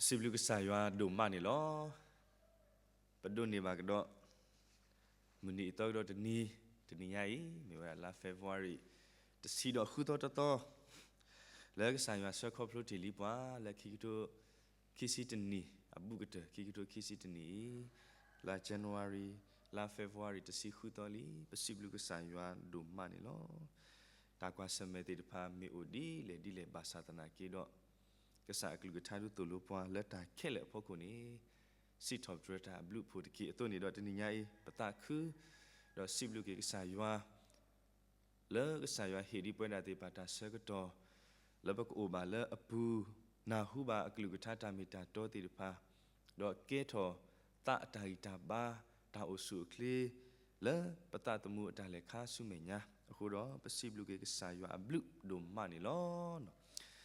စံးဘျုးကစၢ်ယွၤဒိၣ်မးန့ၣ်လီၤ. ပဒိးန့ၢ်ဘၣ်ကဒီး မုၢ်နံၤအသီကဒီးတနံၤ, တနံၤညါအံၤ မ့ၢ်ဝဲဒၣ်လါ February တဆံဒီးဃုသီတသီ, လၢကစၢ်ယွၤဆှၢခီဖျိတ့ၢ်လံပှၤ လၢခံကထိခံဆံတနံၣ်အဘူးကတၢၢ် ခံကထိခံဆံတနံၣ်အံၤ, လါ January လါ February တဆံဃုသီလံ, ပစံးဘျုးကစၢ်ယွၤဒိၣ်မးန့ၣ်လီၤ. တၢ်ကွၢ်ဆၢၣ်မဲာ်သ့ၣ်တဖၣ်မ့ၢ်အိၣ်ဒ်လဲၣ်ဒ်လဲၣ်ဘၣ်ဆၣ်သနာ်က့ဒီး ကစၢ်အကလုၢ်ကထါဒုးသိၣ်လိပှၤလၢတၢ်ခဲလၢာ်အဖီခိၣ်န့ၣ် စံးထီၣ်ပတြၢၤတၢ်အဘျုးအဖှိၣ်တက့ၢ်. အသိးန့ၣ်ဒီးတနံၤညါအံၤ ပသးခု ဒီးစံးဘျုးက့ၤကစၢ်ယွၤ လၢကစၢ်ယွၤဟ့ၣ်ဒံးပဝဲဒၣ်သ့ၣ်တဖၣ်တၢ်ဆၢကတီၢ် လၢပကအိၣ်ဘၣ်လၢအပူၤ နၢ်ဟူဘၣ်အကလုၢ်ကထါတၢ်မ့ၢ်တၢ်တီသ့ၣ်တဖၣ်, ဒီးကဲထီၣ်သးအတၢ်ဂံၢ်တၢ်ဘါ တၢ်အိၣ်ဆူၣ်အိၣ်ချ့ လၢပသးသမူအတၢ်လဲၤခါဆူမဲာ်ညါ, အဃိဒီးပစံးဘျုးက့ၤကစၢ်ယွၤအဘျုးဒိၣ်မးန့ၣ်လီၤ.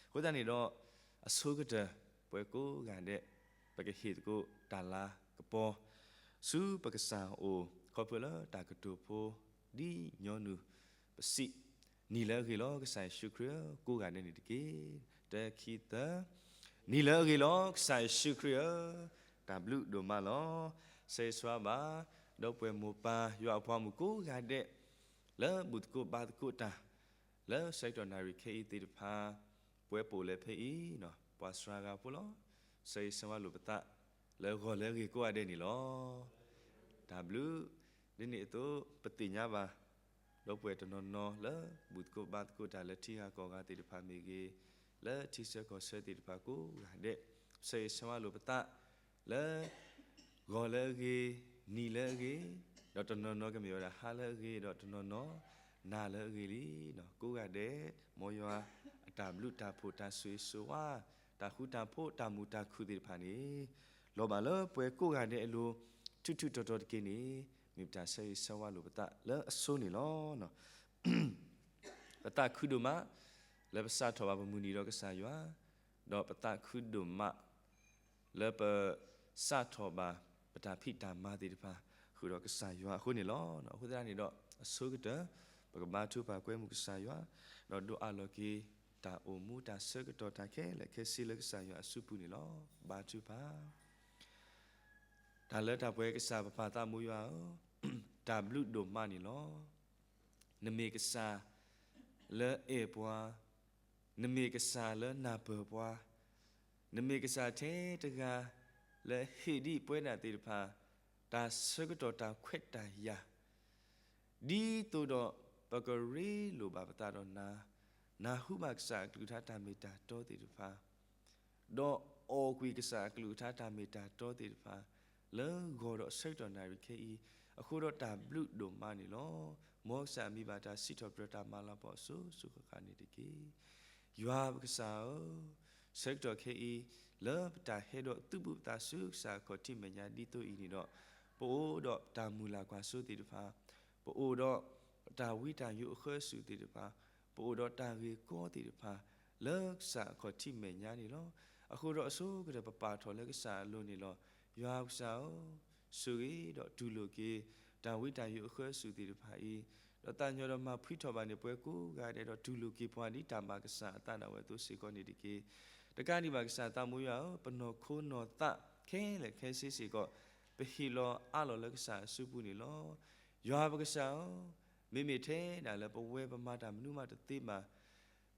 အဃိသတးန့ၣ်ဒီး အဆိကတၢၢ် ပှၤကိးဂၤဒဲး ပကဟ့ၣ်သကိးတၢ်လၤကပီၤ ဆူပကစၢ်အအိၣ် ခီဖျိလၢတၢ်ကတိၤဖိ ဒ်ညီနုၢ်ပစံး, နံၤလၢအဂ့ၤလီၤ ကစၢ်ယ့ၣ်ၡူးခရံာ်ဧၢ, ကိးဂၤဒဲးန့ၣ်တက့ၢ်. တၢ ခံ သၢ, နံၤလၢအဂ့ၤလီၤ ကစၢ်ယ့ၣ်ၡူးခရံာ်ဧၢ, တၢ်ဘျုးဒိၣ်မးလီၤ. ဆၢဂ့ၤဆၢဝါဘၣ် ဒီပုၢ်ဝဲၢ်မိၢ်ပၢ် ယွၤအပှၤမုၣ်ကိးဂၤဒဲး လၢဘူၣ်သကိးဘါသကိးတၢ် လၢဆၢကတီၢ်နၣ်ရံၣ်ခဲအံၤသ့ၣ်တဖၣ်, ပဝဲပအိၣ်လၢဖဲအံၤ ပှၤစှၤဂၤဖိလီၤ. ဆၢဂ့ၤဆၢဝါလိာ်ပသး လၢဂီၤလၢအဂ့ၤကိးဂၤဒဲးန့ၣ်လီၤ. တၢ်ဘျုး, ဒ်န့ၣ်အသိး ပသ့ၣ်ညါဘၣ် ဒီပုၢ်ဝဲၢ်တနီၤနီၤလၢ ဘူၣ်သကိးဘါသကိးတၢ်လၢထံဂၤကီၢ်ဂၤသ့ၣ်တဖၣ်မ့ၢ်ဂ့ၤ, လၢထံဆၢကီၢ်ဆၢသ့ၣ်တဖၣ်ကိးဂၤဒဲး, ဆၢဂ့ၤဆၢဝါလိာ်ပသး လၢ ဂီၤလၢအဂ့ၤ, နံၤလၢအဂ့ၤ, ဒီးတနီၤနီၤကမ့ၢ်ဝဲဒၣ်ဟါလၢအဂ့ၤ, ဒီးတနီၤနီၤ နၤလၢအဂ့ၤလံ. ကိးဂၤဒဲး မ်ယွၤအတၢ်ဘျုးတၢ်ဖှိၣ် တၢ်ဆိၣ်ဂ့ၤဆိၣ်ဝါ, တၢ်ဃူတၢ်ဖိး တၢ်မုာ်တၢ်ခုၣ်သ့ၣ်တဖၣ်န့ၣ် လီၤဘၣ်လၢပှၤကိးဂၤဒဲးအလိၤ ထူးထူးတီၤတီၤတက့ၢ်န့ၣ် မ့ၢ်ပတၢ်ဆၢဂ့ၤဆၢဝါလိာ်ပသးလၢအဆိန့ၣ်လီၤ. ပသးခုဒိၣ်မး လၢပစးထီၣ်ဘၣ်ပမုၢ်နံၤဒီးကစၢ်ယွၤ, ဒီးပသးခုဒိၣ်မး လၢပစးထီၣ်ဘၣ်ပတၢ်ဖံးတၢ်မၤသ့ၣ်တဖၣ် ဃုာ်ဒီးကစၢ်ယွၤအဃိန့ၣ်လီၤ. အဃိသတးန့ၣ်ဒီး အဆိကတၢၢ် ပကဘါထုကဖၣ်ကွဲမုာ်ကစၢ်ယွၤ, ဒီးဒိးအးလီၤက့ၤ တၢ်အိၣ်မူတၢ်ဆၢကတီၢ်တၢ်ခဲလၢာ်ခဲဆ့လၢကစၢ်ယွၤအစုပူၤန့ၣ်လီၤ. ဘါထုကဖၣ်. တၢ်လၢတၢ်ပှဲၤကစၢ်ပပၢ်သးမိၢ်ယွၤဧၢ, တၢ်ဘျုးဒိၣ်မးန့ၣ်လီၤ. နမ့ၢ်ကစၢ်လၢအဲၣ်ပှၤ, နမ့ၢ်ကစၢ်လၢနၢ်ပၢၢ်ပှၤ, နမ့ၢ်ကစၢ်ထဲတဂၤ လၢဟ့ၣ်ဒံးပဝဲဒၣ်သ့ၣ်တဖၣ် တၢ်ဆၢကတီၢ်တၢ်ခွဲးတၢ်ယာ် ဒ်သိးဒီးပကရ့လိာ်ဘၣ်ပသးဒီးနၤ, နၢ်ဟူဘၣ်ကစၢ်အကလုၢ်ကထါတၢ်မ့ၢ်တၢ်တီသ့ၣ်တဖၣ် ဒီးအီၣ်ကွံာ်ကစၢ်အကလုၢ်ကထါတၢ်မ့ၢ်တၢ်တီသ့ၣ်တဖၣ် လၢဂီၤဒီးဆၢကတီၢ်နၣ်ရံၣ်ခဲအံၤ, အဃိဒီးတၢ်ဘျုးဒိၣ်မးန့ၣ်လီၤ. မ်ကစၢ်အမံၤဘၣ်တၢ်စံးထီၣ်ပတြၢၤတၢ်မၤလၤကပီၤအစိၤစိၤဃၣ်ဃၣ်န့ၣ်တက့ၢ်. ယွၤပကစၢ်ဧၢ, ဆၢကတီၢ်ခဲအံၤ လၢပတၢ်ဟဲဒီးသုးဘူးပသးဆူကစၢ်အခီၣ်ထံးမဲာ်ညါဒ်သိးအံၤန့ၣ်ဒီး, ပအိၣ်ဒီးတၢ်မုၢ်လၢ်ကွၢ်စိသ့ၣ်တဖၣ်, ပအိၣ်ဒီးတၢ်ဝံတၢ်ယိးအဃၢအစုၣ်သ့ၣ်တဖၣ်, ပအိၣ်ဒီးတၢ်ဂ့ၢ်ကီသ့ၣ်တဖၣ် လၢကစၢ်အခီၣ်ထံးမဲာ်ညါန့ၣ်လီၤ. အဃိဒီးအဆိကတၢၢ်ပပာ်ထီၣ်လၢကစၢ်အလိၤန့ၣ်လီၤ. ယွၤပကစၢ်ဧၢ, ဆိၣ်ဂ့ၤဒီးတူၢ်လိာ်က့ၤ တၢ်ဝံတၢ်ယိးအဃၢအစုၣ်သ့ၣ်တဖၣ်အံၤ, ဒီးသးကညီၤဒီးမၤဖှံထီၣ်ဘၣ်န့ၣ် ပှၤကိးဂၤဒဲးဒီးတူၢ်လိာ်က့ၤပှၤဒ်တၢ်ဘၣ်ကစၢ်အသးဒၣ်ဝဲအသိးစ့ၢ်ကီးန့ၣ်တက့ၢ်. တကးဒံးဘၣ်ကစၢ်သးမိၢ်ယွၤဧၢ, ပနီၢ်ခိနီၢ်သးခဲလၢာ်ခဲဆ့စ့ၢ်ကီး ပဟ့ၣ်လီၤအးလီၤလၢကစၢ်အစုပူၤန့ၣ်လီၤ. ယွၤပကစၢ်ဧၢ, မ့မ့ၢ်ထဲဒၣ်လၢပဝဲပမၤတၢ်မနုၤမးတသ့ဘၣ် မ့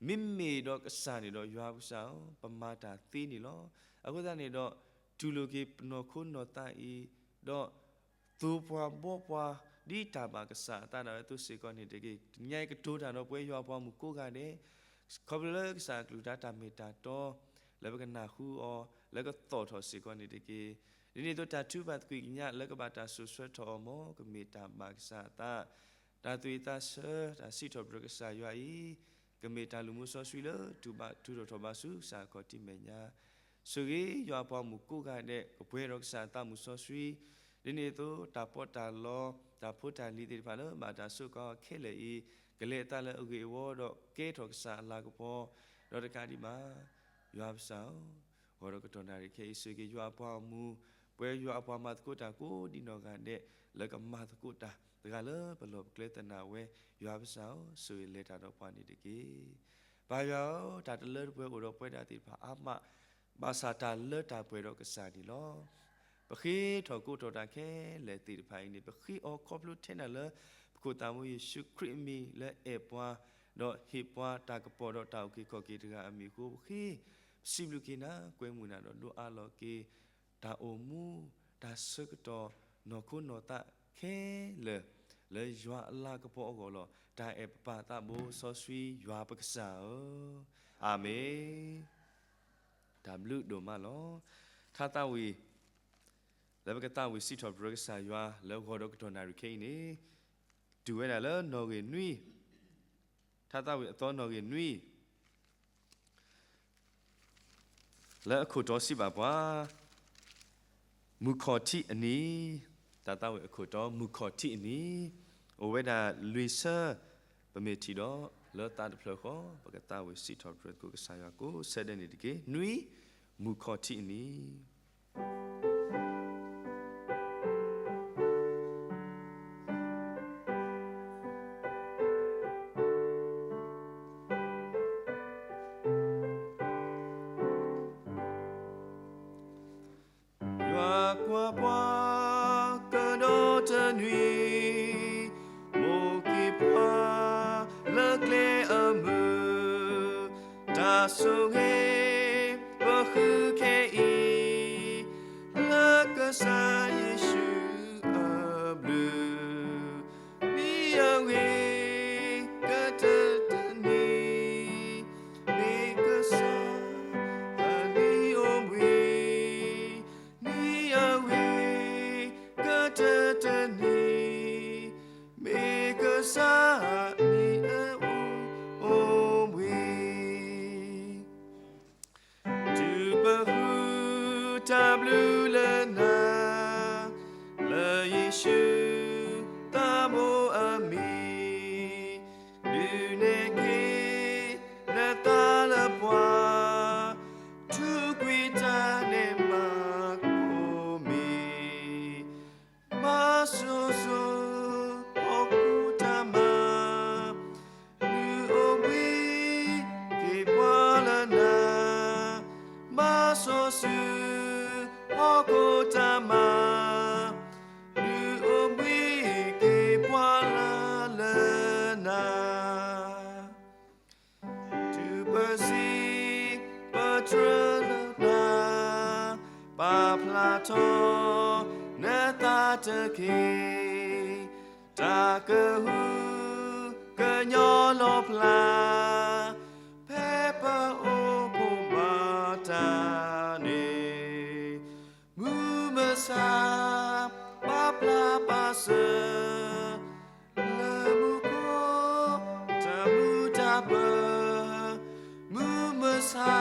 မ့ၢ်ဒီးကစၢ်န့ၣ်ဒီးယွၤပကစၢ်ဧၢ, ပမၤတၢ်သ့န့ၣ်လီၤ. အဃိသတးန့ၣ်ဒီး တူၢ်လိာ်က့ၤပနီၢ်ခိနီၢ်သးအံၤ, ဒီးသိပှၤဘှီပှၤ ဒ်တၢ်ဘၣ်ကစၢ်အသးဒၣ်ဝဲအသိးစ့ၢ်ကီးန့ၣ်တက့ၢ်. တနံၤအံၤကတိၤတၢ်ဒီးပဝဲယွၤအပှၤမုၣ်ကိးဂၤဒဲး, ခီဖျိလၢကစၢ်အကလုၢ်ကထါတၢ်မ့ၢ်တၢ်တီ လၢပကနၢ်ဟူအီၤ လၢကသီၣ်ထီၣ်စ့ၢ်ကီးန့ၣ်တက့ၢ်. ဒ်န့ၣ်အသိးတၢ်ထုကဖၣ်သကွံာ်ကညးလၢကဘၣ်တၢ်စိာ်ဆှၢထီၣ်အီၤ မ်ကမ့ၢ်တၢ်ဘၣ်ကစၢ်အသး, တၢ်သူၣ်ဝံၣ်သးဆၢ တၢ်စံးထီၣ်ပတြၢၤကစၢ်ယွၤအံၤ, ကမ့ၢ်တၢ်လူၤမူစီဆှံလၢ တူၢ်ဘၣ်ထူးထီၣ်ထီၣ်ဘးဆူကစၢ်အခီၣ်ထံးမဲာ်ညါ, ဆိၣ်ဂ့ၤယွၤအပှၤမုၣ်ကိးဂၤဒဲး ကပှဲၤဒီးကစၢ်အသးမုၢ်စီဆှံ, ဒ်န့ၣ်အသိးတၢ်ပီးတၢ်လီ တၢ်ဖိတၢ်လံၤသ့ၣ်တဖၣ်လၢဘၣ်တၢ်စူးကါအီၤခဲလၢာ်အံၤ, ကလဲၤအသးလၢအဂ့ၢ်အဝီဒီးကဲထီၣ်ကစၢ်အလၤကပီၤ, ဒီးတကးဒံးဘၣ် ယွၤပကစၢ်ဧၢ, ဂီၤဒီးကတီၢ်နၣ်ရံၣ်ခဲအံၤ ဆိၣ်ဂ့ၤယွၤအပှၤအမူ, ပှဲၤယွၤအပှၤမၤသကိးတၢ်ကိးဒံနီၢ်ဂၤဒဲး လၢကမၤသကိးတၢ် တဂၤလၢပလီၢ်ပကျဲသနာ်ဝဲ, ယွၤပကစၢ်ဧၢ, ဆိၣ်ဂ့ၤလဲၤတၢ်ဒီးပှၤန့ၣ်တက့ၢ်. ပၢ်ယွၤဧၢ, တၢ်တလၢတပှဲၤအိၣ်ဒီးပဝဲဒၣ်သ့ၣ်တဖၣ်အါမး, ဘၣ်ဆၣ်တၢ်လၢတၢ်ပှဲၤဒီးကစၢ်န့ၣ်လီၤ. ပဃ့ထီၣ်ကိးထီၣ်တၢ်ခဲလၢာ်သ့ၣ်တဖၣ်အံၤန့ၣ် ပဃ့အီၤခီဖျိထဲနၤလၢ ပခိၣ်သးမူယ့ၣ်ၡူးခရံာ်အမံၤလၢအဲၣ်ပှၤ, ဒီးဟ့ၣ်ပှၤတၢ်ကပီၤဒီးတၢ်အုၣ်က့ၤခီၣ်က့ၤတဂၤအမံၤအဃိ ပဃ့ ပစံးဘျုးက့ၤနၤ ကွဲမုာ်နၤဒီးဒိးအးလီၤက့ၤ တၢ်အိၣ်မူ တၢ်ဆၢကတီၢ် နီၢ်ခိနီၢ်သးခဲလၢာ် လၢယွၤအလၤကပီၤအဂီၢ်လီၤ. တၢ်အဲၣ်ပပၢ်သးဘိစီဆှံယွၤပကစၢ်ဧၢ, အၤမ့ၣ်. တၢ်ဘျုးဒိၣ်မးလီၤ. ထါသးဝံၣ် လၢပကသးဝံၣ်စံးထီၣ်ပတြၢၤကစၢ်ယွၤလၢဂီၤဒီးကတီၢ်နၣ်ရံၣ်ခဲအံၤန့ၣ် တုၤဝဲဒၣ်လၢနီၣ်ဂံၢ်နွံ, ထါသးဝံၣ်အသီနီၣ်ဂံၢ်နွံ လၢအခိၣ်တီစံးဘၣ်ပှၤ မုၢ်ခီၣ်ထံးအနံၤ, တၢ်သးဝံၣ်အခိၣ်တီ မုၢ်ခီၣ်ထံးအနံၤ, အိၣ်ဝဲဒၣ်လွံၢ်ဆၢ, ပမ့ၢ်ထံၣ်ဒီးလၢသးတဖျၢၣ်ဃီ ပကသးဝံၣ်စံးထီၣ်ပတြၢၤသကိးကစၢ်ယွၤကိးဆၢဒဲးန့ၣ်တက့ၢ်. နွံ, မုၢ်ခီၣ်ထံးအနံၤ. ယွၤကွၢ်ပှၤကဒီးတနွံ, မိၣ်က့ၤပှၤလၢကျဲအမုာ်, တၢ်ဆိၣ်ဂ့ၤပဃုခဲအံၤ, လၢကစၢ်ယ့ၣ်ၡူးအဘျုး နံၤအဂ့ၤကတၢၢ်တနံၤ, မ့ၢ်ကစၢ်အနံၤအိၣ်ဘှံး, နံၤအဂ့ၤကတၢၢ်တနံၤ, မ့ၢ်ကစၢ်အနံၤအအိၣ်ဘှံး. တုၤပဃုတၢ်ဘျုးလၢနၤ, လၢယ့ၣ်ၡူးသးဘိအမံၤ, ဒုးနဲၣ်က့ၤနသးလၢပှၤ, ထူးကွံာ်တၢ်နဲၣ်မၤကိးမံၤ, မၤစိၤစိၤဟီၣ်ခိၣ်တၢ်မၤ, ဒုးအိၣ်ဘှံးက့ၤပှၤလၢနၤ, မၤစိၤစိၤဟီၣ်ခိၣ်တၢ်မၤ, ဒုးအိၣ်ဘှံးက့ၤပှၤလၢလၢနၤ. တုၤပစံးပတြၢၤလၢနၤ, ပာ်ဖျါထီၣ်နသးတက့ၢ်, တၢ်ကဟုကညီၢ်လီၤဖျါ, ဖဲပအိၣ်ဖှိၣ်ဘၣ်တၢ်န့ၣ်, မုၢ်မဆါပာ်ပျၢ်ပာ်စၢၤ လၢမူခိၣ်တၢ်မုာ်တၢ်ပၢၤ, မုၢ်မဆါ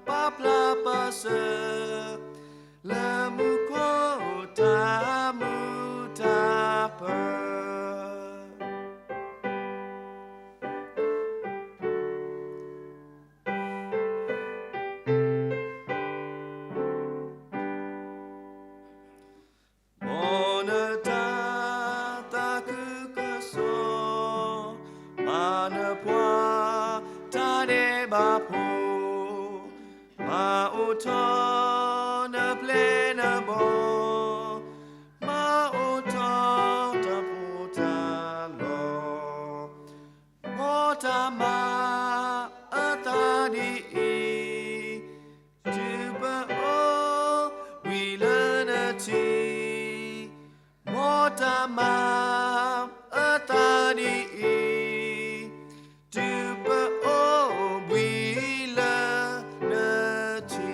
ပာ်ပျၢ်ပာ်စၢၤ လၢမူခိၣ်တၢ်မုာ်တၢ်ပၢၤ. မ်နတၢ်သးခုကစီၣ်, မၤနပှၤတၢ်ဒဲးဘးဖိ, မၤအိၣ်ထီၣ်နပျဲၢ်နဘီ, မၤအိၣ်ထီၣ်တၢ်ဖှီၣ်တၢ်လီၤ. မ်တၢ်မၤအသးဒ်အံၤ, တုၤပအိၣ်ဘှံးလၢနထံ, မ်တၢ်မၤအသးဒ်အံၤ, တုၤပအိၣ်ဘှံးလၢနထံ.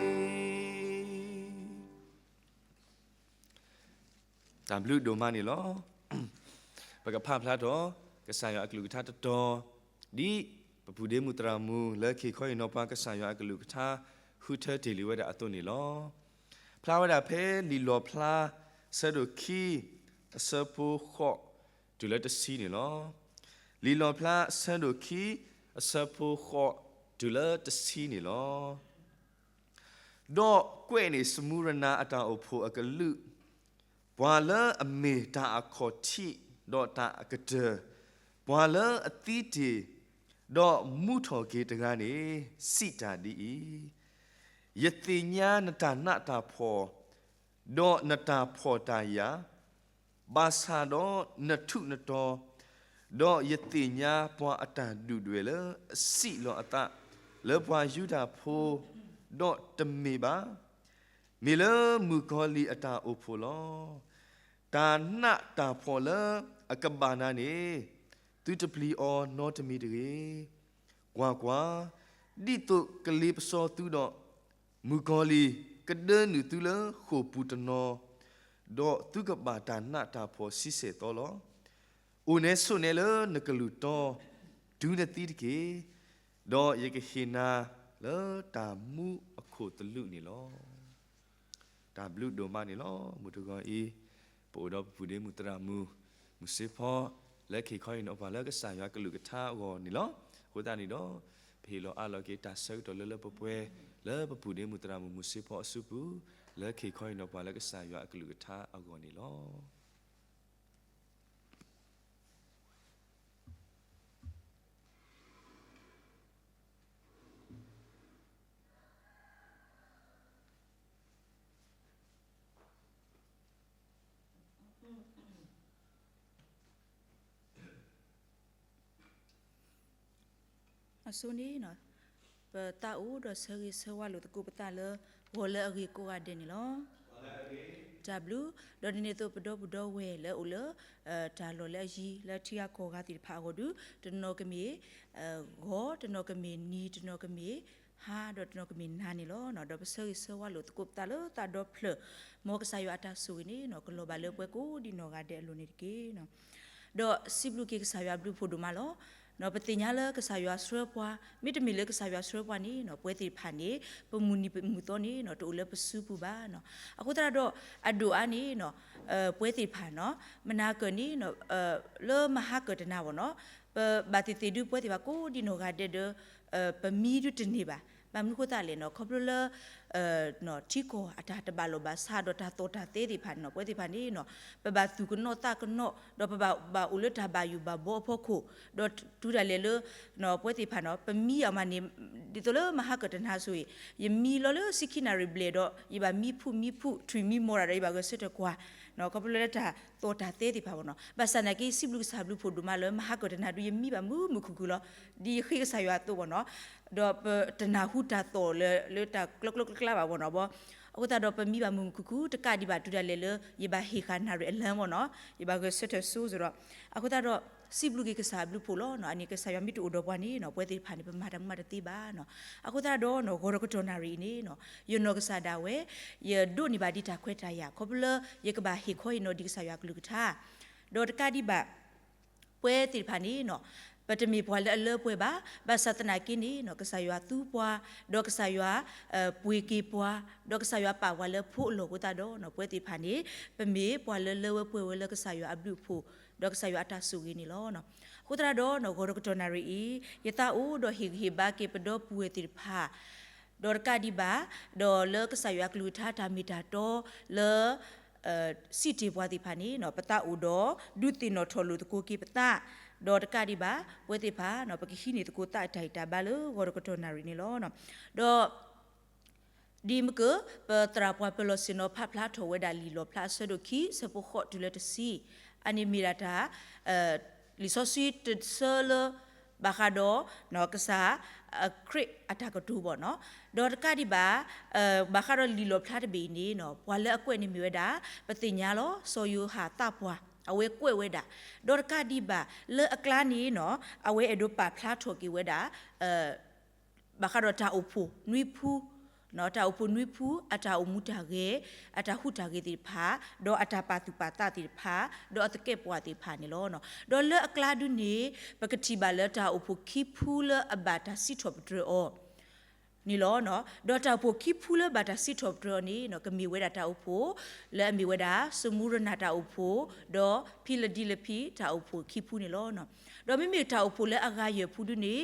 တၢ်ဘျုးဒိၣ်မးန့ၣ်လီၤ. ပကဖးဖျါထီၣ် ကစၢ်ယွၤအကလုၢ်ကထါတတီၤ, ဒ်ပပုၢ်ဒ့မုၣ်သရၣ်မုၣ်လၢခံခီအံၤနီၤ ပှၤကစၢ်ယွၤအကလုၢ်ကထါ ဃုထၢတ့ၢ်လံဝဲဒၣ်အသိးန့ၣ်လီၤ. ဖျါဝဲဒၣ်ဖဲလံာ်လီၣ်ဖျါ အဆၢဒိၣ်ခံ အဆၢဖိဃိး တုၤလၢတဆံန့ၣ်လီၤ. လံာ်လီၣ်ဖျါ အဆၢဒိၣ်ခံ အဆၢဖိဃိး တုၤလၢတဆံန့ၣ်လီၤ. ဒီးကွဲးန့ၢ်စမူရနၤအတၢ်အိၣ်ဖှိၣ်အကလုာ်, ပှၤလၢအမ့ၢ်တၢ်အခီၣ်ထံးဒီးတၢ်အကတၢၢ်, ပှၤလၢအသံတ့ၢ်ဒီးမူထီၣ်က့ၤတဂၤန့ၣ် စံးတၢ်ဒ်အံၤ, ယသ့ၣ်ညါနတၢ်နးတၢ်ဖှီၣ်, ဒီးနတၢ်ဖှီၣ်တၢ်ယာ်, ဘၣ်ဆၣ်ဒီးနထူးနတီၤ, ဒီးယသ့ၣ်ညါပှၤအတၢ်ဒုၣ်ဒွဲၣ်လၢအစံးလီၤအသးလၢပှၤယူဒၤဖိ, ဒီးတမ့ၢ်ဘၣ်, မ့ၢ်လၢမုၣ်ကီၤလံၢ်အတၢ်အိၣ်ဖှိၣ်လီၤ. တၢ်နးတၢ်ဖှီၣ်လၢအကဘၣ်နၤန့ၣ်, သုတပျံၤအီၤနီတမံၤတဂ့ၤ. ကွၢ်ကွၢ်, ဒ်သိးကလ့ပစီသုဒီး, မုၣ်ကီၤလံၢ်ကဒၢနုာ်သုလၢဃိာ်ပူၤတနီၤ, ဒီးသုကဘၣ်တၢ်နးတၢ်ဖှီၣ်ဆံဆဲၣ်သီလီၤ. အိၣ်နဲဆိးနဲလၢနကလုၢ်တီ, တုၤနသံတက့ၢ်, ဒီးယကဟ့ၣ်နၤလၢတၢ်မူအခိၣ်သလုးန့ၣ်လီၤ. တၢ်ဘျုးဒိၣ်မးန့ၣ်လီၤ. မုၢ်တဂီၤအံၤ, ပအိၣ်ဒီးပပုၢ်ဒ့မုၣ်သရၣ်မုၣ်, မုၢ်စ့ဖီ, လၢကဟ့ၣ်ခီဟ့ၣ်နီၤပှၤလၢကစၢ်ယွၤကလုၢ်ကထါအဂီၢ်န့ၣ်လီၤ. အဃိသတးန့ၣ်ဒီး, ပဟ့ၣ်လီၤအးလီၤက့ၤတၢ်ဆၢကတီၢ်လၢလၢပှဲၤပှဲၤ, လၢပပုၢ်ဒ့မုၣ်သရၣ်မုၣ်မုၢ်စ့ဖီအစုပူၤ, လၢကဟ့ၣ်ခီဟ့ၣ်နီၤပှၤလၢကစၢ်ယွၤအကလုၢ်ကထါအဂီၢ်န့ၣ်လီၤ. အဆိန့ၣ်, ပသးအိၣ်ဒီးဆၢဂ့ၤဆၢဝါလိာ်သကိးပသးလၢ, ဂီၤလၢအဂ့ၤကိးဂၤဒဲးန့ၣ်လီၤ. တၢ်ဘျုး, ဒီးဒ်န့ၣ်အသိးပဒီပုၢ်ဒီဝဲၢ်လၢအအိၣ်လၢ, တၢ်လီၢ်လၢအယံၤလၢထံဂၤကီၢ်ဂၤသ့ၣ်တဖၣ်အဂီၢ်ဒုး, တနီၤကမ့ၢ်, ဂီၤ, တနီၤကမ့ၢ်နံၤ, တနီၤကမ့ၢ်ဟါ, ဒီးတနီၤကမ့ၢ်နၤန့ၣ်လီၤ. ဒီးပဆၢဂ့ၤဆၢဝါလိာ်သကိးပသးလၢသးဒီဖျၢၣ်, မ်ကစၢ်ယွၤအတၢ်ဆိၣ်ဂ့ၤန့ၣ်, ကလီၤဘၣ်လၢပှၤကိးဒံးနီၢ်ဂၤဒဲးအလိၤန့ၣ်တက့ၢ်. ဒီးစံးဘျုးက့ၤကစၢ်ယွၤအဘျုးအဖှိၣ်ဒိၣ်မးလီၤ. ပသ့ၣ်ညါလၢကစၢ်ယွၤဆှၢပှၤ, မ့တမ့ၢ်လၢကစၢ်ယွၤဆှၢပှၤန့ၣ်, ပဝဲသ့ၣ်တဖၣ်န့ၣ်, ပမုၢ်နံၤမုၢ်သီန့ၣ်, တအိၣ်လၢပစုပူၤဘၣ်. အဃိသတးဒီး, အဒိၣ်အါန့ၣ်, ပဝဲသ့ၣ်တဖၣ်န့ၣ်, မနၤကၢၢ်န့ၣ်, လၢမဟါကၢၢ်တနၤဘၣ်န့ၣ်, ပဘၣ်သ့ၣ်သ့ၣ်ဒုးပဝဲသ့ၣ်တဖၣ်ကိးဒံးနီၢ်ဂၤဒဲးဒီး, ပမံဒုးတန့ၢ်ဘၣ်. ဘၣ်မနုၤဃိသတးလဲၣ်န့ၣ်, ခီဖျိလၢ ထံကီၢ်အတၢ်တဘၣ်လိာ်ဘၣ်စးဒီးတၢ်သီၣ်တၢ်သဲသ့ၣ်တဖၣ်န့ၣ်, ပဝဲသ့ၣ်တဖၣ်န့ၣ်, ပဘၣ်သူၣ်ကနီၣ်သးကနီၣ်, ဒီးပဘၣ်အိၣ်လၢတၢ်ဘၣ်ယိၣ်ဘၣ်ဘီအဖီခိၣ်, ဒီးတုၤဒၣ်လဲာ်လၢ ပဝဲသ့ၣ်တဖၣ်န့ၣ်, ပမံအမးန့ၣ်, ဒ်သိးလၢမဟါကၢၢ်တနၤဆိအံၤ, ယမံလီၤလၢဆံခံနၣ်ရံၣ်ဘျဲၣ်ဒီး ယဘၣ်မံဖုမံဖု ထွံၣ်မံမီၢ်တၢ်ဒီး ယဘၣ်ဂဲၤဆၢထၢၣ်ကွၢ်, ခီဖျိလၢတၢ်သီၣ်တၢ်သဲသ့ၣ်တဖၣ်ဘၣ်န့ၣ်. ဘၣ်ဆၣ်သနာ်က့ စံးဘျုးကစၢ်ဘျုးဖှိၣ်ဒိၣ်မးလၢ မဟါကၢၢ်တနၤဒုး ယမံဘၣ်မုာ်မုာ်ခုၣ်ခုၣ်လီၤ. ဒ်ယဃ့ကစၢ်ယွၤအသိးဘၣ်န့ၣ်, ဒီးပတနၢ်ဟူတၢ်သီၣ်လၢ လၢတၢ်ကျၢကျၢကျၢကျၢဘၣ်ဘၣ်န့ၣ်ဘၣ်. အဃိသတးဒီးပမံဘၣ်မုာ်မုာ်ခုၣ်ခုၣ် တကးဒံးဘၣ် တုၤဒၣ်လဲာ်လၢ ယဘၣ်ဟ့ၣ်ဃာ်နၣ်ရံၣ်အလၢဘၣ်န့ၣ်, ယဘၣ်ဂဲၤဆၢထၢၣ်စိစ့ၢ်ဒီး, အဃိသတးဒီး စံးဘျုးက့ၤကစၢ်ဘျုးဖှိၣ်လီၤ. အန့ၣ်ကစၢ်ယွၤမ့ၢ်တအိၣ်ဒီးပှၤန့ၣ်, ပဝဲသ့ၣ်တဖၣ်န့ၣ် ပမၤတၢ်မူမးတသ့ဘၣ်န့ၣ်. အဃိသတးဒီး ဂီၤဒီးကတီၢ်နၣ်ရံၣ်အံၤန့ၣ်, ယနီၢ်ကစၢ်ဒၣ်ဝဲ, ယဒိးန့ၢ်ဘၣ်ဒံးတၢ်ခွဲးတၢ်ယာ် ခီဖျိလၢ ယကဘၣ်ဟ့ၣ်ခီဟ့ၣ်နီၤဒံးကစၢ်ယွၤအကလုၢ်ကထါ, ဒီးတကးဒံးဘၣ် ပဝဲသ့ၣ်တဖၣ်န့ၣ်, ပတမ့ၢ်ပှၤလၢအလၢပှဲၤဘၣ်. ဘၣ်ဆၣ်သနာ်က့န့ၣ်, ကစၢ်ယွၤသူပှၤ, ဒီးကစၢ်ယွၤ ပှ့ၤက့ၤပှၤ, ဒီးကစၢ်ယွၤပာ်ပှၤလၢဖိအလီၢ်အဃိသတးဒီး ပဝဲသ့ၣ်တဖၣ်န့ၣ်, ပမ့ၢ်ပှၤလၢလၢဝဲပှဲၤဝဲလၢကစၢ်ယွၤအဘျုးအဖှိၣ်, ဒီးကစၢ်ယွၤအတၢ်ဆိၣ်ဂ့ၤန့ၣ်လီၤ. အဃိသတးဒီး ဂီၤဒီးကတီၢ်နၣ်ရံၣ်အံၤ, ယသးအိၣ်ဒီးဟ့ၣ်ဂံၢ်ဟ့ၣ်ဘါက့ၤပဒီပုၢ်ဝဲၢ်သ့ၣ်တဖၣ်, ဒီးတကးဒံးဘၣ်, ဒီးလၢကစၢ်ယွၤအကလုၢ်ကထါတၢ်မ့ၢ်တၢ်တီလၢ စံးတ့ၢ်ပှၤသ့ၣ်တဖၣ်န့ၣ်, ပသးအိၣ်ဒီးဒုးသ့ၣ်နီၣ်ထီၣ်လိာ်သကိးက့ၤပသး, ဒီးတကးဒံးဘၣ် ပဝဲသ့ၣ်တဖၣ် ပကဟံးန့ၢ်သကိးသးအတၢ်ဂံၢ်တၢ်ဘါလၢဂီၤဒီးကတီၢ်နၣ်ရံၣ်န့ၣ်လီၤ. ဒီး ဒ်မ့ၢ်က ပသရၣ်ပှၤပၢၤလီၢ်ဆ့ၣ်နီၤဖးဖျါထီၣ်ဝဲဒၣ်လံာ်လီၣ်ဖျါအဆၢဒိၣ်ခံ ဆၢဖိဃိးတုၤလၢတဆံ, အန့ၣ်မ့ၢ်ဒၣ်တၢ် လံာ်စီဆှံတဆၢလၢ ဘၣ်ဃးဒီး ကစၢ်ခရံာ်အတၢ်ကတိၤဘၣ်န့ၣ်, ဒီးတကးဒံးဘၣ် ဘၣ်ဃးဒီးလံာ်လီၣ်ဖျါတဘ့ၣ်အံၤန့ၣ် ပှၤလၢအကွဲးန့ၣ်မ့ၢ်ဝဲဒၣ် ပသ့ၣ်ညါလီၤ စီၤယိၤဟၣ်သးပှၢ် အဝဲကွဲးဝဲဒၣ်, ဒီးတကးဒံးဘၣ် လၢအကျါန့ၣ် အဝဲအဲၣ်ဒိးပာ်ဖျါထီၣ်က့ၤဝဲဒၣ် ဘၣ်ဃးဒီးတၢ်အိၣ်ဖှိၣ်နွံဖု, တၢ်အိၣ်ဖှိၣ်နွံဖု အတၢ်အိၣ်မူတၢ်ဂဲၤ, အတၢ်ဟူးတၢ်ဂဲၤသ့ၣ်တဖၣ်, ဒီးအတၢ်ပာ်သူၣ်ပာ်သးသ့ၣ်တဖၣ်, ဒီးအသကဲးပဝးသ့ၣ်တဖၣ်န့ၣ်လီၤ. ဒီးလၢအကျါဒုန့ၣ် ပကထံၣ်ဘၣ်လၢတၢ်အိၣ်ဖှိၣ်ခံဖုလၢအဘၣ်တၢ်စံးထီၣ်ပတြၢၤအီၤန့ၣ်လီၤ. ဒီးတၢ်အိၣ်ဖှိၣ်ခံဖုလၢဘၣ်တၢ်စံးထီၣ်ပတြၢၤအီၤန့ၣ် ကမ့ၢ်ဝဲဒၣ်တၢ်အိၣ်ဖှိၣ် လၢအမ့ၢ်ဝဲဒၣ် စမူရနၣ်တၢ်အိၣ်ဖှိၣ်, ဒီးဖံလဒံလဖံတၢ်အိၣ်ဖှိၣ်ခံဖုန့ၣ်လီၤ. ဒီးမ့မ့ၢ်တၢ်အိၣ်ဖှိၣ်လၢအဂၤယဲၢ်ဖုဒုန့ၣ်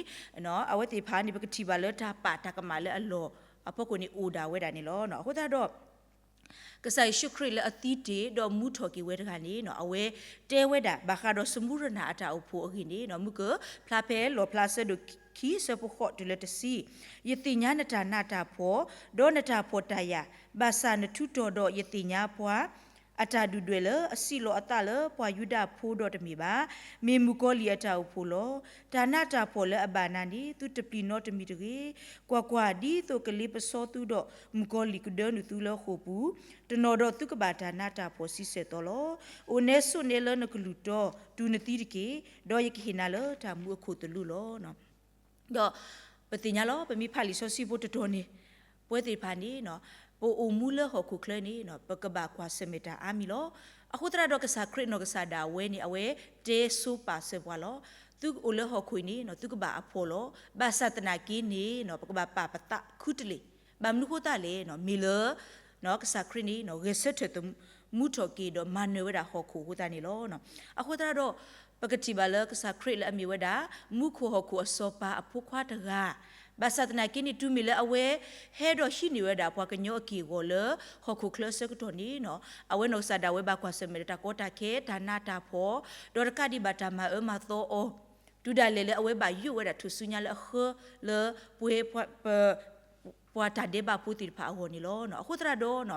အဝဲသ့ၣ်တဖၣ်န့ၣ် ပကထံၣ်ဘၣ်လၢတၢ်ပာ်တၢ်ကမၣ်လၢအလီၢ်အဖီခိၣ်န့ၣ်အိၣ်ဒၣ်ဝဲဒၣ်န့ၣ်လီၤ. အဃိသတးဒီး ကစၢ်ယ့ၣ်ၡူးခရံာ်လၢအသံတ့ၢ်ဒီးမူထီၣ်က့ၤဝဲတဂၤန့ၣ် အဝဲတဲဝဲဒၣ် ဘၣ်ဃးဒီးစမူရနၤအတၢ်အိၣ်ဖှိၣ်အဂ့ၢ်န့ၣ် မုၢ်ကဖျါဖဲလီၣ်ဖျါအဆၢဒိၣ်ခံ အဆၢဖိဃိးတုၤလၢတဆံ, ယသ့ၣ်ညါနတၢ်နးတၢ်ဖှီၣ်, ဒီးနတၢ်ဖှီၣ်တၢ်ယာ်, ဘၣ်ဆၣ်နထူးတီၤဒီးယသ့ၣ်ညါပှၤ အတၢ်ဒုၣ်ဒွဲၣ်လၢအစံၣ်လီၤအသးလၢပှၤယူဒၤဖိဒီးတမ့ၢ်ဘၣ်, မ့ၢ်မုၣ်ကီၤလံၢ်အတၢ်အိၣ်ဖှိၣ်လီၤ. တၢ်နးတၢ်ဖှီၣ်လၢအဘၣ်နၤန့ၣ် သုတပျံၤနီတမံၤတဂ့ၤ. ကွၢ်ကွၢ်, ဒ်သိးကလ့ပစီသုဒီးမုၣ်ကီၤလံၢ်ကဒၢနုာ်သုလၢဃိာ်ပူၤ, တနီၤဒီးသုကဘၣ်တၢ်နးတၢ်ဖှီၣ်ဆံဆဲၣ်သီလီၤ. အိၣ်နဲဆိးနဲလၢနကလုၢ်တီ, တူၢ်နသံတက့ၢ်, ဒီးယကဟ့ၣ်နၤလၢတၢ်မူအခိၣ်သလုးလီၤ. ဒီးပသ့ၣ်ညါလီၤ ပမ့ၢ်ဖးလံာ်စီဆှံဖိတတီၤန့ၣ် ပဝဲသ့ၣ်တဖၣ်န့ၣ် ပအိၣ်မူလၢဟီၣ်ခိၣ်ချၢန့ၣ် ပကဘၣ်ကွၢ်ဆၢၣ်မဲာ်တၢ်အါမံၤလီၤ. အဃိသတးဒီးကစၢ်ခရံာ်နီၢ်ကစၢ်ဒၣ်ဝဲန့ၣ် အဝဲတဲဆိပာ်စၢၤပှၤလီၤ. သုအိၣ်လၢဟီၣ်ခိၣ်အံၤန့ၣ် သုကဘၣ်အဖှီၣ်လီၤ. ဘၣ်ဆၣ်သနာ်က့န့ၣ် ပကဘၣ်ပာ်ပသးခူတလ့ၢ်. ဘၣ်မနုၤဃိသတးလဲၣ်, မ့ၢ်လၢ ကစၢ်ခရံာ်န့ၣ် ဂဲၤဆၢထၢၣ်သမူထီၣ်က့ၤဒီးမၤနၢၤဝဲဒၣ်ဟီၣ်ခိၣ်အဃိသတးန့ၣ်လီၤ. အဃိသတးဒီး ပကထံၣ်ဘၣ်လၢကစၢ်ခရံာ်လၢအမ့ၢ်ဝဲဒၣ် မူခိၣ်ဟီၣ်ခိၣ်အစီၤပၤအဖိခွါတဂၤ, ဘၣ်ဆၣ်သနာ်က့န့ၣ် တုၤမ့ၢ်လၢအဝဲဟဲဒီးဟံးန့ၢ်ဝဲဒၣ်ပှၤကညီအက့ၢ်အဂီၤလၢ ဟီၣ်ခိၣ်ချၢအဆၢကတီၢ်န့ၣ် အဝဲနီၢ်ကစၢ်ဒၣ်ဝဲဘၣ်ကွၢ်ဆၢၣ်မဲာ်ဒီးတၢ်ကီတၢ်ခဲ တၢ်နးတၢ်ဖှီၣ်, ဒီးတကးဒံးဘၣ်တၢ်မၤအၢမၤသီအီၤ, တုၤဒၣ်လဲာ်လၢအဝဲဘၣ်ယိၣ်ဝဲဒၣ်ထူၣ်စုညါလၢအဃၢလၢပှဲၤ ပှၤတၢ်ဒဲးဘးဖိသ့ၣ်တဖၣ်အဂီၢ်န့ၣ်လီၤ. အဃိသတးဒီး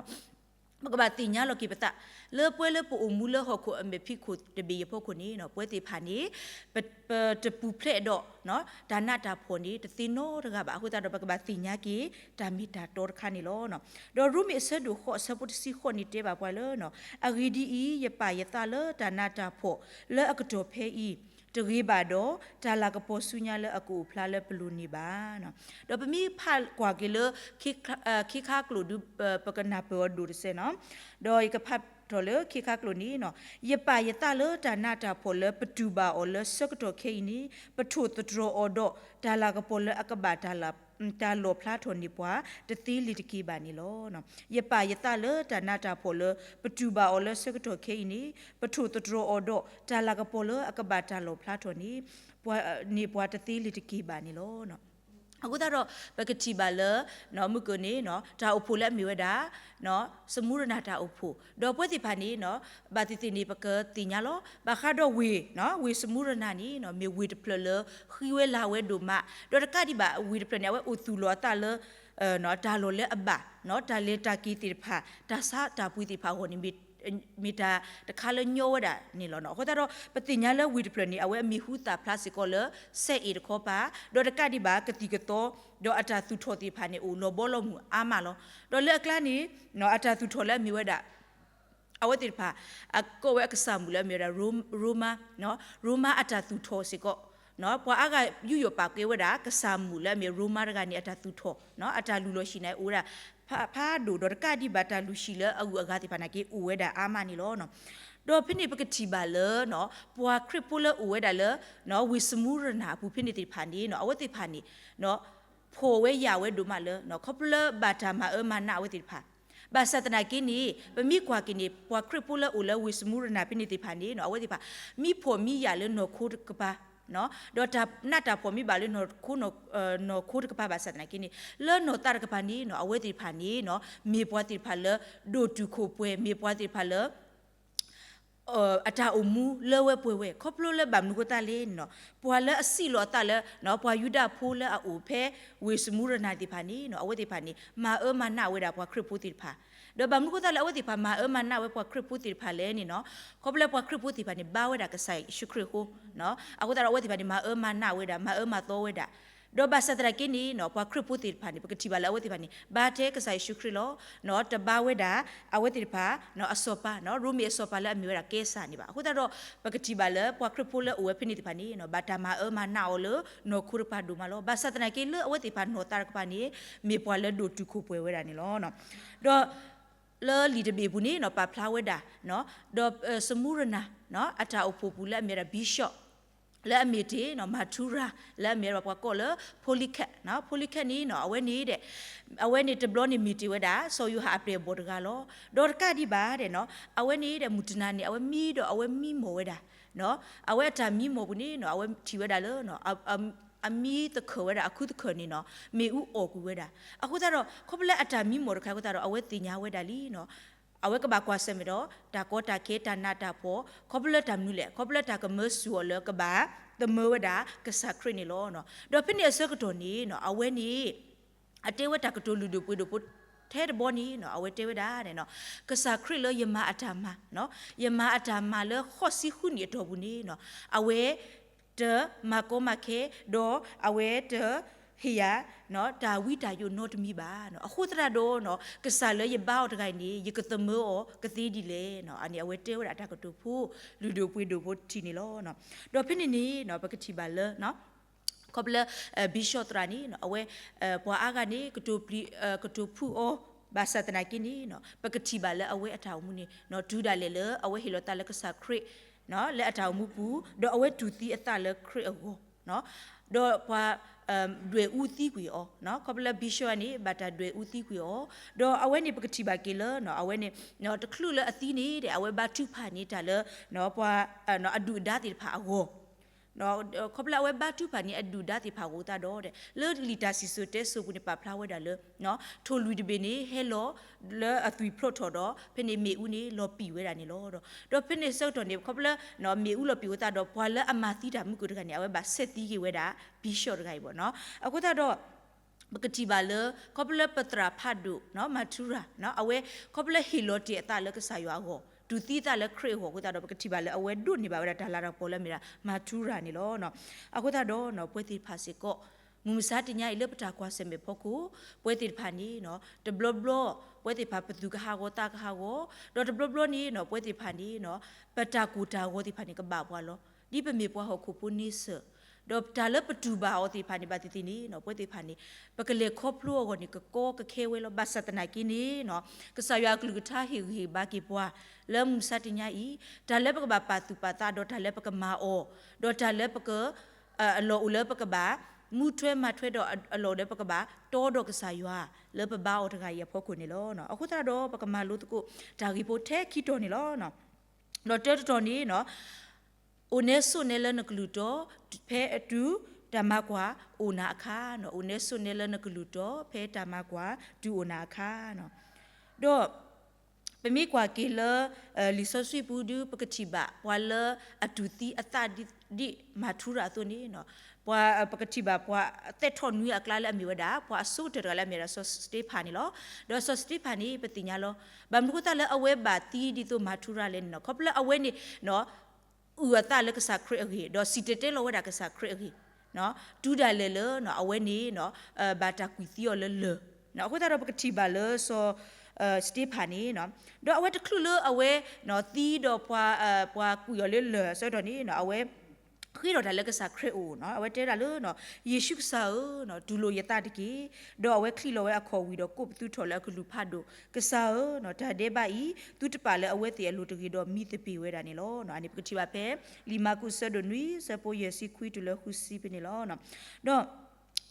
ပကဘၣ်သ့ၣ်ညါလီၤက့ၤပသး လၢပဝဲလၢပအိၣ်မူလၢဟီၣ်ခိၣ်အမဲာ်ဖံးခိၣ်တဘ့ၣ်အဖီခိၣ်န့ၣ် ပဝဲသ့ၣ်တဖၣ်န့ၣ် ပတပူၤဖျဲးဒီး တၢ်နးတၢ်ဖှီၣ်န့ၣ် တသ့နီတဂၤဘၣ်. အဃိသတးဒီး ပကဘၣ်သ့ၣ်ညါက့ၤ တၢ်မ့ၢ်တၢ်တီတခါန့ၣ်လီၤ. ဒီးရိမ့ၤအဆၢဒိၣ်ဃိး အဆၢဖိတဆံဃိးန့ၣ်တဲဘၣ်ပှၤလၢ အဂ့ၢ်ဒ်အံၤ, ယပာ်ယသးလၢတၢ်နးတၢ်ဖှီၣ် လၢအကတီၢ်ဖဲအံၤ တဂ့ၤဘၣ်ဒီး တၢ်လၤကပီၤဆူညါလၢအကအိၣ်ဖျါလၢပလိၤန့ၣ်ဘၣ်. ဒီးပမ့ၢ်ဖးကွၢ်က့ၤလၢ ခ့ခါကျိာ်ဒု ပကနၢ်ပၢၢ်အီၤဒိၣ်တစဲးနီၤ, ဒီးယကဖးထီၣ်လၢခ့ခါကျိာ်န့ၣ်နီၤ, ယပာ်ယသးလၢတၢ်နးတၢ်ဖှီၣ်လၢပတူၢ်ဘၣ်အီၤလၢဆၢကတီၢ်ခဲအံၤန့ၣ် ပထိၣ်သတြီၤအီၤဒီး တၢ်လၤကပီၤလၢအကဘၣ်တၢ်လီၣ်ဖျါထီၣ်န့ၢ်ပှၤ တသ့လၢၤတက့ၢ်ဘၣ်န့ၣ်လီၤ. ယပာ်ယသးလၢတၢ်နးတၢ်ဖှီၣ်လၢပတူၢ်ဘၣ်အီၤလၢဆၢကတီၢ်ခဲအံၤန့ၣ် ပထိၣ်သတြီၤအီၤဒီး တၢ်လၤကပီၤလၢအကဘၣ်တၢ်လီၣ်ဖျါထီၣ်န့ၢ် ပှၤ န့ၢ်ပှၤတသ့လၢၤတက့ၢ်ဘၣ်န့ၣ်လီၤ. အဃိသတးဒီး ပကထံၣ်ဘၣ်လၢ မုၢ်ကၢၢ်န့ၣ် တၢ်အိၣ်ဖှိၣ်လၢအမ့ၢ်ဝဲဒၣ် စမူရနၤတၢ်အိၣ်ဖှိၣ် ဒီးပဝဲသ့ၣ်တဖၣ်န့ၣ် ဘၣ်သ့ၣ်သ့ၣ်န့ၣ် ပကသ့ၣ်ညါလီၤ. ဘၣ်ဃးဒီးဝ့ၢ် ဝ့ၢ်စမူရနၤန့ၣ် မ့ၢ်ဝ့ၢ်တဖျၢၣ်လၢ ဃံဝဲလၤဝဲဒိၣ်မး ဒီးတကးဒံးဘၣ် ဝ့ၢ်တဖျၢၣ်န့ၣ် အဝဲအိၣ်သူၣ်လီၤအသးလၢ တၢ်လီၢ်လၢအဘၣ် တၢ်လဲၤတၢ်က့ၤသ့ၣ်တဖၣ် တၢ်ဆါတၢ်ပှ့ၤသ့ၣ်တဖၣ်အဂီၢ်န့ၣ် မ့ၢ်တၢ်တခါလၢညီဝဲဒၣ်န့ၣ်လီၤ. အဃိသတးဒီး ပသ့ၣ်ညါလၢဝ့ၢ်တဖျၢၣ်န့ၣ် အဝဲအမံၤဟူသၣ်ဖျါစ့ၢ်ကီးလၢ စဲအ့ၣ်တခီပၤ ဒီးတကးဒံးဘၣ် ကသံၣ်ကသီ ဒီးအတၢ်သူၣ်ထီၣ်သ့ၣ်တဖၣ်န့ၣ် အိၣ်လီၤဘီလီၤမုၢ်အါမးလီၤ. ဒီးလၢအကျါန့ၣ် အတၢ်သူၣ်ထီၣ်လၢအမ့ၢ်ဝဲဒၣ် အဝဲသ့ၣ်တဖၣ် အကိးဝဲအကစၢ်မုၣ်လၢအမ့ၢ်ဝဲဒၣ် ရိမါ ရိမါအတၢ်သူၣ်ထီၣ်စ့ၢ်ကီး ပှၤအါဂၤယူးယီၣ်ပာ်ကဲဝဲဒၣ် ကစၢ်မုၣ်လၢအမ့ၢ်ရိမါတဂၤန့ၣ် အတၢ်သူၣ်ထီၣ် အတၢ်လုၢ်လီၢ်ဟံၣ်န့ၣ် အိၣ်ဝဲဒၣ် ဖးဒိၣ် ဒီးတကးဒံးဘၣ်တၢ်လုၢ်ဟံၣ်လၢအဂုၤအဂၤသ့ၣ်တဖၣ်နာ်က့ အိၣ်ဝဲဒၣ်အါမးန့ၣ်လီၤ. ဒီးဖဲန့ၣ်ပကထံၣ်ဘၣ်လၢ ပှၤခရံာ်ဖိလၢအိၣ်ဝဲဒၣ်လၢ ဝ့ၢ်စမူရနၤအပူၤဖဲန့ၣ်သ့ၣ်တဖၣ်န့ၣ် အဝဲသ့ၣ်တဖၣ်န့ၣ် ဖှီၣ်ဝဲယာ်ဝဲဒိၣ်မးလၢ ခီဖျိလၢဘၣ်တၢ်မၤအၢမၤနးအဝဲသ့ၣ်တဖၣ် ဘၣ်ဆၣ်သနာ်က့န့ၣ် ပမ့ၢ်ကွၢ်က့ၤန့ၣ် ပှၤခရံာ်ဖိလၢအိၣ်လၢဝ့ၢ်စမူရနၤဖဲန့ၣ်သ့ၣ်တဖၣ်န့ၣ် အဝဲသ့ၣ်တဖၣ် မံဖှီၣ်မံယာ်လၢနီၢ်ခိတကပၤ ဒီးတၢ်နးတၢ်ဖှီၣ်မ့ၢ်ဘၣ်လၢနီၢ်ခိ နီၢ်ခိတကပၤဘၣ်ဆၣ်သနာ်က့န့ၣ် လၢနီၢ်သးတကပၤန့ၣ် အဝဲသ့ၣ်တဖၣ်န့ၣ် မ့ၢ်ပှၤသ့ၣ်တဖၣ်လၢ ဒိၣ်တုာ်ခိၣ်ပှဲၤ မ့ၢ်ပှၤသ့ၣ်တဖၣ်လၢ အတၢ်အိၣ်မူလၢဝဲပှဲၤဝဲ ခီဖျိလၢဘၣ်မနုၤဃိသတးလဲၣ်န့ၣ် ပှၤလၢအစံၣ်လီၤအသးလၢ ပှၤယူဒၤဖိလၢအအိၣ်ဖဲဝ့ၢ်စမူရနၤသ့ၣ်တဖၣ်န့ၣ် အဝဲသ့ၣ်တဖၣ်န့ၣ် မၤအၢမၤနးဝဲဒၣ်ပှၤခရံာ်ဖိသ့ၣ်တဖၣ် ဒီးဘၣ်မနုၤဃိသတးလၢအဝဲသ့ၣ်တဖၣ်မၤအၢမၤနးဝဲပှၤခရံာ်ဖိသ့ၣ်တဖၣ်လဲၣ်န့ၣ် ခီဖျိလၢပှၤခရံာ်ဖိသ့ၣ်တဖၣ်န့ၣ် ဘါဝဲဒၣ်ကစၢ်ယ့ၣ်ၡူးခရံာ်အဃိ အဃိသတးဒီးအဝဲသ့ၣ်တဖၣ်န့ၣ် မၤအၢမၤနးဝဲဒၣ် မၤအၢမၤသီဝဲဒၣ် ဒီးဘၣ်ဆၣ်သနာ်က့န့ၣ် ပှၤခရံာ်ဖိသ့ၣ်တဖၣ်န့ၣ် ပကထံၣ်ဘၣ်လၢအဝဲသ့ၣ်တဖၣ်န့ၣ် ဘါထဲကစၢ်ယ့ၣ်ၡူးခရံာ်လီၤ. တဘါဝဲဒၣ် အဝဲသ့ၣ်တဖၣ် အစီၤပၤ ရိမ့ၤအစီၤပၤလၢအမ့ၢ်ဝဲဒၣ်ကဲစၢ်န့ၣ်ဘၣ်. အဃိသတးဒီး ပကထံၣ်ဘၣ်လၢပှၤခရံာ်ဖိလၢအိၣ်ဝဲဖဲန့ၣ်သ့ၣ်တဖၣ်န့ၣ် ဘၣ်တၢ်မၤအၢမၤနးအီၤလၢနီၢ်ခိတကပၤဒိၣ်မးလီၤ. ဘၣ်ဆၣ်သနာ်က့လၢအဝဲသ့ၣ်တဖၣ်နီၢ်သးတကပၤန့ၣ် မ့ၢ်ပှၤလၢဒိၣ်တုာ်ခိၣ်ပှဲၤဝဲဒၣ်န့ၣ်လီၤ. ဒီး လၢလံာ်တဘ့ၣ်အပူၤန့ၣ် ပာ်ဖျါဝဲဒၣ် ဒီးစမူရနၤ အတၢ်အိၣ်ဖှိၣ်ပူၤလၢအမ့ၢ်ဝဲဒၣ် bishop လၢအမ့ၢ်တ့ၢ် မၤထူရၤ လၢအမ့ၢ်ဝဲဒၣ်ပှၤကိးလၢ Polycarp, Polycarp န့ၣ် အဝဲန့ၣ်ဒီး အဝဲန့ၣ်တဘျီန့ၣ်မ့ၢ်တ့ၢ်ဝဲဒၣ် စီၤယိၤဟၣ်အပျဲၢ်အဘီၣ်တဂၤလီၤ. ဒီးတကးဒံးဘၣ်ဒီး အဝဲန့ၣ်ဒီးမုၢ်တနၤန့ၣ် အဝဲမံဒီးအဝဲမံမီၢ်ဝဲဒၣ် အဝဲအတၢ်မံမီၢ်ပူၤန့ၣ် အဝဲထံၣ်ဝဲဒၣ်လၢ အမံသခၢၣ်ဝဲဒၣ် အခုသခၢၣ်န့ၣ်နီၤ မ့ၣ်အူအီၣ်ကွံာ်ဝဲဒၣ်. အဃိသတးဒီး ခီဖျိလၢအတၢ်မံမီၢ်တခါအဃိသတးဒီး အဝဲသ့ၣ်ညါဝဲဒၣ်လံနီၤ. အဝဲကဘၣ်ကွၢ်ဆၢၣ်မဲာ်ဒီး တၢ်ကီတၢ်ခဲ တၢ်နးတၢ်ဖှီၣ် ခီဖျိလၢတၢ်မနုၤလဲၣ် ခီဖျိလၢတၢ်ကမၢဆူၣ်အီၤလၢကဘၣ်သမၢဝဲဒၣ်ကစၢ်ခရံာ်န့ၣ်လီၤ. ဒီးဖဲန့ၣ်အဆၢကတီၢ်န့ၣ်နီၤ အဝဲန့ၣ် အတဲဝဲတၢ်ကတိၤလုၢ်ဒိၣ်ပှ့ၤဒိၣ်ဖိထဲတဘီန့ၣ်နီၤ အဝဲတဲဝဲဒၣ်န့ၣ်နီၤ ကစၢ်ခရံာ်လၢယမၤအတၢ်မၤ, ယမၤအတၢ်မၤလၢဃိးဆံဃုနံၣ်အတီၢ်ပူၤန့ၣ်နီၤ အဝဲ တမၤကီမၤခဲ ဒီးအဝဲတဟ့ၣ်ယၤ တၢ်ဝံတၢ်ယိးနီတမံၤဘၣ်. အဃိသတးဒီးနီၤ ကစၢ်လၢယဘါအီၤတဂၤအံၤန့ၣ် ယကသမၢအီၤကသ့ဒ်လဲၣ်နီၤ. အန့ၣ်အဝဲတဲဝဲဒၣ်တၢ်ကတိၤဖိ လုၢ်ဒိၣ်ပှ့ၤဒိၣ်ဖိတထံၣ်န့ၣ်လီၤ. ဒီးဖဲန့ၣ်န့ၣ်နီၤ ပကထံၣ်ဘၣ်လၢ ခီဖျိလၢ ဘံၣ်ၡီၣ်သရၣ်န့ၣ်နီၤ အဝဲ ပှၤအါဂၤန့ၣ် ကတိၤပျံၤ ကတိၤဖုၣ်အီၤ ဘၣ်ဆၣ်သနာ်က့န့ၣ်နီၤ ပကထံၣ်ဘၣ်လၢအဝဲအတၢ်အိၣ်မူန့ၣ်နီၤ တုၤဒၣ်လဲာ်လၢအဝဲဟ့ၣ်လီၤသးလၢကစၢ်ခရံာ် လၢအတၢ်အိၣ်မူပူၤ ဒီးအဝဲတူၢ်သံအသးလၢခရံာ်အဂီၢ် ဒီးပှၤ ဒွဲၣ်အူသံကွံာ်အီၤ, ခီဖျိလၢဘံၣ်ၡီၣ်န့ၣ် ဘၣ်တၢ်ဒွဲၣ်အူသံကွံာ်အီၤ, ဒီးအဝဲန့ၣ်ပကထံၣ်ဘၣ်က့ၤလၢ အဝဲန့ၣ် တချုးလၢအသံန့ၣ်ဒီး အဝဲဘါထုကဖၣ်န့ၢ်တၢ်လၢ ပှၤ အဒုၣ်အဒါသ့ၣ်တဖၣ်အဂီၢ် ခီဖျိလၢအဝဲဘါထုကဖၣ်န့ၢ်အဒုၣ်အဒါသ့ၣ်တဖၣ်အဂီၢ်သတးဒီး လၢလံာ်တၢ်စံၣ်စိၤတဲစိၤပူၤန့ၣ် ပာ်ဖျါဝဲဒၣ်လၢ ထိၣ်လွံၢ်တဘ့ၣ်န့ၣ် ဟဲလီၤလၢအသွံၣ်ဖျိးထီၣ်ဒီး ဖဲန့ၣ်မ့ၣ်အူန့ၣ် လီၤပံာ်ဝဲဒၣ်န့ၣ်လီၤ. ဒီးဖဲန့ၣ်ဆၢကတီၢ်န့ၣ် ခီဖျိလၢ မ့ၣ်အူလီၤပံာ်အဃိသတးဒီး ပှၤလၢအမၤသံတၢ်မုၢ်ကျိၤတဂၤန့ၣ် အဝဲဘၣ်ဆဲးသံက့ၤဝဲဒၣ် ဘံၣ်ၡီၣ်တဂၤအံၤဘၣ်နီၤ. အဃိသတးဒီး ပကထံၣ်ဘၣ်လၢ ခီဖျိလၢပသရၣ်ဖးဒိၣ် မၤထူရၤ အဝဲ ခီဖျိလၢဟ့ၣ်လီၤတ့ၢ်အသးလၢကစၢ်ယွၤအဂီၢ် တူၢ်သံအသးလၢခရံာ်အဂီၢ်အဃိသတးဒီး ပကထံၣ်ဘၣ်လၢအဝဲဒိးန့ၢ်ဘၣ်ဝဲဒၣ်တၢ်လၤတၢ်ကပီၤလၢအမ့ၢ်ဒၣ် မၤထူရၤန့ၣ်လီၤ. အဃိသတးဒီး ပဝဲသ့ၣ်တဖၣ်စ့ၢ်ကီး မုၢ်မဆါတနံၤအံၤလၢပတၢ်ကွၢ်ဆၢၣ်မဲာ်ဖီခိၣ် ပဝဲသ့ၣ်တဖၣ်န့ၣ် တဘျီဘျီ ပဝဲသ့ၣ်တဖၣ်ပသူၣ်ကဟးဂီၤသးကဟးဂီၤ ဒီးတဘျီဘျီန့ၣ် ပဝဲသ့ၣ်တဖၣ်န့ၣ် ပတၢ်ကိၢ်တၢ်ဂီၤသ့ၣ်တဖၣ်န့ၣ် ကဘၣ်ပှၤလီၤ. ဒ်ပမ့ၢ်ပှၤဟီၣ်ခိၣ်ဖိန့ဆၢၣ် ဒီးတၢ်လၢပတူၢ်ဘၣ်အီၤသ့ၣ်တဖၣ်န့ၣ် ဘၣ်သ့ၣ်သ့ၣ်န့ၣ် ပဝဲသ့ၣ်တဖၣ်န့ၣ် ပကလဲၤခီဖျိအဂီၢ်န့ၣ် ကကီကခဲဝဲလီၤ. ဘၣ်ဆၣ်သနာ်က့န့ၣ် ကစၢ်ယွၤအကလုၢ်ကထါဟ့ၣ်ဂံၢ်ဟ့ၣ်ဘါက့ၤပှၤ လၢမုၢ်မဆါတနံၤအံၤ တၢ်လၢပကဘၣ်ပာ်သူၣ်ပာ်သးဒီးတၢ်လၢပကမၤအီၤ ဒီးတၢ်လၢပက အလီၢ်အိၣ်လၢပကဘၣ် မူထွဲမၤထွဲဒီးအလီၢ်လၢပကဘၣ်တီဒီးကစၢ်ယွၤ လၢပဘါအီၤတဂၤအံၤအဖီခိၣ်န့ၣ်လီၤ. အဃိသတးဒီး ပကမၤလိသကိးတၢ်ဂ့ၢ်ဖိထဲခံတီၤန့ၣ်လီၤ. ဒီးတၢတတီၤန့ၣ် အိၣ်နဲဆိးနဲလၢနကလုၢ်တီ ဖဲတုၤတၢ်မၤကွၢ်အိၣ်နၤအခါ, အိၣ်နဲဆိးနဲလၢနကလုၢ်တီ ဖဲတၢ်မၤကွၢ်တုၤအိၣ်နၤအခါ ဒီး ပမ့ၢ်ကွၢ်က့ၤလၢ လံာ်စီဆှံပူၤဒု ပကထံၣ်ဘၣ်ပှၤလၢအတူၢ်သံအသးဒ်မၤထူရၤအသိးန့ၣ် ပှၤ ပကထံၣ်ဘၣ်ပှၤသဲးထီၣ်နွံအကျါလၢအမ့ၢ်ဝဲဒၣ် ပှၤအဆိကတၢၢ်တဂၤလၢအမ့ၢ်ဝဲဒၣ်စီၤစတ့ဖၣ်န့ၣ်လီၤ. ဒီးစီၤစတ့ဖၣ်န့ၣ် ပသ့ၣ်ညါလီၤ. ဘၣ်မနုၤအဃိသတးလၢအဝဲဘၣ်သံဒ်သိးမၤထူရၤလဲၣ်န့ၣ် ခီဖျိလၢအဝဲန့ၣ် အုၣ်အသးလၢကစၢ်ခရံာ်အဂ့ၢ် ဒီးစံၣ်တဲၤတဲလီၤဝဲဒၣ်ကစၢ်ခရံာ်အဂ့ၢ် တုၤဒၣ်လဲာ်လၢအဝဲန့ၣ် ဘၣ်တၢ်ကွံာ်သံအီၤလၢလၢၢ်. အဃိသတးဒီးပကထံၣ်ဘၣ်လၢစီၤ စတ့ဖၣ်န့ၣ် ဒီးအဝဲတချုးလၢအဝဲ သံဒီးပှၤ ပှၤကွံာ်အီၤလၢလၢၢ်အဆၢကတီၢ်န့ၣ် အဝဲ ဃ့ထီၣ်တၢ်လၢကစၢ်ခရံာ်အအိၣ် အဝဲတဲဒၣ်လၢ ယ့ၣ်ၡူးကစၢ်ဧၢ, တူၢ်လိာ်ယသးတက့ၢ်. ဒီးအဝဲချံးလီၤဝဲအခီၣ်ဝံၤဒီးကိးပသူထီၣ်လၢအကလုၢ်ဖးဒိၣ်, ကစၢ်ဧၢ, တၢ်ဒဲးဘးအံၤ သုတပာ်လၢအဝဲသ့ၣ်အလိၤတဂ့ၤဒီးမံသပ့ၤဝဲဒၣ်န့ၣ်လီၤ. အန့ၣ်ပကထံၣ်ဘၣ်ဖဲ လံာ်မၢ်ကူးဆၢဒိၣ်နွံ ဆၢဖိယဲၢ်ဆံခွံတုၤလၢဃုဆံဖဲန့ၣ်လီၤ. ဒီး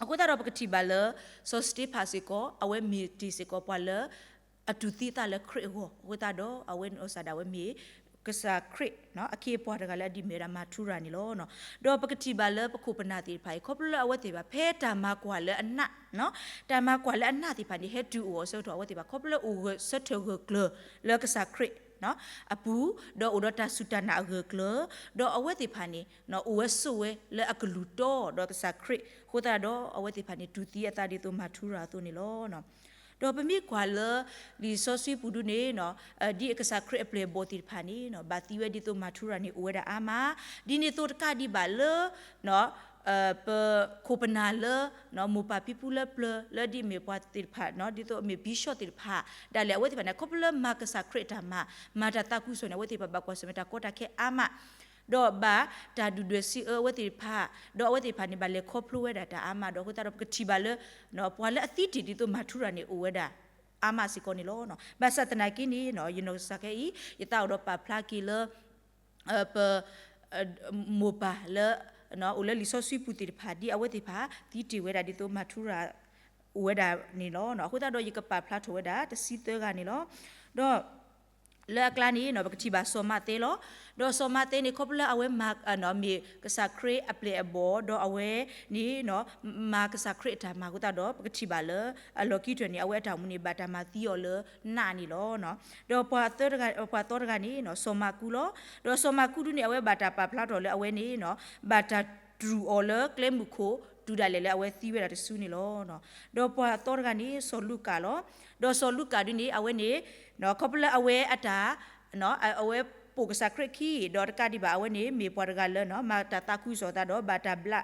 အဃိသတးဒီးပကထံၣ်ဘၣ်လၢ စီၤစတ့ဖၣ်စ့ၢ်ကီး အဝဲမ့ၢ်တ့ၢ်စ့ၢ်ကီးပှၤလၢ အတူၢ်သံအသးလၢခရံာ်အဂီၢ် အဃိသတးဒီး အဝဲန့ၣ်အစၢ်ဒၣ်ဝဲမ့ၢ် ကစၢ်ခရံာ် အခ့အပှၤတဂၤလၢအဒ်မ့ၢ်ဝဲဒၣ်မၤထူရၤန့ၣ်လီၤ. ဒီးပကထံၣ်ဘၣ်လၢပခိၣ်ပနၢ်သ့ၣ်တဖၣ်အံၤ ခီဖျိလၢအဝဲသ့ၣ်တဖၣ် ဖဲတၢ်မၤကွၢ်လၢအနး တၢ်မၤကွၢ်လၢအနးသ့ၣ်တဖၣ်န့ၣ် ဟဲတုၤအိၣ်အဆၢကတီၢ် အဝဲသ့ၣ်တဖၣ် ခီဖျိလၢအိၣ်ဂၢၢ်ဆၢထၢၣ်ဂၢၢ်ကျၢၤလၢကစၢ်ခရံာ် အပူၤ, ဒီးအိၣ်ဒီးတၢ်စူၢ်တၢ်နာ်အဂၢၢ်ကျၢၤ, ဒီးအဝဲသ့ၣ်တဖၣ်န့ၣ် အိၣ်ဝဲဆိးဝဲလၢအကလုၢ်တီဒီးကစၢ်ခရံာ် အဃိသတးဒီး အဝဲသ့ၣ်တဖၣ်န့ၣ် တူၢ်သံအသးဒ်သိးမၤထူရၤအသိးန့ၣ်လီၤ. ဒီးပမ့ၢ်ကွၢ်လၢ လံာ်စီဆှံပူၤဒုန့ၣ် ဒ်အကစၢ်ခရံာ်အပျဲၢ်အဘီၣ်သ့ၣ်တဖၣ်န့ၣ် ဘၣ်သံဝဲဒ်သိးမၤထူရၤန့ၣ် အိၣ်ဝဲဒၣ်အါမး, ဒ်န့ၣ်အသိးတကးဒံးဘၣ်လၢ ပခိၣ်ပနၢ်လၢ မိၢ်ပၢ်ဖံဖုလၢပျၢၤ လၢဒ်အမ့ၢ်ပှၤသ့ၣ်တဖၣ် ဒ်သိးအမ့ၢ်ဘံၣ်ၡီၣ်သ့ၣ်တဖၣ် ဒၣ်လဲာ်အဝဲသ့ၣ်တဖၣ်န့ၣ် ခီဖျိလၢမၤကစၢ်ခရံာ်အတၢ်မၤ မၤတၢ်သးခုကစီၣ်န့ၣ် အဝဲသ့ၣ်တဖၣ်ဘၣ်ကွၢ်ဆၢၣ်မဲာ်တၢ်ကီတၢ်ခဲအါမး ဒီးဘၣ်တၢ်ဒုၣ်ဒွဲၣ်စံးအၢအဝဲသ့ၣ်တဖၣ်, ဒီးအဝဲသ့ၣ်တဖၣ်န့ၣ် ဘၣ်လဲၤခီဖျိဝဲဒၣ်တၢ်အါမး ဒီးအဃိသတးဒီး ပကထံၣ်ဘၣ်လၢ ပှၤလၢအသံတ့ၢ်ဒ်သိးမၤထူရၤန့ၣ် အိၣ်ဝဲဒၣ်အါမးစ့ၢ်ကီးန့ၣ်လီၤ. ဘၣ်ဆၣ်သနာ်က့န့ၣ် ယနီၢ်ကစၢ်ခဲအံၤ ယသးအိၣ်ဒီးပာ်ဖျါက့ၤလၢ ပ မိၢ်ပၢ်လၢ အိၣ်လၢလံာ်စီဆှံပူၤသ့ၣ်တဖၣ် ဒ်အဝဲသ့ၣ်တဖၣ် သံတ့ၢ်ဝဲဒၣ်ဒ်သိးမၤထူရၤ အိၣ်ဝဲဒၣ်န့ၣ်လီၤ. အဃိသတးဒီး ယကပာ်ဖျါထီၣ်ဝဲဒၣ် တဆံသၢဂၤန့ၣ်လီၤ. ဒီး လၢအကျါန့ၣ် ပကထံၣ်ဘၣ်စီၤမးသဲလီၤ. ဒီးစီၤမးသဲန့ၣ် ခီဖျိလၢအဝဲမၤ မ့ၢ်ကစၢ်ခရံာ်အပျဲၢ်အဘီၣ် ဒီးအဝဲန့ၣ် မၤကစၢ်ခရံာ်အတၢ်မၤအဃိသတးဒီး ပကထံၣ်ဘၣ်လၢ အလီၢ်ခံကတၢၢ်န့ၣ် အဝဲအတၢ်အိၣ်မူန့ၣ် ဘၣ်တၢ်မၤသံအီၤလၢနးန့ၣ်လီၤ. ဒီးပှၤသီတဂၤန့ၣ် စီၤမၤကူလီၤ. ဒီးစီၤမၤကူဒုန့ၣ် အဝဲဘၣ်တၢ်ပာ်ဖျါထီၣ်လၢအဝဲန့ၣ် ဘၣ်တၢ်တြူာ်အီၤလၢကျဲမုၢ်ခိၣ် တုၤဒၣ်လဲာ်လၢအဝဲသံဝဲဒၣ်တစုန့ၣ်လီၤ. ဒီးပှၤအသီတဂၤန့ၣ် စီၤလူၤကၣ်လီၤ. ဒီးစီၤလူၤကၣ်ဒုန့ၣ် အဝဲန့ၣ် ခီဖျိလၢအဝဲအတၢ် အဝဲပိာ်ကစၢ်ခရံာ်အခံ ဒီးတကးဒံးဘၣ် အဝဲန့ၣ်မ့ၢ်ပှၤတဂၤလၢ မၤတၢ်သးခုကစီၣ်အသးဒီး ဘၣ်တၢ်ဘျး လီ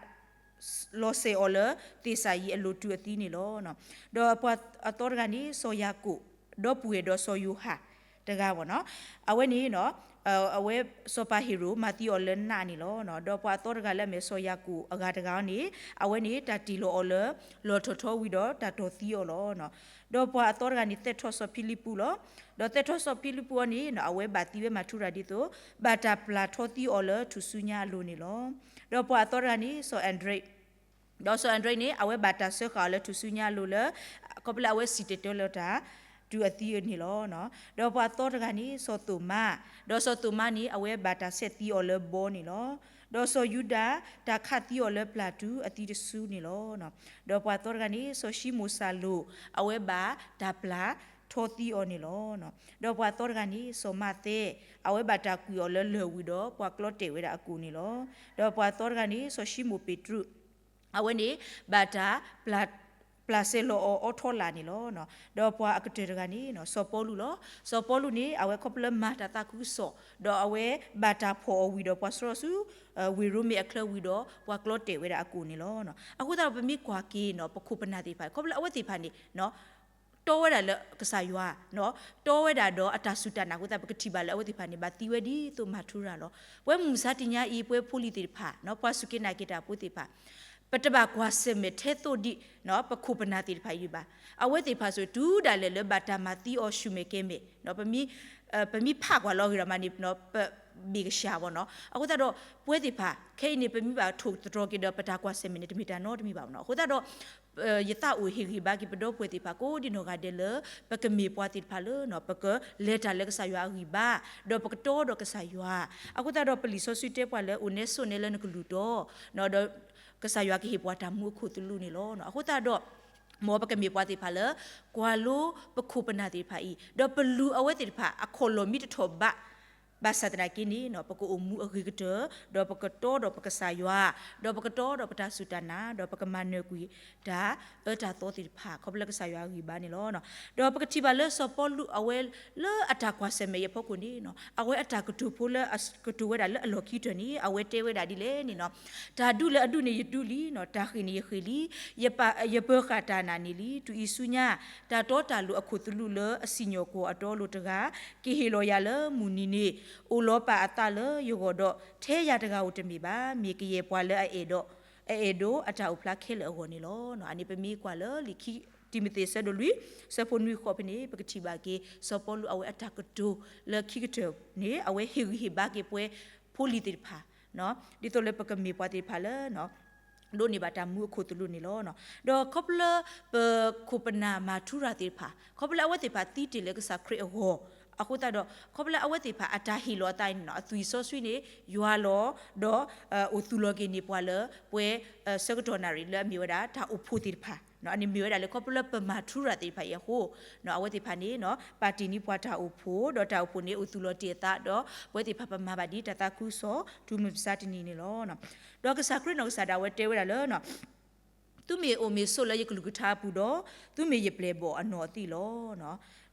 ၤစဲၤအီၤလၢသ့ၣ်စၢ်ယံၤအလိၤတုၤအသံန့ၣ်လီၤ. ဒီးပှၤအသီတဂၤန့ၣ် စီၤယၤကိာ် ဒီပုၢ်ဝဲၢ်ဒီးစီၤယိၤဟၣ်တဂၤဘၣ်နီၤ, အဝဲန့ၣ် အဝဲစီၤပၤဟ့ၤရိာ်မၤသံအီၤလၢနးန့ၣ်လီၤ. ဒီးပှၤအသီတဂၤလၢအမ့ၢ်စီၤယၤကိာ်အဂၤတဂၤအံၤန့ၣ် အဝဲန့ၣ်တၢ်တ့ၢ်လီၤအီၤလၢ လီၢ်ထီၣ်ထီဝံၤဒီးတၢ်တီၢ်သံအီၤလီၤ. ဒီးပှၤအသီတဂၤန့ၣ် သဲးထီၣ်စီၤဖံလံးပူးလီၤ. ဒီးသဲးထီၣ်စီၤဖံလံးပူးအံၤန့ၣ် အဝဲဘၣ်သံဝဲမၤထူရၤဒ်သိး ဘၣ်တၢ်ပျၢ်ထီသံအီၤလၢထူၣ်စုညါအလိၤန့ၣ်လီၤ. ဒီးပှၤအသီတဂၤန့ၣ် စီၤအၤဒြံး ဒီးစီၤအၤဒြံးန့ၣ် အဝဲဘၣ်တၢ်စၢဃာ်အီၤလၢထူၣ်စုညါအလိၤလၢ ခီဖျိလၢအဝဲစံၣ်တဲၤတဲလီၤတၢ် တုၤအသံန့ၣ်လီၤ. ဒီးပှၤအသီတဂၤန့ၣ် စီၤသိၣ်မါ, ဒီးစီၤသိၣ်မါန့ၣ် အဝဲဘၣ်တၢ်ဆဲးသံအီၤလၢဘီန့ၣ်လီၤ. ဒီးစီၤယူဒၤ တၢ်ခးသံအီၤလၢပျၢ်တုၤအသံတစုန့ၣ်လီၤ. ဒီးပှၤအသီတဂၤန့ၣ် စီၤၡံမိၣ်စၤလိာ် အဝဲဘၣ်တၢ်ပျၢ်ထီသံအီၤန့ၣ်လီၤ. ဒီးပှၤအသီတဂၤန့ၣ် စီၤမးသဲ, အဝဲဘၣ်တၢ်ကွံာ်အီၤလၢလၢၢ်ဝံၤဒီး ပှၤကျီတဲာ်ဝဲဒၣ်အကိာ်န့ၣ်လီၤ. ဒီးပှၤအသီတဂၤန့ၣ် စီၤၡံမိၣ်ပ့းတရူး, အဝဲန့ၣ် ဘၣ်တၢ် ပျၢ်စဲၤလီၤအီၤအီထီလာ်န့ၣ်လီၤ. ဒီးပှၤအကတၢၢ်တဂၤန့ၣ် စီၤပီလူးလီၤ. စီၤပီလူးန့ၣ် အဝဲခီဖျိလၢမၤတၢ်သးခုကစီၣ် ဒီးအဝဲဘၣ်တၢ်ဖီၣ်အီၤဝံၤဒီးပှၤဆှၢဆူ ဝ့ၢ်ရိမ့ၤအချၢဝံၤဒီး ပှၤကျီတဲာ်ဝဲဒၣ်အကိာ်န့ၣ်လီၤ. အဃိသတးဒီးပမ့ၢ်ကွၢ်က့ၤနီၤ ပခိၣ်ပနၢ်သ့ၣ်တဖၣ် ခီဖျိလၢအဝဲသ့ၣ်တဖၣ်န့ၣ် တီဝဲဒၣ်လၢကစၢ်ယွၤ, တီဝဲဒၣ်ဒီးအတၢ်စူၢ်တၢ်နာ်အဃိသတး ပကထံၣ်ဘၣ်လၢအဝဲသ့ၣ်တဖၣ်န့ၣ် ဘၣ်သံဝဲဒ်သိးမၤထူရၤလီၤ. ပဝဲမုၢ်မဆါတနံၤအံၤ ပဝဲဖိလံၤသ့ၣ်တဖၣ် ပှၤစူၢ်က့ၤနာ်က့ၤတၢ်ဖိသ့ၣ်တဖၣ် ပတဘၣ်ကွၢ်ဆၢၣ်မဲာ်ထဲသိးဒ် ပခိၣ်ပနၢ်သ့ၣ်တဖၣ်အံၤဘၣ်. အဝဲသ့ၣ်တဖၣ်စ့ၢ် တုၤဒၣ်လဲာ်လၢဘၣ်တၢ်မၤသံအီၤဆူၣ်မဲာ်ကဲၤမဲာ်, ပမ့ၢ်ဖးကွၢ်လီၤအဂ့ၢ်ဒီးမးန့ၣ် ပဘ့ၣ်ကစၢ်ဘၣ်နီၤ. အဃိသတးဒီး ပဝဲသ့ၣ်တဖၣ် ခဲအံၤန့ၣ် ပမ့ၢ်ဘၣ်ထိၣ်သတြီၤက့ၤဒီးပတၢ်ကွၢ်ဆၢၣ်မဲာ်န့ၣ် တမ့ၢ်တၢ်နီတမံၤဘၣ်နီၤ. အဃိသတးဒီး ယသးအိၣ်ဟ့ၣ်ဂံၢ်ဘါက့ၤပဒီပုၢ်ဝဲၢ်သ့ၣ်တဖၣ် ကိးဒံနီၢ်ဂၤဒဲးလၢ ပကမ့ၢ်ပှၤသ့ၣ်တဖၣ်လၢ ပကလဲၤတၢ်လၢကစၢ်ယွၤအဂံၢ်ဘါ, ဒီးပကတီဒီးကစၢ်ယွၤ. အဃိသတးဒီး ပလံာ်စီဆှံတဲပှၤလၢ အိၣ်နဲဆိးနဲလၢနကလုၢ်တီ, ဒီးကစၢ်ယွၤကဟ့ၣ်ပှၤတၢ်မူအခိၣ်သလုးန့ၣ်လီၤ. အဃိသတးဒီး မ်ပကမ့ၢ်ပှၤသ့ၣ်တဖၣ်လၢ ကွၢ်လိပခိၣ်ပနၢ်သ့ၣ်တဖၣ်အံၤ, ဒီးပလူၤအဝဲသ့ၣ်တဖၣ် အခီၣ်လီၢ်မ့ၢ်တထီၣ်ဘး ဘၣ်ဆၣ်သနာ်က့န့ၣ် ပကအိၣ်မူအဂ့ၤကတၢၢ်, ဒီးပကတီဒီးပကစၢ်ယွၤ, ဒီးပကတီဒီးပတၢ်စူၢ်တၢ်နာ်, ဒီးပကမၤနၢၤကွံာ်တၢ်အၢတၢ်သီသ့ၣ်တဖၣ် ခီဖျိလၢကစၢ်ယွၤအဂံၢ်ဘါန့ၣ်လီၤ. ဒီးပကထံၣ်ဘၣ်လၢစီၤပီလူးအဝဲလၢအတၢ်ကွၢ်ဆၢၣ်မဲာ်အံၤအဖီခိၣ်န့ၣ် အဝဲအတၢ်ကတိၤဖိလၢအကတိၤဝဲဒၣ်လၢအလီၢ်ခံကတၢၢ်န့ၣ် အဝဲတဲဝဲဒၣ်ဒ်လဲၣ်န့ၣ် တၢ်ဒုးလၢအဒုးန့ၣ်ယဒုးလံ, တၢ်ဃ့ၢ်န့ၣ်ယဃ့ၢ်လံ, ယပၢၤဃာ်တၢ်နာ်န့ၣ်လံ. တုၤအံၤဆူညါ တၢ်တီတၢ်လိၤအခိၣ်သလုးလၢအစံၣ်ညီၣ်ကွီၢ်အတီအလိၤတဂၤ ကဟ့ၣ်လီၤယၤလၢမုၢ်နံၤန့ၣ် အိၣ်လီၤပာ်အသးလၢယဂီၢ်ဒီး ထဲယၤတဂၤဧိၤတမ့ၢ်ဘၣ်. မ့ၢ်ကယဲၢ်ပှၤလၢအအဲၣ်ဒိး အအဲၣ်ဒိးအတၢ်အိၣ်ဖျါခဲလၢာ်အဂီၢ်န့ၣ်လီၤ. အန့ၣ်ပမ့ၢ်ကွၢ်လၢလံာ်ခံတံၤမသ့းဆၢဒိၣ်လွံၢ် ဆၢဖိနွံဃိးဖဲန့ၣ် ပကထံၣ်ဘၣ်က့ၤ စီၤပီလူးအဝဲအတၢ်ကတိၤလၢခံကတၢၢ်န့ၣ် အဝဲဟ့ၣ်ဂံၢ်ဟ့ၣ်ဘါက့ၤပဝဲဖိလံၤသ့ၣ်တဖၣ် ဒ်သိးလၢပကမ့ၢ်ပှၤသ့ၣ်တဖၣ်လၢ ဒိးန့ၢ်ဘၣ်တၢ်မူအခိၣ်သလုးန့ၣ်လီၤ. ဒီးခီဖျိလၢပခိၣ်ပနၢ်မၤထူရၤသ့ၣ်တဖၣ် ခီဖျိလၢအဝဲသ့ၣ်တဖၣ်သံတ့ၢ်လၢကစၢ်ခရံာ်အဂီၢ် အဃိသတးဒီး ခီဖျိလၢအဝဲသ့ၣ်တဖၣ်အတၢ်ဟ့ၣ်လီၤအသးအံၤန့ၣ် အသွံၣ်စီဆှံန့ၣ် ယွၤလီၤ ဒီးအိၣ်သူၣ်လီၤက့ၤန့ၢ်ပှၤလၢပဝဲ ဆၢကတီၢ်နၣ်ရံၣ်လၢအမ့ၢ်ဝဲဒၣ်တၢ်အိၣ်ဖှိၣ်သ့ၣ်တဖၣ် အန့ၣ်မ့ၢ်ဝဲဒၣ်လၢခီဖျိလၢပမၤထူရၤသ့ၣ်တဖၣ်အံၤအဃိ အဝဲသ့ၣ်တဖၣ်န့ၣ် ပာ်တ့ၢ်န့ၢ်ပှၤတၢ်အိၣ်ဖှိၣ် ဒီးတၢ်အိၣ်ဖှိၣ်န့ၣ်အိၣ်သူၣ်လီၤတ့ၢ်အသး ဒီးပဝဲသ့ၣ်တဖၣ်ပမၤဘၣ်ဒ်တၢ်သးခုကစီၣ် တုၤမုၢ်မဆါတနံၤန့ၣ်လီၤ. ဒီးကစၢ်ခရံာ်နီၢ်ကစၢ်ဒၣ်ဝဲတဲဝဲဒၣ်လၢ သုမ့ၢ်အိၣ်မ့ၢ်ဆိးလၢယကလုၢ်ကထါအပူၤဒီး သုမ့ၢ်ယပျဲၢ်ဘီၣ်အနီၢ်အသံလီၤ.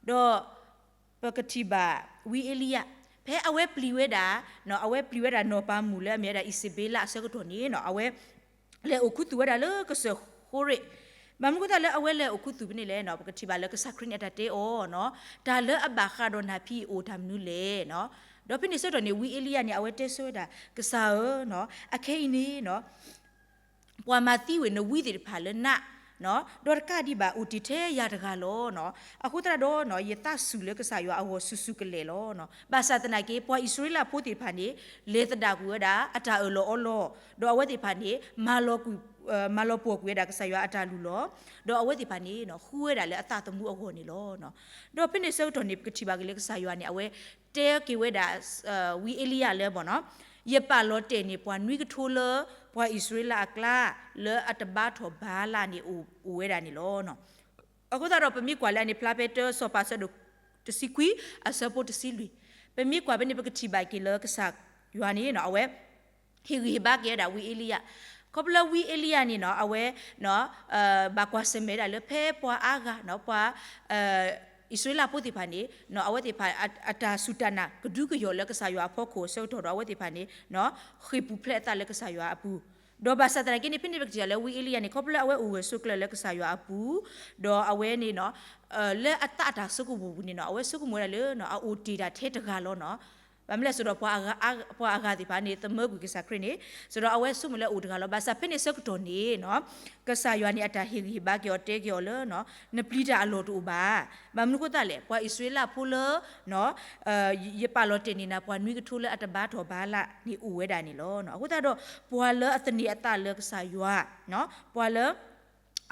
ဒီးပကထံၣ်ဘၣ်ဝံအ့လံယၤ ဖဲအဝဲပျံၤဝဲဒၣ် အဝဲပျံၤဝဲဒၣ်နီၢ်ပၤမုၣ်လၢအမ့ၢ်ဝဲဒၣ်အံးစဘ့လးအဆၢကတီၢ်န့ၣ် အဝဲ လဲၤအိၣ်ခူသူၣ်ဝဲဒၣ်လၢကစၢၢ်ဃိရ့ၣ် ဘၣ်မနုၤအဃိသတးလၢအဝဲလဲၤအိၣ်ခူသူၣ်ဖဲန့ၣ်လဲၣ် ပကထံၣ်ဘၣ်လၢကစၢ်ခရံာ်န့ၣ်အတၢ်တဲအီၤ တၢ်လၢအဘၣ်ဃးဒီးနၤဖံအံၤအိၣ်တၢ်မနုၤလဲၣ်. ဒီးဖဲန့ၣ်ဆၢကတီၢ်န့ၣ် ဝံအ့လံယၤန့ၣ် အဝဲတဲဆိဝဲဒၣ် ကစၢ်ဧၢ အခဲအံၤန့ၣ် ပှၤမၤသံဝဲနဝံသ့ၣ်တဖၣ်လၢနး ဒီးတကးဒံးဘၣ် အိၣ်တ့ၢ်ထဲယၤတဂၤလီၤ. အဃိသတးဒီး ယသးစူၤလၢကစၢ်ယွၤအဂီၢ်ဆူၣ်ဆူၣ်ကလဲာ်လီၤ. ဘၣ်ဆၣ်သနာ်က့ ပှၤအံၣ်စရ့လးဖိသ့ၣ်တဖၣ်န့ၣ် လဲၤသဒၣ်ကွံာ်ဝဲဒၣ်အတၢ်အၢၣ်လီၤအီလီၤ, ဒီးအဝဲသ့ၣ်တဖၣ်န့ၣ် မၤလီၤပှီၢ်ကွံာ်ဝဲဒၣ်ကစၢ်ယွၤအတၢ်လုၢ်လီၢ်, ဒီးအဝဲသ့ၣ်တဖၣ်န့ၣ် ဃုဝဲဒၣ်လၢအသးသမူအဂီၢ်န့ၣ်လီၤ. ဒီးဖဲန့ၣ်ဆၢကတီၢ်န့ၣ် ပကထံၣ်ဘၣ်က့ၤလၢကစၢ်ယွၤန့ၣ် အဝဲတဲက့ၤဝဲဒၣ် ဝံအ့လံယၤလၢ ယပာ်လီၤတဲာ်န့ၢ်ပှၤနွံကထိလၢ ပှၤအံၣ်စရ့လးအကျါ လၢအတဘါထီၣ်ဘၤလးန့ၣ်အိၣ်ဝဲဒၣ်န့ၣ်လီၤ. အဃိသတးဒီး ပမ့ၢ်ကွၢ်လၢအန့ၣ် ဖျါဖဲတၢစီၤပၤဆၢဒိၣ်တဆံခွံ အဆၢဖိတဆံလွံၢ်, ပမ့ၢ်ကွၢ်ဖဲန့ၣ် ပကထံၣ်ဘၣ်က့ၤလၢကစၢ်ယွၤန့ၣ် အဝဲ ဟ့ၣ်ဂံၢ်ဟ့ၣ်ဘါက့ၤဝဲဒၣ်ဝံအ့လံယၤ, ခီဖျိလၢဝံအ့လံယၤန့ၣ် အဝဲ ဘၣ်ကွၢ်ဆၢၣ်မဲာ်ဝဲဒၣ်လၢဖဲပှၤအါဂၤ ပှၤ အံၣ်စရ့လးဖိသ့ၣ်တဖၣ်န့ၣ် အဝဲသ့ၣ်တဖၣ် အတၢ်စူၢ်တၢ်နာ်ကဒုကယီၢ်လၢကစၢ်ယွၤအဖီခိၣ်အဆၢကတီၢ်ဒီး အဝဲသ့ၣ်တဖၣ်န့ၣ် ဃ့ၢ်ပူၤဖျဲးအသးလၢကစၢ်ယွၤအပူၤ, ဒီးဘၣ်ဆၣ်သနာ်က့န့ၣ် ဖဲန့ၣ်ပကထံၣ်လၢဝံအ့လံယၤန့ၣ် ခီဖျိလၢအဝဲအိၣ်ဂၢၢ်ဆိးကျၢၤလၢကစၢ်ယွၤအပူၤ, ဒီးအဝဲန့ၣ် လၢအသးအတၢ်ဆိကမိၣ်ပူၤန့ၣ် အဝဲဆိကမိၣ်ဝဲဒၣ်လၢ အအိၣ်တ့ၢ်ဒၣ်ထဲတဂၤလီၤ. ဘၣ်မနုၤလဲၣ်ဆိုတော့ ပှၤအဂၤသ့ၣ်တဖၣ်န့ၣ် သမၢကွံာ်ကစၢ်ခရံာ်န့ၣ် ဆိုတော့ အဝဲဆိကမိၣ်လၢအအိၣ်တဂၤလီၤ. ဘၣ်ဆၣ်ဖဲန့ၣ်ဆၢကတီၢ်န့ၣ် ကစၢ်ယွၤန့ၣ် အတၢ်ဟ့ၣ်ဂံၢ်ဟ့ၣ်ဘါက့ၤအီၤ တဲက့ၤအီၤလၢ နပျံၤတၢ်အလီၢ်တအိၣ်ဘၣ်. ဘၣ်မနုၤအဃိသတးလဲၣ်, ပှၤအံၣ်စရ့လးဖိလၢ ယပာ်လီၤတဲာ်န့ၢ်နၤ ပှၤနွံကထိလၢအတဘါထီၣ်ဘၤလးန့ၣ်အိၣ်ဝဲဒၣ်န့ၣ်လီၤ. အဃိသတးဒီး ပှၤလၢအသန့ၤအသးလၢကစၢ်ယွၤ, ပှၤလၢ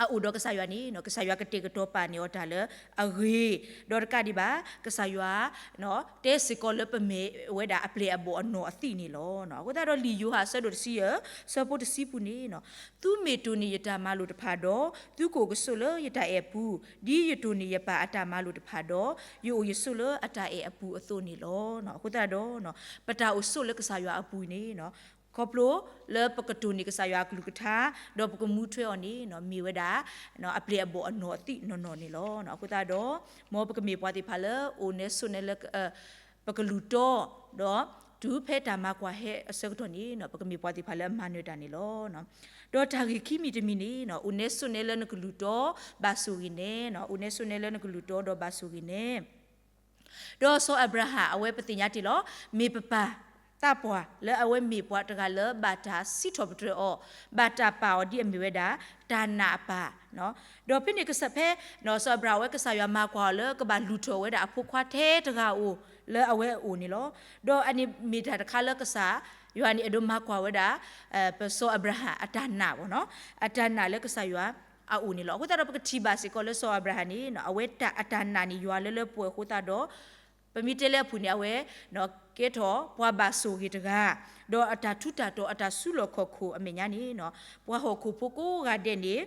အအိၣ်ဒီးကစၢ်ယွၤန့ၣ် ကစၢ်ယွၤကတဲာ်ကတီၤပာ်န့ၢ်အီၤတၢ်လၢအဂ့ၤ, ဒီးတကးဒံးဘၣ် ကစၢ်ယွၤ တဲစ့ၢ်ကီးလၢပမဲာ်ဝဲဒၣ်အပျဲၢ်အဘီၣ်အနီၢ်အသံးန့ၣ်လီၤ. အဃိသတးဒီးလံာ်ယိၤဟၣ်အဆၢဒိၣ်တဆံယဲၢ် ဆၢဖိတဆံပူၤန့ၣ် သုမ့ၢ်တိၢ်န့ၢ်ယတၢ်မၤလိာ်တဖၣ်ဒီး သုကအိၣ်ကဆိးလၢယတၢ်အဲၣ်အပူၤ, ဒ်ယတိၢ်န့ၢ်ယပၢ်အတၢ်မၤလိာ်တဖၣ်ဒီး ယအိၣ်ယဆိးလၢအတၢ်အဲၣ်အပူၤအသိးန့ၣ်လီၤ. အဃိသတးဒီး ပတၢ်အိၣ်ဆိးလၢကစၢ်ယွၤအပူၤန့ၣ် ခီဖျိလၢပကတိၢ်န့ၢ်ကစၢ်ယွၤအကလုၢ်ကထါ ဒီးပကမူထွဲအီၤန့ၣ် မ့ၢ်ဝဲဒၣ် အပျဲၢ်အဘီၣ်အနီၢ်အသံးနီၢ်နီၢ်န့ၣ်လီၤ. အဃိသတးဒီး မ်ပကမ့ၢ်ပှၤသ့ၣ်တဖၣ်လၢအိၣ်နဲဆိးနဲလၢ ပကလူၤတီ ဒီးတုၤဖဲတၢ်မၤကွၢ်ဟဲအဆၢကတီၢ်န့ၣ် ပကမ့ၢ်ပှၤသ့ၣ်တဖၣ်လၢအမၤနၢၤတၢ်န့ၣ်လီၤ. ဒီးတၢ်ဂ့ၢ်ခံမံၤတမံၤန့ၣ် အိၣ်နဲဆိးနဲလၢနကလူၤတီ ဘၣ်ဆိၣ်ဂ့ၤနဲ, အိၣ်နဲဆိးနဲလၢနကလူၤတီဒီးဘၣ်ဆိၣ်ဂ့ၤနဲ ဒီးစီၤအၤဘြၤဟၣ်အဝဲပသ့ၣ်ညါတ့ၢ်လီၤ, မ့ၢ်ပပၢ်သးပှၢ်လၢအဝဲမ့ၢ်ပှၤတဂၤလၢဘၣ်တၢ်စံးထီၣ်ပတြၢၤအီၤ, ဘၣ်တၢ်ပာ်အီၤဒ်အမ့ၢ်ဝဲဒၣ် တၢ်နာ်အပၢ်, ဒီးဖဲန့ၣ်ကစၢ်ဖဲ စီၤအၤဘြၤဟၣ်အဝဲကစၢ်ယွၤမၤကွၢ်အီၤလၢကဘၣ်လူၤထီၣ်ဝဲဒၣ်အဖိခွါထဲတဂၤဧိၤလၢအဝဲအအိၣ်န့ၣ်လီၤ. ဒီးအန့ၣ်မ့ၢ်တၢ်တခါလၢကစၢ်ယွၤန့ၣ် အဲၣ်ဒိးမၤကွၢ်ဝဲဒၣ် ပစီၤအၤဘြၤဟၣ်အတၢ်နာ်ဘၣ်နီၤ, အတၢ်နာ်လၢကစၢ်ယွၤအအိၣ်န့ၣ်လီၤ. အဃိသတးဒီးပကထံၣ်ဘၣ်စ့ၢ်ကီးလၢစီၤအၤဘြၤဟၣ်န့ၣ် အဝဲတၢ်အတၢ်နာ်န့ၣ်ယွၤလၢလၢပှဲၤပှဲၤအဃိသတးဒီး ပမ့ၢ်တဲလၢအပူၤန့ၣ် အဝဲ ကဲထီၣ်ပှၤဘၣ်ဆိၣ်ဂ့ၤတဂၤ, ဒီးအတၢ်ထူးတၢ်တီၤအတၢ်စုလီၢ်ခီၣ်ခိၣ်အမဲာ်ညါန့ၣ် ပှၤဟီၣ်ခိၣ်ဖိကိးဂၤဒဲးန့ၣ်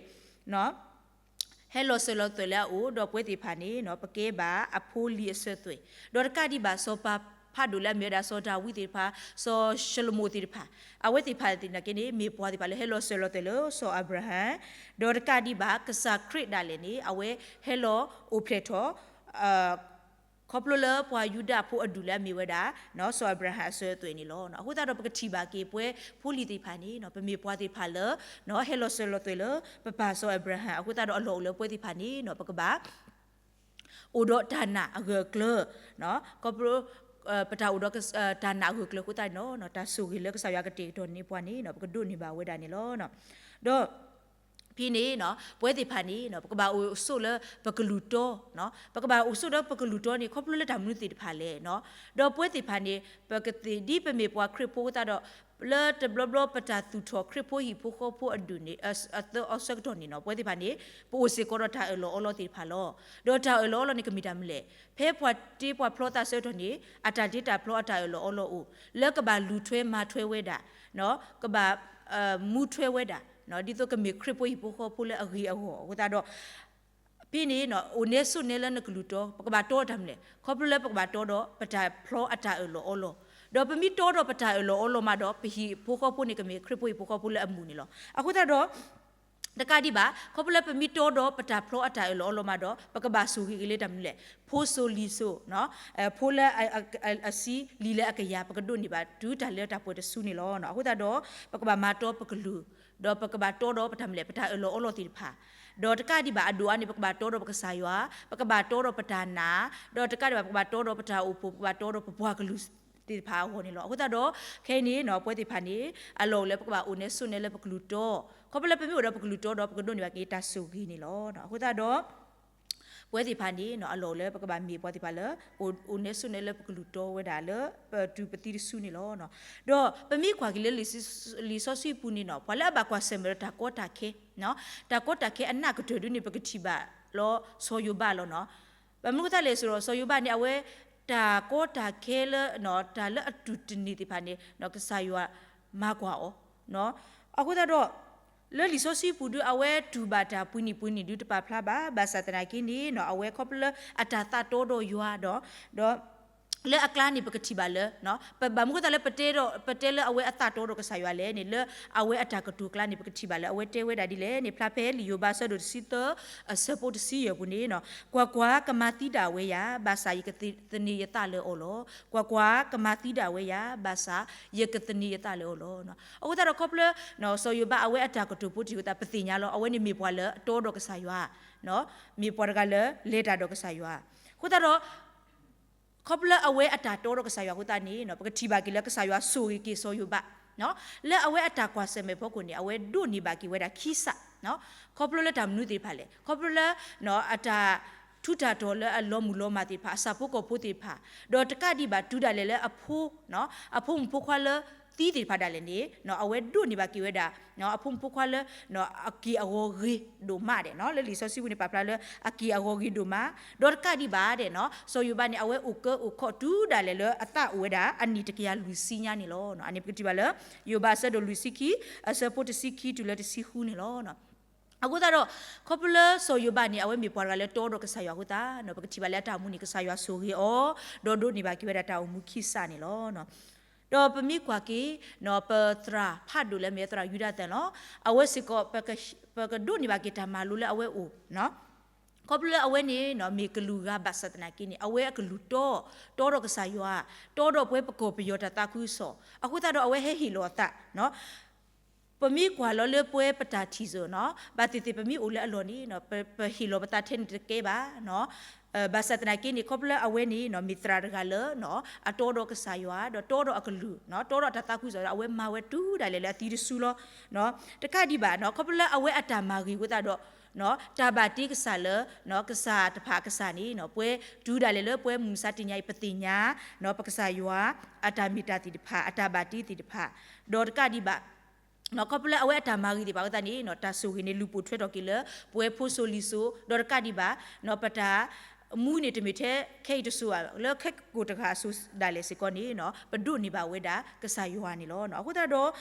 ဟဲလီၤစၢၤလီၤသွဲၣ်လၢအအိၣ်, ဒီးပဝဲသ့ၣ်တဖၣ်န့ၣ် ပကဲဘၣ်အဖိလံၤအစၢၤသွဲၣ်, ဒီးတကးဒံးဘၣ် စီၤပၤဖးဒိၣ်လၢအမ့ၢ်ဝဲဒၣ်စီၤဒၤဝံးသ့ၣ်တဖၣ်, စီၤၡလိၤမိၣ်သ့ၣ်တဖၣ်, အဝဲသ့ၣ်တဖၣ်သနာ်က့န့ၣ် မ့ၢ်ပှၤသ့ၣ်တဖၣ်လၢဟဲလီၤစၢၤလီၤသွဲၣ်လၢစီၤအၤဘြၤဟၣ်, ဒီးတကးဒံးဘၣ် ကစၢ်ခရံာ်ဒၣ်လဲာ်န့ၣ် အဝဲဟဲလီၤအိၣ်ဖျဲၣ်ထီၣ် ခီဖျိလၢပှၤယူဒၤဖိအဒူၣ်လၢအမ့ၢ်ဝဲဒၣ် စီၤအၤဘြၤဟၣ်အစၢၤအသွဲၣ်န့ၣ်လီၤ. အဃိသတးဒီးပကထံၣ်ဘၣ်က့ၤပဝဲဖိလံၤသ့ၣ်တဖၣ်န့ၣ် ပမ့ၢ်ပှၤသ့ၣ်တဖၣ်လၢ ဟဲလီၤစၢၤလီၤသွဲၣ်လၢပပၢ်စီၤအၤဘြၤဟၣ်အဃိသတးဒီး အလီၢ်အိၣ်လၢပဝဲသ့ၣ်တဖၣ်န့ၣ် ပကဘၣ် အိၣ်ဒီးတၢ်နာ်အဂၢၢ်အကျၢၤ, ခီဖျိ ပတၢ်အိၣ်ဒီးတၢ်နာ်အဂၢၢ်အကျၢၤအဃိသတးန့ၣ် တၢ်ဆိၣ်ဂ့ၤလၢကစၢ်ယွၤကတဲာ်ကတီၤန့ၢ်ပှၤန့ၣ် ပကဒိးန့ၢ်ဘၣ်ဝဲဒၣ်န့ၣ်လီၤ. ဒီး ဖဲန့ၣ် ပဝဲသ့ၣ်တဖၣ်န့ၣ် ပကဘၣ်အိၣ်ဆိးလၢပကလူၤတီ, ပကဘၣ်အိၣ်ဆိးဒီးပကလူၤတီန့ၣ် ခီဖျိလၢတၢ်မနုၤသ့ၣ်တဖၣ်လဲၣ်, ဒီးပဝဲသ့ၣ်တဖၣ်န့ၣ် ပကသ့ၣ်ဒ်ပမ့ၢ်ပှၤခရံာ်ဖိအဃိသတးဒီး လၢတဘျီဘျီပတၢ်သူၣ်ထီၣ်ခရံာ်ဖိဟံၣ်ဖိဃီဖိအဒူၣ်န့ၣ် အသၢအီဆၢကတီၢ်န့ၣ်နီၤ ပဝဲသ့ၣ်တဖၣ်န့ၣ် ပအိၣ်စ့ၢ်ကီးဒီးတၢ်အၢၣ်လီၤအီလီၤသ့ၣ်တဖၣ်လီၤ. ဒီးတၢ်အၢၣ်လီၤအီလီၤန့ၣ် ကမ့ၢ်တၢ်မနုၤလဲၣ်. ဖဲပှၤတ့ပှၤဖျီသးဆၢကတီၢ်န့ၣ် အတၢ်တ့တၢ်ဖျီအတၢ်အၢၣ်လီၤအီလီၤအိၣ် လၢကဘၣ်လူၤထွဲမၤထွဲဝဲဒၣ်, ကဘၣ် မူထွဲဝဲဒၣ် ဒ်သိးကမ့ၢ်ခရံာ်ဖိဟံၣ်ဖိဃီဖိလၢအဂ့ၤအဂီၢ်အဃိသတးဒီး ဖဲန့ၣ် အိၣ်နဲဆိးနဲလၢနကလူၤတီ ပကဘၣ်တီတၢ်မနုၤလဲၣ်. ခီဖျိလၢပကဘၣ်တီဒီးပတၢ်ဖျီအတၢ်အၢၣ်လီၤအီလီၤ, ဒီးပမ့ၢ်တီဒီးပတၢ်အၢၣ်လီၤအီလီၤမးဒီး ပဟံၣ်ဖိဃီဖိန့ၣ် ကမ့ၢ်ခရံာ်ဖိဟံၣ်ဖိဃီဖိလၢအမူးန့ၣ်လီၤ. အဃိသတးဒီး တကးဒံးဘၣ် ခီဖျိလၢပမ့ၢ်တီဒီးပတၢ်ဖျီအတၢ်အၢၣ်လီၤအီလီၤမးဒီး ပကဘၣ်ဆိၣ်ဂ့ၤက့ၤလၢတၢ်မနုၤလဲၣ်. ဖိစိၤလံၤစိၤ ဖိလၢအဆံ လံၤလၢအကယၤ ပကဒိးန့ၢ်ဘၣ်တုၤတၢ်လၢတၢ်ပှဲၤတစုန့ၣ်လီၤ. အဃိသတးဒီး ပကဘၣ်မၤတီပကလုၢ် ဒီးပကဘၣ်တီဒီးပတၢ်မနုၤလဲၣ် ပတၢ်အၢၣ်လီၤအီလီၤသ့ၣ်တဖၣ်, ဒီးတကးဒံးဘၣ် အဒိၣ်အါန့ၣ် ပကဘၣ်တီဒီးပကစၢ်ယွၤ, ပကဘၣ်တီဒီးပတၢ်နာ်, ဒီးတကးဒံးဘၣ် ပကဘၣ်တီဒီးပတၢ်အိၣ်ဖှိၣ်, ပကဘၣ်တီဒီးပပှၤကလုာ် သ့ၣ်တဖၣ်အဂီၢ်န့ၣ်လီၤ. အဃိသတးဒီး ခဲအံၤန့ၣ် ပဝဲသ့ၣ်တဖၣ်န့ၣ် အလီၢ်အိၣ်လၢပကဘၣ်အိၣ်နဲဆိးနဲလၢပကလုၢ်တီ, ခီဖျိလၢပမ့ၢ်အိၣ်ဒီးပကလုၢ်တီဒီး ပကဒိးန့ၢ်ဘၣ်က့ၤတၢ်ဆိၣ်ဂ့ၤန့ၣ်လီၤ. အဃိသတးဒီး ပဝဲသ့ၣ်တဖၣ်န့ၣ် အလီၢ်အိၣ်လၢပကဘၣ်မ့ၢ်ပှၤသ့ၣ်တဖၣ်လၢ အိၣ်နဲဆိးနဲလၢပကလုၢ်တီဝဲဒၣ်လၢ ပတုၤပသံတစုန့ၣ်လီၤ. ဒီးပမ့ၢ်ကွၢ်က့ၤလၢ လံာ်စီဆှံပူၤန့ၣ်နီၤ ပှၤလၢအဘၣ်ကွၢ်ဆၢၣ်မဲာ်ဒီးတၢ်ကီတၢ်ခဲ, တၢ်ကီတၢ်ခဲအနၢ်ကတၢၢ်ဒုန့ၣ် ပကထံၣ်ဘၣ်လီၤ စီၤယိၤဘးလီၤနီၤ. ဘၣ်မနုၤအဃိသတးလဲၣ်စ့ၢ်ကီး စီၤယိၤဘးန့ၣ် အဝဲ တၢ်ကီတၢ်ခဲလၢ တၢ်လၢအတူၢ်တန့ၢ်သ့ၣ်တဖၣ်န့ၣ် ကစၢ်ယွၤမၤကွၢ်အီၤ. အဃိသတးဒီး လၢလံာ်စီဆှံပူၤဒု အဝဲတူၢ်ဘၣ်တၢ်ပှဲၤနံၣ်ပှဲၤနံၣ်ဒုတပာ်ဖျါဘၣ်, ဘၣ်ဆၣ်သနာ်က့န့ၣ် အဝဲခီဖျိလၢအတၢ်သးတီဒီးယွၤဒီး ဒီး လၢအကျါန့ၣ် ပကထံၣ်ဘၣ်လၢ ဘၣ်မနုၤအဃိသတးလၢပတဲဒီး ပတဲလၢအဝဲအသးတီဒီးကစၢ်ယွၤလဲၣ်န့ၣ် လၢအဝဲအတၢ်ကတိၤကျါန့ၣ် ပကထံၣ်ဘၣ်လၢအဝဲတဲဝဲဒၣ်ဒ်လဲၣ်န့ၣ် ဖျါဖဲလံာ်ယိၤဘးအဆၢဒိၣ်တဆံသၢ အဆၢဖိတဆံယဲၢ်ပူၤန့ၣ် ကွၢ်ကွၢ်, ကမၤသံဒၣ်ဝဲယၤ, ဘၣ်ဆၣ်ယကသန့ၤယသးလၢအီၤလီၤ. ကွၢ်ကွၢ်, ကမၤသံဒၣ်ဝဲယၤ, ဘၣ်ဆၣ်ယကသန့ၤယသးလၢအီၤလီၤ. အဃိသတးဒီးခီဖျိ စီၤယိၤဘးအဝဲအတၢ်ကတိၤဖိတံၢ်အဃိသတး ပသ့ၣ်ညါလီၤ အဝဲန့ၣ်မ့ၢ်ပှၤလၢအတီဒီးကစၢ်ယွၤ, မ့ၢ်ပှၤတဂၤလၢလဲၤတၢ်ဒီးကစၢ်ယွၤ. အဃိသတးဒီး ခီဖျိလၢအဝဲအတၢ်တီဒီးကစၢ်ယွၤအဃိသတးန့ၣ် ပကထံၣ်ဘၣ်က့ၤလၢကစၢ်ယွၤဆိၣ်ဂ့ၤက့ၤစီၤယိၤဘး လၢအဝဲအတၢ်ကွၢ်ဆၢၣ်မဲာ်ဖီခိၣ်န့ၣ် အဝဲဒိးန့ၢ်ဘၣ်က့ၤဝဲဒၣ်ခံစး, ခီဖျိလၢတၢ်မနုၤသ့ၣ်တဖၣ်လဲၣ်, ခီဖျိလၢ အတၢ်ထူးတၢ်တီၤလၢအလီၤမုၢ်လီၤမၢ်သ့ၣ်တဖၣ် အဆၣ်ဖိကီၢ်ဖိသ့ၣ်တဖၣ်, ဒီးတကးဒံးဘၣ်တုၤဒၣ်လဲာ်လၢအဖိ အဖိမုၣ်ဖိခွါလၢသံသ့ၣ်တဖၣ်ဒၣ်လဲာ်န့ၣ် အဝဲဒိးန့ၢ်ဘၣ်က့ၤဝဲဒၣ် အဖိမုၣ်ဖိခွါလၢ အက့ၢ်အဂီၤဂ့ၤဒိၣ်မးဒဲး လၢလံာ်စီဆှံပူၤန့ၣ် ပာ်ဖျါလၢ အက့ၢ်အဂီၤဂ့ၤဒိၣ်မး, ဒီးတကးဒံးဘၣ်ဒဲး စီၤယိၤဘးန့ၣ် အဝဲအိၣ်ကၢအိၣ်ခီတုၤဒၣ်လဲာ်လၢအသးအိၣ်ဝဲဒၣ် အနံၣ်တကယၤလွံၢ်ဆံညါန့ၣ်လီၤ. အန့ၣ်ပကထံၣ်ဘၣ်လၢ ယိၤဘးအဆၢဒိၣ်လွံၢ်ဆံခံ အဆၢဖိတဆံခံတုၤလၢတဆံဃုန့ၣ်လီၤ. အဃိသတးဒီး ခီဖျိလၢစီၤယိၤဘးန့ၣ် အဝဲမ့ၢ်ပှၤတဂၤလၢတီဒီးကစၢ်ယွၤအဃိသတး ပကထံၣ်ဘၣ်လၢအတၢ်အိၣ်မူန့ၣ် ကစၢ်ယွၤဆိၣ်ဂ့ၤအီၤ, ဒီးဒိးန့ၢ်ဘၣ်က့ၤဝဲဒၣ်တၢ်အိၣ်မူခံစးန့ၣ်လီၤ. ဒီးပမ့ၢ်ကွၢ်က့ၤ ပသရၣ်ဖးဒိၣ်လၢအမ့ၢ်သရၣ်ယူဒၤသၢၣ်လီၤ. အဝဲစ့ၢ်ကီး ပကဒိးန့ၢ်ဘၣ်က့ၤတၢ်မၤလိလၢအဝဲအိၣ် ခီဖျိလၢအဝဲန့ၣ် မ့ၢ်ကလူးဂၤဘၣ်ဆၣ်သနာ်က့န့ၣ် အဝဲအကလုၢ်တီ, တီဒီးကစၢ်ယွၤ, တီဒီးပဝဲပကီၢ်ပယီၤတၢ်သးခုကစီၣ်, အဃိသတးဒီးအဝဲဟဲဟ့ၣ်လီၤအသး ပမ့ၢ်ကွၢ်လီၤလၢပဝဲပတၢ်ထံၣ်စ့ၢ်နီၤ ဘၣ်သ့ၣ်သ့ၣ်ပမ့ၢ်အိၣ်လၢအလီၢ်န့ၣ် ပဟ့ၣ်လီၤပသးထဲန့ၣ်တကဲဘၣ်. ဘၣ်ဆၣ်သနာ်က့န့ၣ် ခီဖျိလၢအဝဲန့ၣ် မ့ၢ်သရၣ်တဂၤလၢ အတီဒီးကစၢ်ယွၤ ဒီးတီဒီးအကလုၢ် တီဒီးအတၢ်သးခုကစီၣ် အဝဲမၤဝဲတုၤဒၣ်လဲာ်လၢအသံတစုလီၤ. တကးဒံးဘၣ် ခီဖျိလၢအဝဲအတၢ်မၤဂ့ၤအဃိသတးဒီး တၢ်ဘၣ်တ့ကစၢ်လၢ ကစၢ်တဖၣ်အကစၢ်န့ၣ် ပဝဲတုၤဒၣ်လဲာ်လၢပဝဲမုၢ်မဆါတနံၤအံၤ ပသ့ၣ်ညါ ပကစၢ်ယွၤ အတၢ်မ့ၢ်တၢ်သ့ၣ်တဖၣ် အတၢ်ဘၣ်တ့သ့ၣ်တဖၣ် ဒီးတကးဒံးဘၣ် ခီဖျိလၢအဝဲအတၢ်မၤဂ့ၤသ့ၣ်တဖၣ်အဃိသတးန့ၣ် တၢ်ဆိၣ်ဂ့ၤန့ၣ် လူၤပိာ်ထွဲထီၣ်က့ၤလၢ ပဝဲဖိစိၤလံၤစိၤ ဒီးတကးဒံးဘၣ် ပတၢ်မူန့ၣ်တမ့ၢ်ထဲခဲအံၤတစိၤဘၣ် လၢခဲကိာ်တဂၤအစိၤဒၣ်လဲာ်စ့ၢ်ကီးန့ၣ် ပဒိးန့ၢ်ဘၣ်ဝဲဒၣ်ကစၢ်ယွၤန့ၣ်လီၤ. အဃိသတးဒီး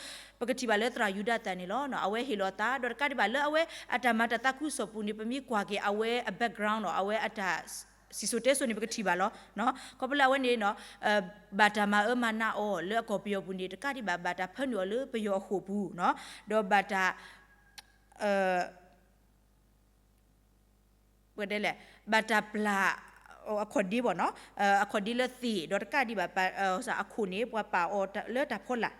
ပကထံၣ်ဘၣ်လၢသရၣ်ယူဒၤသၢၣ်န့ၣ်လီၤ. အဝဲဟ့ၣ်လီၤသး ဒီးတကးဒံးဘၣ်လၢအဝဲအတၢ်မၤတၢ်သးခုကစီၣ်ပူၤန့ၣ် ပမ့ၢ်ကွၢ်က့ၤအဝဲအ background နီၤ အဝဲအတၢ် စံၣ်စိၤတဲစိၤန့ၣ် ပကထံၣ်ဘၣ်လီၤ. ခီဖျိလၢအဝဲန့ၣ် ဘၣ်တၢ်မၤအၢမၤနးအီၤလၢအကီၢ်ပယီၤပူၤန့ၣ် တကးဒံးဘၣ် ဘၣ်တၢ်ဖၢနုာ်အီၤလၢပယီၤအဃိာ်ပူၤ ဒီးဘၣ်တၢ် ပတဲလဲၣ် ဘၣ်တၢ်ပျၢ် အခီၣ်ဒ့ဘၣ်နီၤ အခီၣ်ဒ့လၢသ့ၣ် ဒီးတကးဒံးဘၣ် အခိၣ်န့ၣ် ပှၤပာ်အီၤလၢတၢ်ဖီလာ်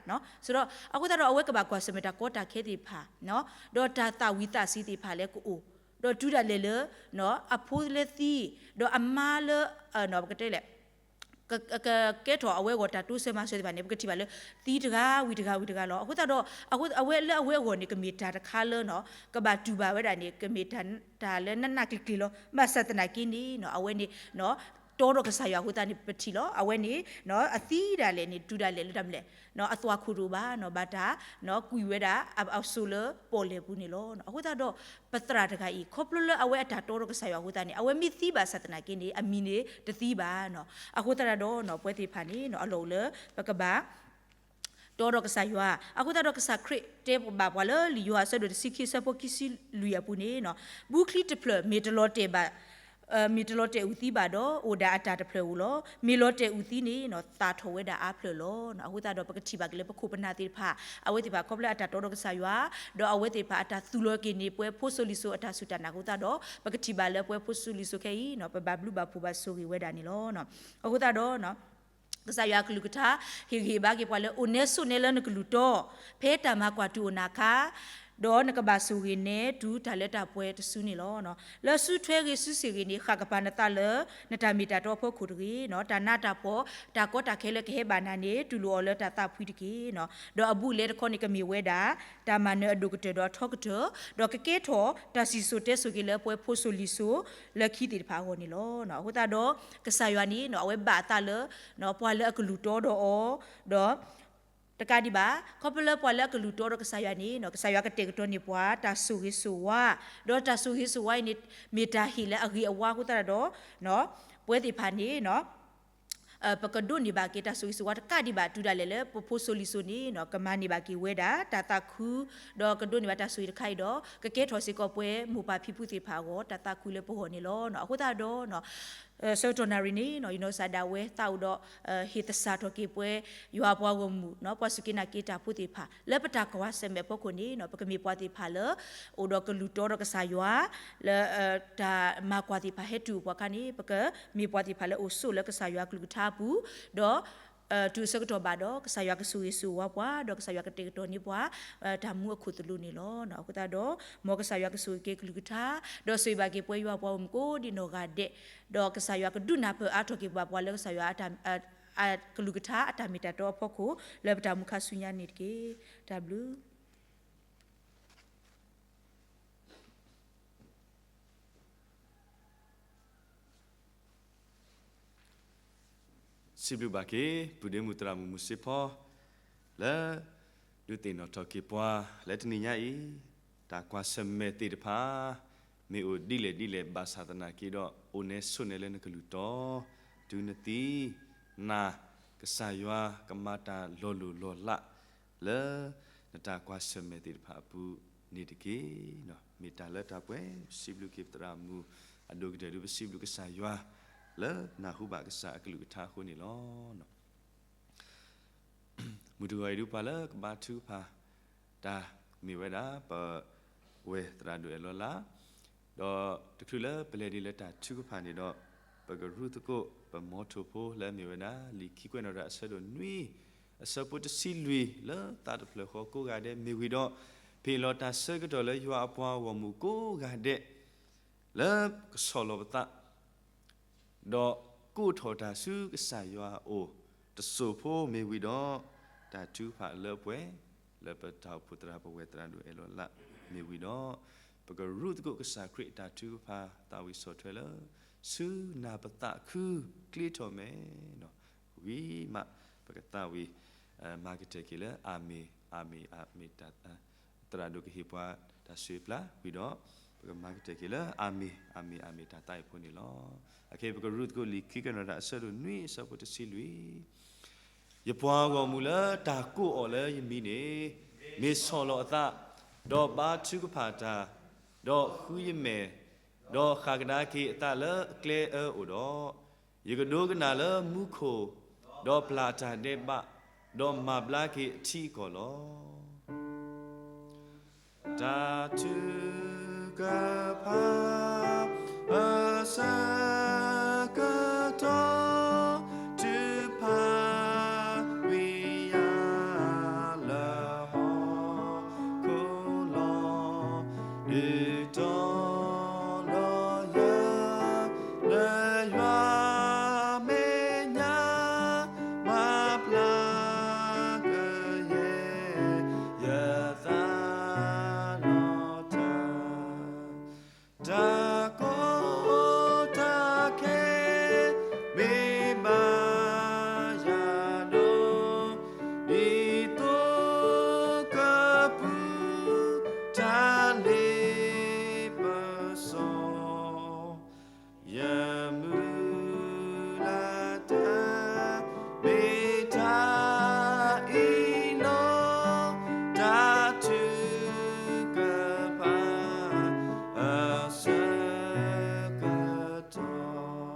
စ့ၢ်ဒီး အဃိသတးဒီး အဝဲကဘၣ်ကွၢ်ဆၢၣ်မဲာ်တၢ်ကီတၢ်ခဲသ့ၣ်တဖၣ် ဒီးတၢ်သၣ်ဝံၤသးဆံးသ့ၣ်တဖၣ်လၢကအိၣ် ဒီးတုၤဒၣ်လဲာ်လၢ အဖိလၢသံ ဒီးအမါလၢ ပကတဲလဲၣ် ကကဲထီၣ်အဝဲအဂီၢ်တၢ်တိစၢၤမၤစၢၤသ့ၣ်တဖၣ်န့ၣ် ပကထံၣ်ဘၣ်လၢ သံတဂၤဝံၤတဂၤဝံၤတဂၤလီၤ. အဃိသတးဒီး အဝဲလၢအဝဲအဂီၢ်န့ၣ် ကမ့ၢ်တၢ်တခါလၢ ကဘၣ်တူၢ်ဘၣ်ဝဲဒၣ်န့ၣ် ကမ့ၢ်တၢ်လၢနးနးကျံၤကျံၤလီၤ. ဘၣ်ဆၣ်သနာ်က့န့ၣ် အဝဲန့ၣ် တီဒီးကစၢ်ယွၤအဃိသတးန့ၣ် ပထံၣ်လီၤ. အဝဲန့ၣ် အသံဒၣ်လဲာ်န့ၣ် တုၤဒၣ်လဲာ်လၢတၢ်မနုၤလဲၣ် အသွၣ်ခိၣ်တအိၣ်ဘၣ် ဘၣ်တၢ် ကွံာ်ဝဲဒၣ်အစိၤလၢပီၣ်လဲၣ်ပူၤန့ၣ်လီၤ. အဃိသတးဒီး ပသရၣ်တဂၤအံၤ ခီဖျိလၢအဝဲအတၢ်တီဒီးကစၢ်ယွၤအဃိသတးန့ၣ် အဝဲမ့ၢ်သံဘၣ်ဆၣ်သနာ်က့န့ၣ် အမံၤန့ၣ်တသံဘၣ်. အဃိသတးဒီး ပဝဲသ့ၣ်တဖၣ်န့ၣ် အလီၢ်အိၣ်လၢပကဘၣ် တီဒီးကစၢ်ယွၤ အဃိသတးဒီးကစၢ်ခရံာ်တဲဘၣ်ပှၤလၢလံာ်ယိၤဟၣ်အဆၢဒိၣ်တဆံခံအဆၢဖိခံဆံလွံၢ်အပူၤန့ၣ် ဘုချံတဖျၢၣ်မ့ၢ်တလီၤတဲာ်ဘၣ် မ့ၢ်တလီၤတဲာ်အုးသံဘၣ်ဒီး အိၣ်ဒၣ်အတၢ်တဖျၢၣ်ဧိၤလီၤ. မ့ၢ်လီၤတဲာ်အုးသံန့ၣ် သၣ်ထီၣ်ဝဲဒၣ်အါဖျၢၣ်လီၤ. အဃိသတးဒီး ပကထံၣ်ဘၣ်က့ၤလၢပခိၣ်ပနၢ်သ့ၣ်တဖၣ် အဝဲသ့ၣ်တဖၣ်ခီဖျိလၢအတၢ်တီဒီးကစၢ်ယွၤ ဒီးအဝဲသ့ၣ်တဖၣ်အတၢ်သူၣ်လီၤက့ၤန့ၢ် ပဝဲဖိစိၤလံၤစိၤအတၢ်စူၢ်တၢ်နာ်အဃိသတးဒီး ပကထံၣ်ဘၣ်လၢပဝဲဖိစိၤလံၤစိၤခဲအံၤ ပဘၣ်ဘျုးဘၣ်ဖှိၣ်ဘၣ်ဆိၣ်ဂ့ၤဝဲဒၣ်န့ၣ်လီၤ. အဃိသတးဒီး ကစၢ်ယွၤအကလုၢ်ကထါ ဟ့ၣ်ဂံၢ်ဟ့ၣ်ဘါက့ၤပှၤလၢ အိၣ်နဲဆိးနဲလၢနကလုၢ်တီ, ဖဲတၢ်မၤကွၢ်တုၤအိၣ်နၤအခါ, ဒီးနကဘၣ်ဆိၣ်ဂ့ၤနဲတုၤတၢ်လၢတၢ်ပှဲၤတစုန့ၣ်လီၤ. လၢစုထွဲဂ့ၤစုစ့ၣ်ဂ့ၤန့ၣ် ဃၣ်ကပၤနသးလၢ နတၢ်မ့ၢ်တၢ်တီအဖီခိၣ်တဂ့ၤ, တၢ်နးတၢ်ဖှီၣ် တၢ်ကီတၢ်ခဲလၢကဟဲဘၣ်နၤန့ၣ် တူၢ်လိာ်အီၤလၢတၢ်သးဖှံတက့ၢ်. ဒီးအဘူးအလဲတခီန့ၣ် ကမ့ၢ်ဝဲဒၣ် တၢ်မၤနၢၤအဒိၣ်ကတၢၢ်ဒီးအထီကတၢၢ်, ဒီးကကဲထီၣ်တၢ်စံၣ်စိၤတဲစိၤက့ၤလၢပှၤဖိစိၤလံၤစိၤလၢခံသ့ၣ်တဖၣ်အဂီၢ်န့ၣ်လီၤ. အဃိသတးဒီး ကစၢ်ယွၤန့ၣ် အဝဲဘၣ်အသးလၢ ပှၤလၢအကလုၢ်တီဒီးအီၤ, ဒီး တကးဒံးဘၣ် ခီဖျိလၢပှၤလၢအကလုၢ်တီဒီးကစၢ်ယွၤန့ၣ် ကစၢ်ယွၤကတဲာ်ကတီၤန့ၢ်ပှၤ တၢ်ဆိၣ်ဂ့ၤဆိၣ်ဝါ, ဒီးတၢ်ဆိၣ်ဂ့ၤဆိၣ်ဝါအံၤန့ၣ် မ့ၢ်တၢ်ဟ့ၣ်လၢအဂ့ၤအဝါအဃိသတးဒီး ပဝဲသ့ၣ်တဖၣ်န့ၣ် ပကဒိးန့ၢ်ဘၣ်က့ၤတၢ်ဆိၣ်ဂ့ၤဆိၣ်ဝါတကးဒံးဘၣ် တုၤဒၣ်လဲာ်လၢပဖိစိၤလံၤစိၤန့ၣ် ကမၤန့ၢ်ဘၣ်က့ၤဝဲဒၣ် တၢ်သးခု, ဒီးကဒိးန့ၢ်ဘၣ်တၢ်ဆိၣ်ဂ့ၤတခါအံၤဒီး ကကဲထီၣ်စ့ၢ်ကီးပဝဲမိၢ်ပၢ်ဖံဖုသ့ၣ်တဖၣ်အဂီၢ် တၢ်သးခုလၢပဂီၢ်န့ၣ်လီၤ. အဃိသတးဒီး ဆၢကတီၢ်နၣ်ရံၣ်န့ၣ် ယနီၢ်ကစၢ်ဒၣ်ဝဲသးအိၣ်ဒီး ဟ့ၣ်သဆၣ်ထီၣ်က့ၤပဝဲ ယွၤအပှၤဂီၢ်မုၢ် ပှၤစူၢ်က့ၤနာ်က့ၤတၢ်ဖိသ့ၣ်တဖၣ် လၢပတၢ်ကွၢ်ဆၢၣ်မဲာ်အဖီခိၣ်န့ၣ် ပကမ့ၢ်ပှၤသ့ၣ်တဖၣ်လၢ အိၣ်ဒီးကလုၢ်တီဒီးကစၢ်ယွၤ လၢ တၢ်မၤကွၢ်သ့ၣ်တဖၣ်ဟဲတုၤအိၣ်ပှၤအခါန့ၣ် ပကမ့ၢ်ပှၤသ့ၣ်တဖၣ်လၢအိၣ်ဆိးလၢကစၢ်ယွၤအကလုၢ်ကထါအပူၤ ဒီး တုၤအဆၢကတီၢ်ဘၣ်ဒီး ကစၢ်ယွၤကဆိၣ်ဂ့ၤဆိၣ်ဝါပှၤ ဒီးကစၢ်ယွၤကတဲာ်ကတီၤန့ၢ်ပှၤ တၢ်မူအခိၣ်သလုးန့ၣ်လီၤ. အဃိသတးဒီး မ်ကစၢ်ယွၤကဆိၣ်ဂ့ၤက့ၤကလုၢ်ကထါ ဒီးဆိၣ်ဂ့ၤဘၣ်က့ၤပဝဲယွၤပှၤဂီၢ်မုၢ်ကိးဒံးနီၢ်ဂၤဒဲး, ဒီးကစၢ်ယွၤကဒုးနၢ်ပၢၢ်အါထီၣ်က့ၤပှၤ ပှၤလၢကစၢ်ယွၤ ကလုၢ်ကထါအတၢ်မ့ၢ်တၢ်တီအဖီခိၣ် လၢပတၢ်မူခါဆူညါန့ၣ်တက့ၢ်. တၢ်ဘျုး စံးဘျုးဘၣ်က့ၤ ပုၢ်ဒ့မုၣ်သရၣ်မုၣ်မုၢ်စ့ဖီ လၢ ဒုးသ့ၣ်နီၣ်ထီၣ်က့ၤပှၤ လၢတနံၤညါအံၤ တၢ်ကွၢ်ဆၢၣ်မဲာ်သ့ၣ်တဖၣ် မ့ၢ်အိၣ်ဒ်လဲၣ်ဒ်လဲၣ် ဘၣ်ဆၣ်သနာ်က့ဒီး အိၣ်နဲဆိးနဲလၢနကလုၢ်တီ တုၤနသံ နၤ ကစၢ်ယွၤကမၤတၢ်လီၤလိၢ်လီၤလး လၢ နတၢ်ကွၢ်ဆၢၣ်မဲာ်သ့ၣ်တဖၣ်အပူၤန့ၣ်တက့ၢ်. မ့ၢ်တၢ်လၢတၢ်ပှဲၤ ပစံးဘျုးက့ၤပသရၣ်မုၣ် အဒိၣ်ကတၢၢ်ဒုး ပစံးဘျုးကစၢ်ယွၤ လၢနၢ်ဟူဘၣ်ကစၢ်အကလုၢ်ကထါအဃိန့ၣ်လီၤ. မုၢ်တဂီၤအံၤဒုး ပှၤလၢကဘါထုကဖၣ်တၢ်မ့ၢ်ဝဲဒၣ် ပဝဲၢ်သရၣ်ဒိၣ်အဲၣ်လီၤလး, ဒီးတချုးလၢပလဲၤဒံးလၢတၢ်ထုကဖၣ်န့ၣ်ဒီး ပကရူၢ်သကိးပမီထိၣ်ဖိလၢအမ့ၢ်ဝဲဒၣ် လံာ်ခံကွဲးနီၣ်တၢ်အဆၢဒိၣ်နွံ အဆၢဖိတဆံလွံၢ် လၢသးတဖျၢၣ်ဃီကိးဂၤဒဲးမ့ၢ်ဝံၤဒီး ပဟ့ၣ်လီၤတၢ်ဆၢကတီၢ်လၢယွၤအပှၤဂီၢ်မုၢ်ကိးဂၤဒဲး လၢကဆီၣ်လီၤပသး ဒီးကိးထီၣ်တၢ်ဆူကစၢ်ယွၤအအိၣ် တစိၢ်ဖိမ့ၢ်ဝံၤဒီး တၢ်ထုကဖၣ်လၢပှဲၤ လၢပတၢ်အိၣ်ဖှိၣ်သရၣ်ပဝဲၢ်သရၣ်ဒိၣ်အဲၣ်လီၤလးမ့ၢ်ဝံၤဒီး ပကရူၢ်သကိးကစၢ်ခရံာ်အတၢ်ထုကဖၣ် သးဝံၣ်ဆီၣ်ထွဲလၢ ဆူနၢ်ပသးခု ကျ့ထီၣ်မဲာ် ဝံၤမး ပကသးဝံၣ် မၤကတၢၢ်က့ၤလၢ အၤမ့ၣ် အၤမ့ၣ် အၤမ့ၣ် တၢ် သရၣ်ဒိၣ်ကဟ့ၣ်ပှၤတၢ်ဆိၣ်ဂ့ၤပျၢ်ဝံၤဒီး ပကမၤကတၢၢ်က့ၤလၢ အၤမ့ၣ် အၤမ့ၣ် အၤမ့ၣ် တၢ်သးအံၤဖိန့ၣ်လီၤ. အခဲအံၤ ပကရူၢ်သကိးလံာ်ခံကွဲးနီၣ်တၢ်အဆၢဒိၣ်နွံအဆၢဖိတဆံလွံၢ် ယပှၤဂီၢ်မုၢ်လၢတၢ်ကိးအီၤလၢယမံၤန့ၣ် မ့ၢ်ဆီၣ်လီၤအသး, ဒီးဘါထုကဖၣ်တၢ်, ဒီးဃုယမဲာ်, ဒီးဃၣ်ကဒါက့ၤအသးလၢအကျဲအၢအိၣ်ဒီး, ယကဒိကနၣ်လၢမူခိၣ်, ဒီးပျၢ်တၢ်ဒဲးဘး, ဒီးမၤဘျါက့ၤအထံအကီၢ်လီၤ. တၢ်ထုကဖၣ်အဆၢကတီၢ် ထုကဖၣ်ဝံၤယၤလၢဟီၣ်ခိၣ်လီၤ. ဒုးတီၤလီၤယၤ လၢယွၤမဲာ်ညါ မၤဘျါကယဲၢ် ယသးလီၤတၢ်, တၢ်ကီတၢ်ခဲ မ့ၢ်ဘၣ်ယၤဒီး ဒ်သိးကပူၤ တၢ်လ့ပစီ ယမုၢ်လၢ်တၢ် မ့ၢ်တၢ်အံၤလီၤ. တၢ်ထုကဖၣ်အဆၢကတီၢ်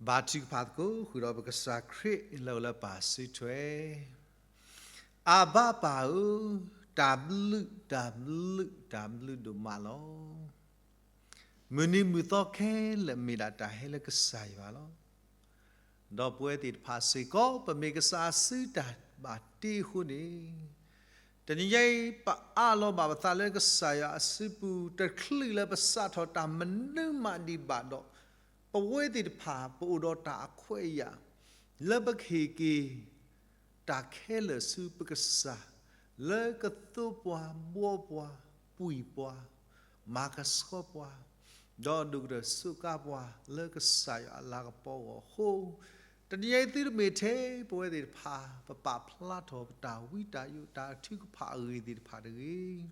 ဘါထုကဖၣ်သကိး ဃုာ်ဒီးပကစၢ်ခရံာ်လၢအအိၣ်လၢပၢ်စုထွဲ, အဘါပၢ်ဧၢ, တၢ်ဘျုး တၢ်ဘျုး တၢ်ဘျုးဒိၣ်မးလီၤ. မုၢ်နံၤမုၢ်သီခဲလၢာ်မ့ၢ်ဒၣ်တၢ်ဟဲလၢကစၢ်ယွၤလီၤ. ဒီးပဝဲသ့ၣ်တဖၣ်စ့ၢ်ကီး ပမ့ၢ်ကစၢ်အစုတၢ်ဘၣ်တ့အဃိန့ၣ်, တနံၤညါအံၤ ပအးလီၤဘၣ်ပသးလၢကစၢ်ယွၤအစုပူၤ တချုးလၢပစးထီၣ်တၢ်မနုၤမးဒံးဘၣ်ဒီး, ပဝဲသ့ၣ်တဖၣ် ပအိၣ်ဒီးတၢ်အခွဲးအယာ် လၢပကဟ့ၣ်က့ၤ တၢ်ခဲလၢာ်ဆူပကစၢ် လၢကသိပှၤ ဘှီပှၤ ပှံၤပှၤ မၤကဆှီပှၤ, ဒီးဒိၣ်ကတၢၢ်စူးကါပှၤလၢကစၢ်ယွၤအလၤကပီၤအဂီၢ်အဃိ, တနံၤညါအံၤသုတမ့ၢ်ထဲပဝဲသ့ၣ်တဖၣ် ပပာ်ဖျါထီၣ်ပတၢ်ဝံတၢ်ယိးတၢ်ထုကဖၣ်အဂ့ၢ်သ့ၣ်တဖၣ်တဂ့ၤ.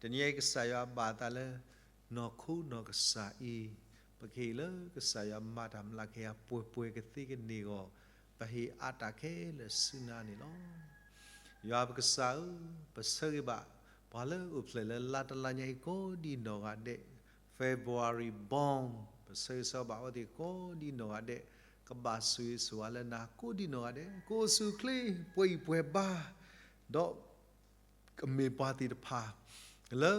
တနံၤညါအံၤကစၢ်ယွၤဘၣ်သးလၢ နီၢ်ခိနီၢ်ကစၢ်အံၤ, ပကဟ့ၣ်လၢကစၢ်ယွၤမၤတၢ်မျးကယၤပှဲၤပှဲၤကသ့ကန့ၢ်အဂီၢ်, ပဟ့ၣ်အါတၢ်ခဲလၢာ်ဆူနၤန့ၣ်လီၤ. ယွၤပကစၢ်ဧၢ, ပဆၢဂ့ၤဘၣ် ပှၤလၢအိၣ်ဖျဲၣ်လၢလါတလါညါအံၤကိးဒ်နီၢ်ဂၤဒဲး, February born, ပဆၢဂ့ၤဆၢဝါဘၣ်အဝဲသ့ၣ်ကိးဒ်နီၢ်ဂၤဒဲး, ကဘၣ်ဆိၣ်ဂ့ၤဆိၣ်ဝါလၢနၤကိးဒ်နီၢ်ဂၤဒဲး, ကအိၣ်ဆူၣ်အိၣ်ချ့ ပှဲၤအံၤပှဲၤဘါ, ဒီး ကမ့ၢ်ပှၤသ့ၣ်တဖၣ် လၢ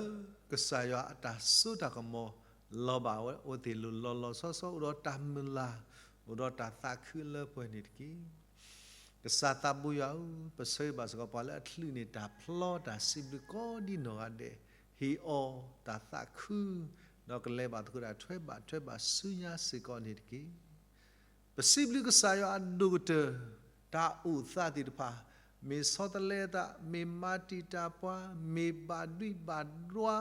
ကစၢ်ယွၤအတၢ်စိတၢ်ကမီၤ လီၤဘၣ်အဝဲသ့ၣ်လိၤလီၤလီၤဆီဆီ အိၣ်ဒီးတၢ်မုၢ်လၢ် အိၣ်ဒီးတၢ်သးခုလၢပှဲၤန့ၣ်တက့ၢ်. ကစၢ်သးဘိယွၤဧၢ, ပဆၢဂ့ၤဘၣ်စ့ၢ်ကီးပှၤလၢအချုးန့ၢ်တၢ်ဖျီတၢ်စံးဘျုးကိးဒ်နီၢ်ဂၤဒဲး, ဟ့ၣ်အီၤတၢ်သးခု, ဒီးကလဲၤဘၣ်သကိးတၢ်ထွဲဘၣ်ထွဲဘၣ်ဆူညါစ့ၢ်ကီးန့ၣ်တက့ၢ်. ပစံးဘျုးကစၢ်ယွၤအဒိၣ်ကတၢၢ် တၢ်အိၣ်သးသ့ၣ်တဖၣ်, မ့ၢ်ဆီတလဲအသး, မ့ၢ်မၤတံာ်တာ်ပှၤ, မ့ၢ်ဘၣ်ဒွံဘၣ်ဒွါ,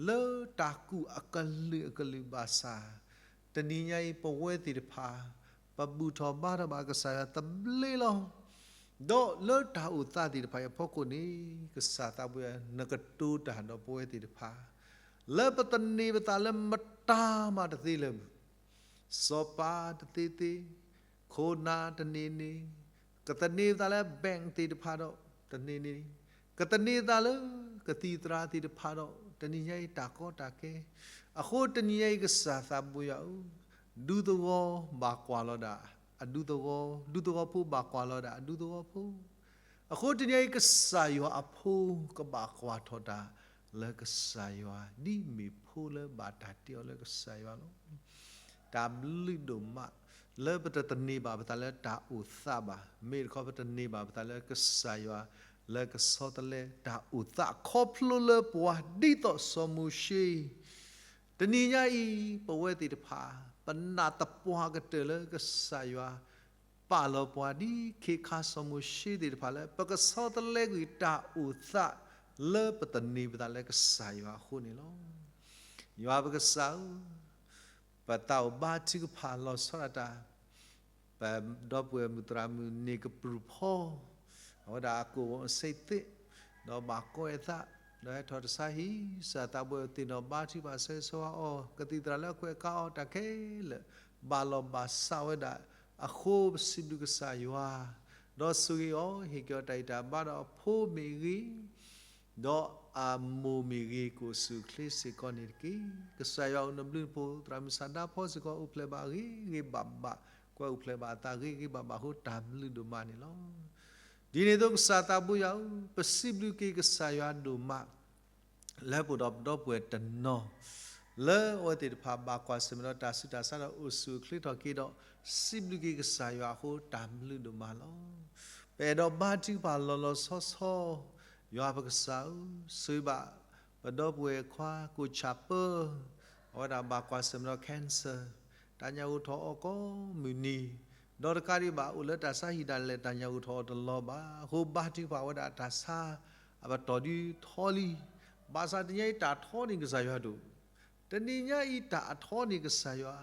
လၢတၢ်ကူၣ်အကလုာ်အကလုာ်ဘၣ်ဆၣ်, တနံၤညါအံၤ ပဝဲသ့ၣ်တဖၣ် ပဘူၣ်ထီၣ်ဘါထီၣ်ဘၣ်ကစၢ်ယွၤသဘျ့လီၤ. ဒီးလၢတၢ်အိၣ်သးသ့ၣ်တဖၣ်အံၤအဖီခိၣ်န့ၣ်, ကစၢ်သးဘိယွၤ နကတိၤတၢ်ဒီးပဝဲသ့ၣ်တဖၣ် လၢပသန့ၤပသးလၢမတၤမးတသ့လၢၤ စီၤပၤတသ့သ့, ခိၣ်နၢ်တန့ၢ်န့ၣ်, ကသန့ၤပသးလၢ bank သ့ၣ်တဖၣ်ဒီးတန့ၢ်န့ၣ်, ကသန့ၤသးလၢကသံၣ်သရၣ်သ့ၣ်တဖၣ်ဒီး တနံၤညါအံၤတၢ်ကီတၢ်ခဲ, အဃိတနံၤညါအံၤကစၢ်သးဘိယွၤဧၢ, ဒူသဝီဘၣ်ကွၢ်လီၤဒၣ်အဒူသဝီ, ဒူသဝီဖိဘၣ်ကွၢ်လီၤဒၣ်အဒူသဝီဖိ အဃိတနံၤအံၤ ကစၢ်ယွၤအဖိကဘၣ်ကွၢ်ထီၣ်တၢ် လၢကစၢ်ယွၤ ဒ်မ့ၢ်ဖိလၢဘၣ်တၢ်တ့အီၤလၢကစၢ်ယွၤလီၤ. တၢ်ဘျုးဒိၣ်မး လၢပတသန့ၤဘၣ်ပသးလၢတၢ်အိၣ်သးဘၣ်, မ့ၢ်တခီပတန့ၤဘၣ်ပသးလၢကစၢ်ယွၤ လၢကဆီတလဲတၢ်အိၣ်သး ခီဖျိလၢပှၤဒ်သိးစီၤမိၤၡ့ တနံၤညါအံၤ ပဝဲသ့ၣ်တဖၣ် ပနာ်သပှၢ်ကတၢၢ်လၢကစၢ်ယွၤ ပာ်လီၤပှၤဒ်ခ့ခါစီၤမိၤၡ့သ့ၣ်တဖၣ်လၢ ပကဆီတလဲကွံာ်တၢ်အိၣ်သး လၢပသန့ၤပသးလၢကစၢ်ယွၤအဃိန့ၣ်လီၤ. ယွၤပကစၢ်ဧၢ, ပသးအိၣ်ဘါထုကဖၣ်လီၤဆီဒၣ်တၢ် ပဒီပုၢ်ဝဲၢ်မုၣ်သရၣ်မုၣ်န့ၣ်ကပြုၢ်ဖီ, အဝဲဒၣ်အကိၣ်ဝီအဆ့သ့ၣ်, ဒီးဘၣ်ကွဲးအသး, ဒီးဟဲထီၣ်တဆါဟံၣ် ကစၢ်သးဘိသ့ၣ်နီၣ်ဘါထုကဖၣ်ဆၢဂ့ၤဆၢဝါအီၤ, ကသံၣ်သရၣ်လၢအကွဲးအကါအီၤတၢ်ခဲလၢာ်, ဘၣ်လီၤဘၣ်စးဝဲဒၣ်အဃိ ပစံးဘျုးကစၢ်ယွၤ, ဒီးဆိၣ်ဂ့ၤအီၤ ဟ့ၣ်က့ၤအီၤတၢ်ဂံၢ်တၢ်ဘါဒီးအဖိမ့ၢ်ဂ့ၤ ဒီးအမိၢ်မ့ၢ်ဂ့ၤ ကအိၣ်ဆူၣ်အိၣ်ချ့စ့ၢ်ကီးန့ၣ်တက့ၢ်. ကစၢ်ယွၤအိၣ်နဘျုးနဖှိၣ် သရၣ်မုၣ်ဆန္ဒဖီစ့ၢ်ကီး အိၣ်ဖျဲၣ်ဘၣ်ဂ့ၤဂ့ၤဘၣ်ဘၣ်, ကွၢ်အိၣ်ဖျဲၣ်ဘၣ်အသးဂ့ၤဂ့ၤဘၣ်ဘၣ်အဃိ တၢ်ဘျုးဒိၣ်မးန့ၣ်လီၤ. ဒ်န့ၣ်အသိးကစၢ်သးဘိယွၤဧၢ, ပစံးဘျုးက့ၤကစၢ်ယွၤဒိၣ်မး လၢပအိၣ်ဒီးပဒီပုၢ်ဝဲၢ်တနီၤ လၢအဝဲသ့ၣ်တဖၣ်ဘၣ်ကွၢ်ဆၢၣ်မဲာ်ဒီးတၢ်ဆူးတၢ်ဆါဒီးအိၣ်ဆူၣ်အိၣ်ချ့ထီၣ်က့ၤဒီး စံးဘျုးက့ၤကစၢ်ယွၤအဃိ တၢ်ဘျုးဒိၣ်မးလီၤ. ပအဲၣ်ဒိးဘါထုကဖၣ်လီၤလီၤဆီဆီ, ယွၤပကစၢ်ဧၢ, ဆိၣ်ဂ့ၤဘၣ် ပဒီပုၢ်ဝဲၢ်ခွါ ကိၣ်ဆၣ်ပၢ, အဝဲဒၣ်ဘၣ်ကွၢ်ဆၢၣ်မဲာ်ဒီး cancer, တၢ်ညၣ်ဂိၢ်ထီၣ်အီၤကိးမုၢ်နံၤ, ဒီးတကးဒံးဘၣ် အိၣ်လၢတၢ်ဆါဟံၣ်ဒၣ်လဲာ် တၢ်ညၣ်ဂိၢ်ထီၣ်အီၤတလီၤဘၣ်. အဃိဘါထုကဖၣ်ဝဲဒၣ်တၢ်ဆါ အပတီၢ်ဒုးထီလံ, ဘၣ်ဆၣ်တနံၤညါအံၤတၢ်ထီန့ၢ်ကစၢ်ယွၤဒိၣ် တနံၤညါအံၤတၢ်အထီန့ၢ်ကစၢ်ယွၤ,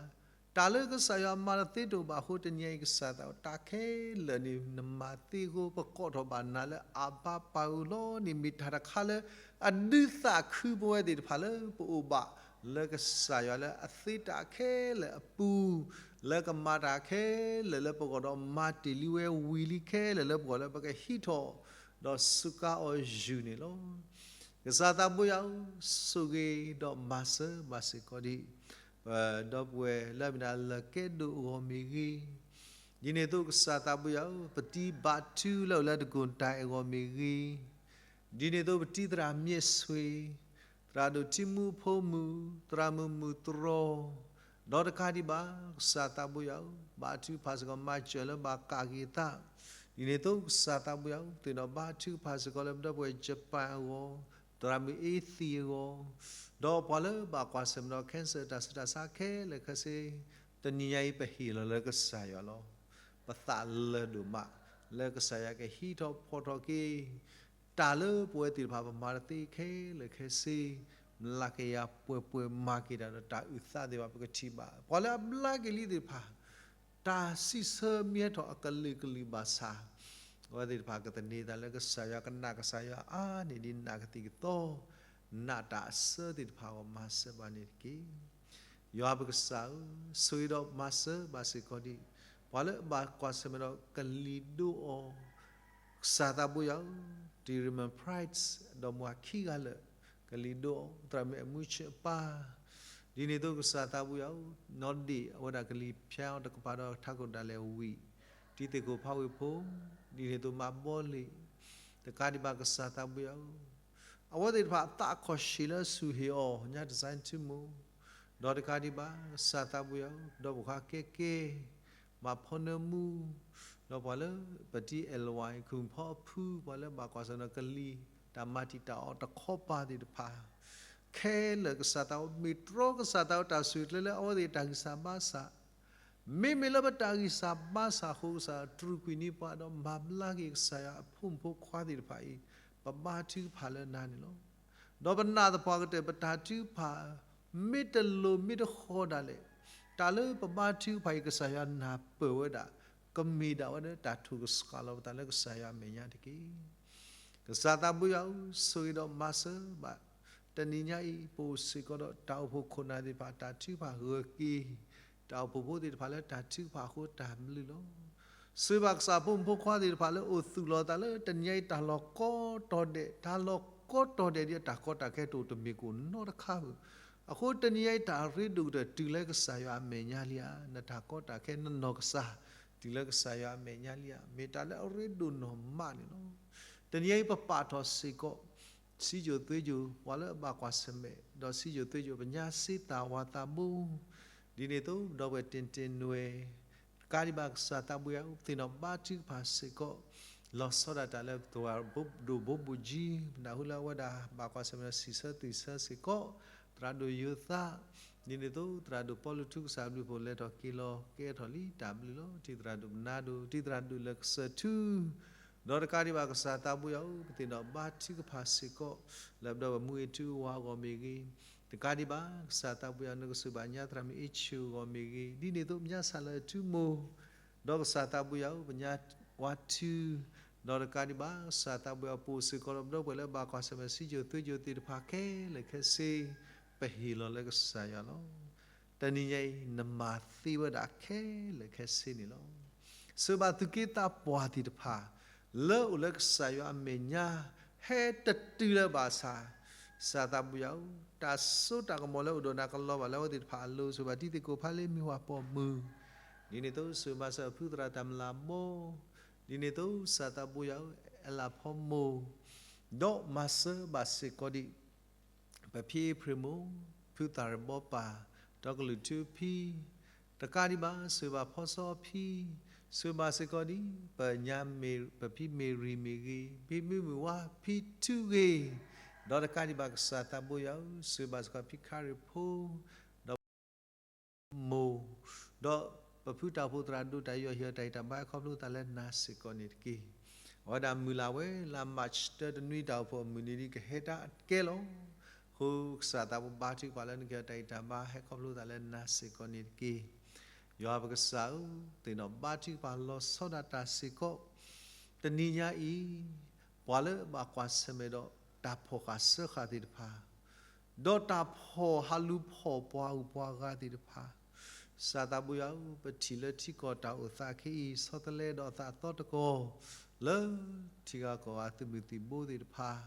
တၢ်လၢကစၢ်ယွၤမၤတသ့တအိၣ်ဘၣ်အဃိ တနံၤညါအံၤကစၢ်သး တၢ်ခဲလၢာ်န့ၣ် နမၤသ့အဃိ ပကိးထီၣ်ဘၣ်နၤလၢအဘါပၢ်ဧၢလီၤန့ၣ် မ့ၢ်တၢ်တခါလၢအဒုးသးခုပဝဲသ့ၣ်တဖၣ်လၢပအိၣ်ဘၣ်လၢကစၢ်ယွၤလၢအသ့တၢ်ခဲလၢာ်အပူၤ, လၢကမၤတၢ်ခဲလၢာ်လၢပဂီၢ်ဒီးမၤတ့ၢ်လံဝဲဝံၤလံခဲလၢာ်လၢပဂီၢ်လၢပကဟံးထီၣ် ဒီးစူးကါအီၤယုာ်န့ၣ်လီၤ. ကစၢ်သးဘိယွၤဧၢ, ဆိၣ်ဂ့ၤဒီးမၤစၢၤဘၣ်စ့ၢ်ကီးဒံး ပဒီပုၢ်ဝဲၢ်လၢအမ့ၢ်ဒၣ်လၢကဲဒိၣ်အဂီၢ်မ့ၢ်ဂ့ၤ, ဒ်န့ၣ်အသိးကစၢ်သးဘိယွၤဧၢ, ပတံၤဘၣ်ထုလၢအိၣ်လၢတကိၢ်တၢ်အဂီၢ်မ့ၢ်ဂ့ၤ, ဒ်န့ၣ်အသိးပတံၤသရၣ်မ့ၢ်ဆွ့, သရၣ်ဒိၣ်ထံမူဖိမုၣ်, သရၣ်မုၣ်မုၣ်တြီၤ, ဒီးတကးဒံးဘၣ် ကစၢ်သးဘိယွၤဧၢ, ဘါထုကဖၣ်စ့ၢ်ကီး မၤစၢၤလၢဘၣ်ကးက့ၤသး, ဒ်န့ၣ်အသိးကစၢ်သးဘိယွၤဧၢ, ပသ့ၣ်နီၣ်ဘါထုကဖၣ်စ့ၢ်ကီးလၢပဒီပုၢ်ဝဲၢ် Japan အဂီၢ်, သရၣ်မုၣ်အ့သံးအဂီၢ်, ဒီးပှၤလၢဘၣ်ကွၢ်ဆၢၣ်မဲာ်ဒီး cancer တၢ်ဆူးတၢ်ဆါခဲလၢာ်ခဲဆ့, တနံၤညါအံၤပဟ့ၣ်လီၤလၢကစၢ်ယွၤလီၤ. ပသးလၢာ်ဒိၣ်မး လၢကစၢ်ယွၤကဟံးထီၣ်ဖီၣ်ထီၣ်က့ၤ တၢ်လၢပဝဲသ့ၣ်တဖၣ်ပမၤတသ့ခဲလၢာ်ခဲဆ့, မျးကယၤပှဲၤပှဲၤမၤက့ၤတၢ်ဒီးတၢ်အုၣ်သးသ့ၣ်တဖၣ် ပကထံၣ်ဘၣ်. ပှၤလၢအဘျါက့ၤလံသ့ၣ်တဖၣ် တၢ်စံးဆၢမ့ၢ်ဟဲထီၣ်အကလုာ်ကလုာ်ဘၣ်ဆၣ်, အဝဲသ့ၣ်တဖၣ်ကသန့ၤသးလၢကစၢ်ယွၤ ကနာ်ကစၢ်ယွၤအါန့ၢ်ဒံးနာ်ကသံၣ်ကသီ, နာ်တၢ်အစၢသ့ၣ်တဖၣ်အဂီၢ် မၤစၢၤဘၣ်န့ၣ်တက့ၢ်. ယွၤပကစၢ်ဧၢ, ဆိၣ်ဂ့ၤဒီးမၤစၢၤဘၣ်စ့ၢ်ကီးဒံး ပှၤလၢအဘၣ်ကွၢ်ဆၢၣ်မဲာ်ဒီးကလံၤဒိအီၤ, ကစၢ်သးဘိယွၤဧၢ, တံၤရမၢၣ် Price ဒီးမိၢ်ပၢ်ခံဂၤလၢာ်, ကလံၤဒိအီၤ သရၣ်မုၣ်အမူဆ့အပၢ်, ဒ်န့ၣ်အသိးကစၢ်သးဘိယွၤဧၢ, နီၢ်ဒ့ၣ် အဝဲဒၣ်ကလံၤဖၠါအီၤတကပၤဒီးထးခိၣ်ဒၣ်လဲာ်ဝံၤ, တံၤသကိးဖးဝ့ၢ်ဖိ, ဒ်န့ၣ်အသိးမၤဘီလ့ၣ်, တကးဒံးဘၣ်ကစၢ်သးဘိယွၤဧၢ, အဝဲသ့ၣ်တဖၣ်အသးအခီၣ်ဆံးလၢဆူၣ်ဟ့ၣ်အီၤ ညါတစဲးထူမိၢ်, ဒီးတကးဒံးဘၣ် ကစၢ်သးဘိယွၤဧၢ, ဒီးပိာ်ခွါကဲကဲ, မၤဖီနၢမူ, ဒီးပှၤလၢပတံၤအဲၣ်လဝါ ခုၣ်ဖီအဖု ပှၤလၢဘၣ်ကွၢ်ဆၢၣ်မဲာ်ဒီးကလံၤ တၢ်မၤတံာ်တာ်အီၤတခီပၤသ့ၣ်တဖၣ်, ခဲလၢာ်ကစၢ်သးဘိ မ့ၢ်တြီကစၢ်သးဘိတၢ်ဆူၣ်ချ့လၢအဝဲသ့ၣ်တၢ်ဂံၢ်စၢ်ဘါစၢ်, မ့မ့ၢ်လၢပတၢ်ဂံၢ်စၢ်ဘါစၢ်အဃိ ကစၢ်တြူာ်ကွံာ်န့ၢ်ပှၤဒီးမၤဘျါက့ၤကစၢ်ယွၤအဖိမုၣ်ဖိခွါသ့ၣ်တဖၣ်အံၤ, ပဘါထုကဖၣ်လၢနၤန့ၣ်လီၤ. ဒီးပနာ်သပှၢ်ကတၢၢ် ပတၢ်ထုကဖၣ် မ့ၢ်တလိၤမ့ၢ်တဃီဒၣ်လဲာ်, တၢ်လၢပဘါထုကဖၣ်အံၤ ကစၢ်ယွၤနၢ်ပၢၢ်ဝဲဒၣ်, ကမ့ၢ်ဒၣ်ဝဲလၢတၢ်ထိၣ်ကစှၤလီၤပသးလၢကစၢ်ယွၤအမဲာ်ညါတက့ၢ်. ကစၢ်သးဘိယွၤဧၢ, ဆိၣ်ဂ့ၤဒီးမၤစၢၤဘၣ်, တနံၤညါအံၤ ပအိၣ်စ့ၢ်ကီးဒီးတၢ်အိၣ်ဖှိၣ်ခိၣ်နၢ်သ့ၣ်တဖၣ် တၢ်ထုကဖၣ်ဂၢၢ်က့ၤ, တၢ်အိၣ်ဖှိၣ်ဖိသ့ၣ်တဖၣ်လၢတၢ်ထုကဖၣ်အဃိတၢ်ဘျုးလီၤ. ဆိၣ်ဂ့ၤဘၣ်ကစၢ်ဖိမုၣ်ဖိခွါသ့ၣ်တဖၣ်လၢအိၣ်သူၣ်လီၤသးလၢတနံၤညါအံၤ တၢ်လီၢ်ကိးတီၤဒဲး, တၢ်လီၢ်ကိးတီၤဒဲးဒ်တၢ်ကီတၢ်ခဲတအိၣ်တမ့ၢ်ကအိၣ်နီတခါဧိၤ, အဃိတနံၤညါအံၤ တၢ်အရ့ဒိၣ်ကတၢၢ်တုၤလၢကစၢ်ယွၤအမဲာ်ညါလံဧါ, နတၢ်ကီတၢ်ခဲနနီၢ်ကစၢ် တုၤလၢကစၢ်ယွၤအမဲာ်ညါလံဧါ, မ့ၢ်တၢ်လၢအရ့ဒိၣ်နီၢ်မးန့ၣ်လီၤ. တနံၤညါအံၤပပာ်ထီၣ်စ့ၢ်ကီး စံယိၣ်သွ့ယိၣ် ပှၤလၢအဘၣ်ကွၢ်ဆၢၣ်မဲာ်, ဒီးစံယိၣ်သွ့ယိၣ် ပညါစ့သၣ်ဝါသးဘိ, ဒ်န့ၣ်အသိး ဒီပုၢ်ဝဲၢ်တ့ၢ်တ့ၢ်နွဲၣ်, တကးဒံးဘၣ်ကစၢ်သးဘိယွၤဧၢ, ပသ့ၣ်နီၣ်ဘါထုကဖၣ်စ့ၢ်ကီး, လီၤဆီဒၣ်တၢ်လၢသရၣ်ဒိၣ်ဘိဘိၣ်ကၠံ, ပနၢ်ဟူလၢအဝဲဒၣ်ဘၣ်ကွၢ်ဆၢၣ်မဲာ်ဒီးစံးဆၢသ့ၣ်ဆၢစ့ၢ်ကီး, သရၣ်ဒိၣ်ယိၤသး, ဒ်န့ၣ်အသိး သရၣ်ဒိၣ်ပီလူးထူကစၢ်ဘျုးဖှိၣ်လဲၤထီၣ်က့ၤလီၤ ကဲထီၣ်လံတၢ်ဘျုးလီၤ. ထံၣ်သရၣ်ဒိၣ်ပနၢ်ဒိၣ်, ထံၣ်သရၣ်ဒိၣ်လၢကစၢၢ်ထူ, ဒီးတကးဒံးဘၣ်ကစၢ်သးဘိယွၤဧၢ, ပသ့ၣ်နီၣ်ဘါထုကဖၣ်စ့ၢ်ကီး, လၢပဒီပုၢ်ဝဲၢ်မူအ့ၣ်ထူအဝၤအဂီၢ်မ့ၢ်ဂ့ၤ, တကးဒံးဘၣ် ကစၢ်သးဘိယွၤ နကစၢ်ဘၣ်ညါသရၣ်မုၣ်အ့ၣ်ဆူၣ်အဂီၢ်မ့ၢ်ဂ့ၤ, ဒ်န့ၣ်အသိးပညါစၢ်လၢအထူမိၢ်, ဒီးကစၢ်သးဘိယွၤဧၢ, ပညါဝါထူ, ဒီးတကးဒံးဘၣ် ကစၢ်သးဘိယွၤ ပအိၣ်စ့ၢ်ကီးဒီးပဒီပုၢ်ဝဲၢ်လၢအဘၣ်ကွၢ်ဆၢၣ်မဲာ်စံယိၣ်သွ့ယိၣ်သ့ၣ်တဖၣ်ခဲလၢာ်ခဲဆ့, ပဟ့ၣ်လီၤလၢကစၢ်ယွၤလီၤ. တနံၤညါအံၤ နမၤသ့ဝဲဒၣ်ခဲလၢာ်ခဲဆ့န့ၣ်လီၤ. စၢၤဘၣ်သူၣ်က့သးပှၢ်သ့ၣ်တဖၣ် လၢအိၣ်လၢကစၢ်ယွၤအမဲာ်ညါ ဟဲတတုၤလၢၤဘၣ်ဆၣ်, ကစၢ်သးဘိယွၤဧၢ, တၢ်စိတၢ်ကမီၤလၢအိၣ်ဒီးနၤကလီၤဘၣ်လၢအဝဲသ့ၣ်တဖၣ်အလိၤ, စၢၤဘၣ်တံၤသကိးဖးလ့မ့ၢ်ဝၤပိာ်မုၣ်, ဒ်န့ၣ်အသိး စၢၤမၤစၢၤဖုသရၣ်တၢ်မုၢ်လၢ်ဘီ, ဒ်န့ၣ်အသိး ကစၢ်သးဘိယွၤဧၢ, အဲလးဖီမိၢ်, ဒီးမၤစၢၤဘၣ်စ့ၢ်ကီးဒံး ပဖံအ့ဖြ့ၣ်မိၢ်, ဖုသၣ်ရ့ၣ်ဘီပၢ်, ဒီးကလုာ်ထူဖံ, တကးဒံးဘၣ် စၢၤဘၣ်ဖီစီဖံ, စၢၤဘၣ်စ့ၢ်ကီးဒံး ပညါမ့ၢ် ပဖံမ့ၢ်ရံၣ်မ့ၢ်ဂ့ၤ, ဖံမုၢ်မုၢ်ဝါဖံထူဂ့ၤ, ဒီးတကးဒံးဘၣ်ကစၢ်သးဘိယွၤဧၢ, စၢၤဘၣ်စ့ၢ်ကီးဖံခါရ့ၣ်ဖိ, ဒီး မိၢ်, ဒီးပဖုတၢ်အိၣ်ဖှိၣ်သရၣ်ဒိၣ်တၢ်ယီၢ်ဟ့ၣ်အီၤတၢ်ဂံၢ်တၢ်ဘါ ဟဲခီဖျိသးလၢနၤစ့ၢ်ကီးန့ၣ်တက့ၢ်. အဝဲဒၣ်မုၢ်လၢ်ဝဲလၢ March တၢတနွံတၢ်အိၣ်ဖှိၣ်အမုၢ်နံၤဒ်ကဟဲတၢ်ကဲလီၤ. အဃိကစၢ်သးဘိဘါထုကဖၣ်လၢနကဟ့ၣ်အီၤတၢ်ဂံၢ်တၢ်ဘါ ဟဲခီဖျိသးလၢနၤစ့ၢ်ကီးန့ၣ်တက့ၢ်. ယွၤပကစၢ်ဧၢ, သ့ၣ်နီၣ်ဘါထုကဖၣ်လီၤဆီဒၣ်တၢ်စ့ၢ်ကီး, တနံၤညါအံၤ ပှၤလၢအဘၣ်ကွၢ်ဆၢၣ်မဲာ်ဒီးတၢ်ဖီၣ်ဃာ်စၢဃာ်သ့ၣ်တဖၣ် ဒီးတၢ်ဖီၣ်ဟးလူၤဖီၣ်ပှၤဂုၤပှၤဂၤသ့ၣ်တဖၣ်, ကစၢ်သးဘိယွၤဧၢ, ပထံၣ်လၢထံကီၢ်တၢ်အိၣ်သးခဲအံၤ ဆီတလဲဒီးသးသီတကီၢ်, လၢထံဂၤကီၢ်ဂၤသုးမုၢ်သံၣ်ဘိသ့ၣ်တဖၣ်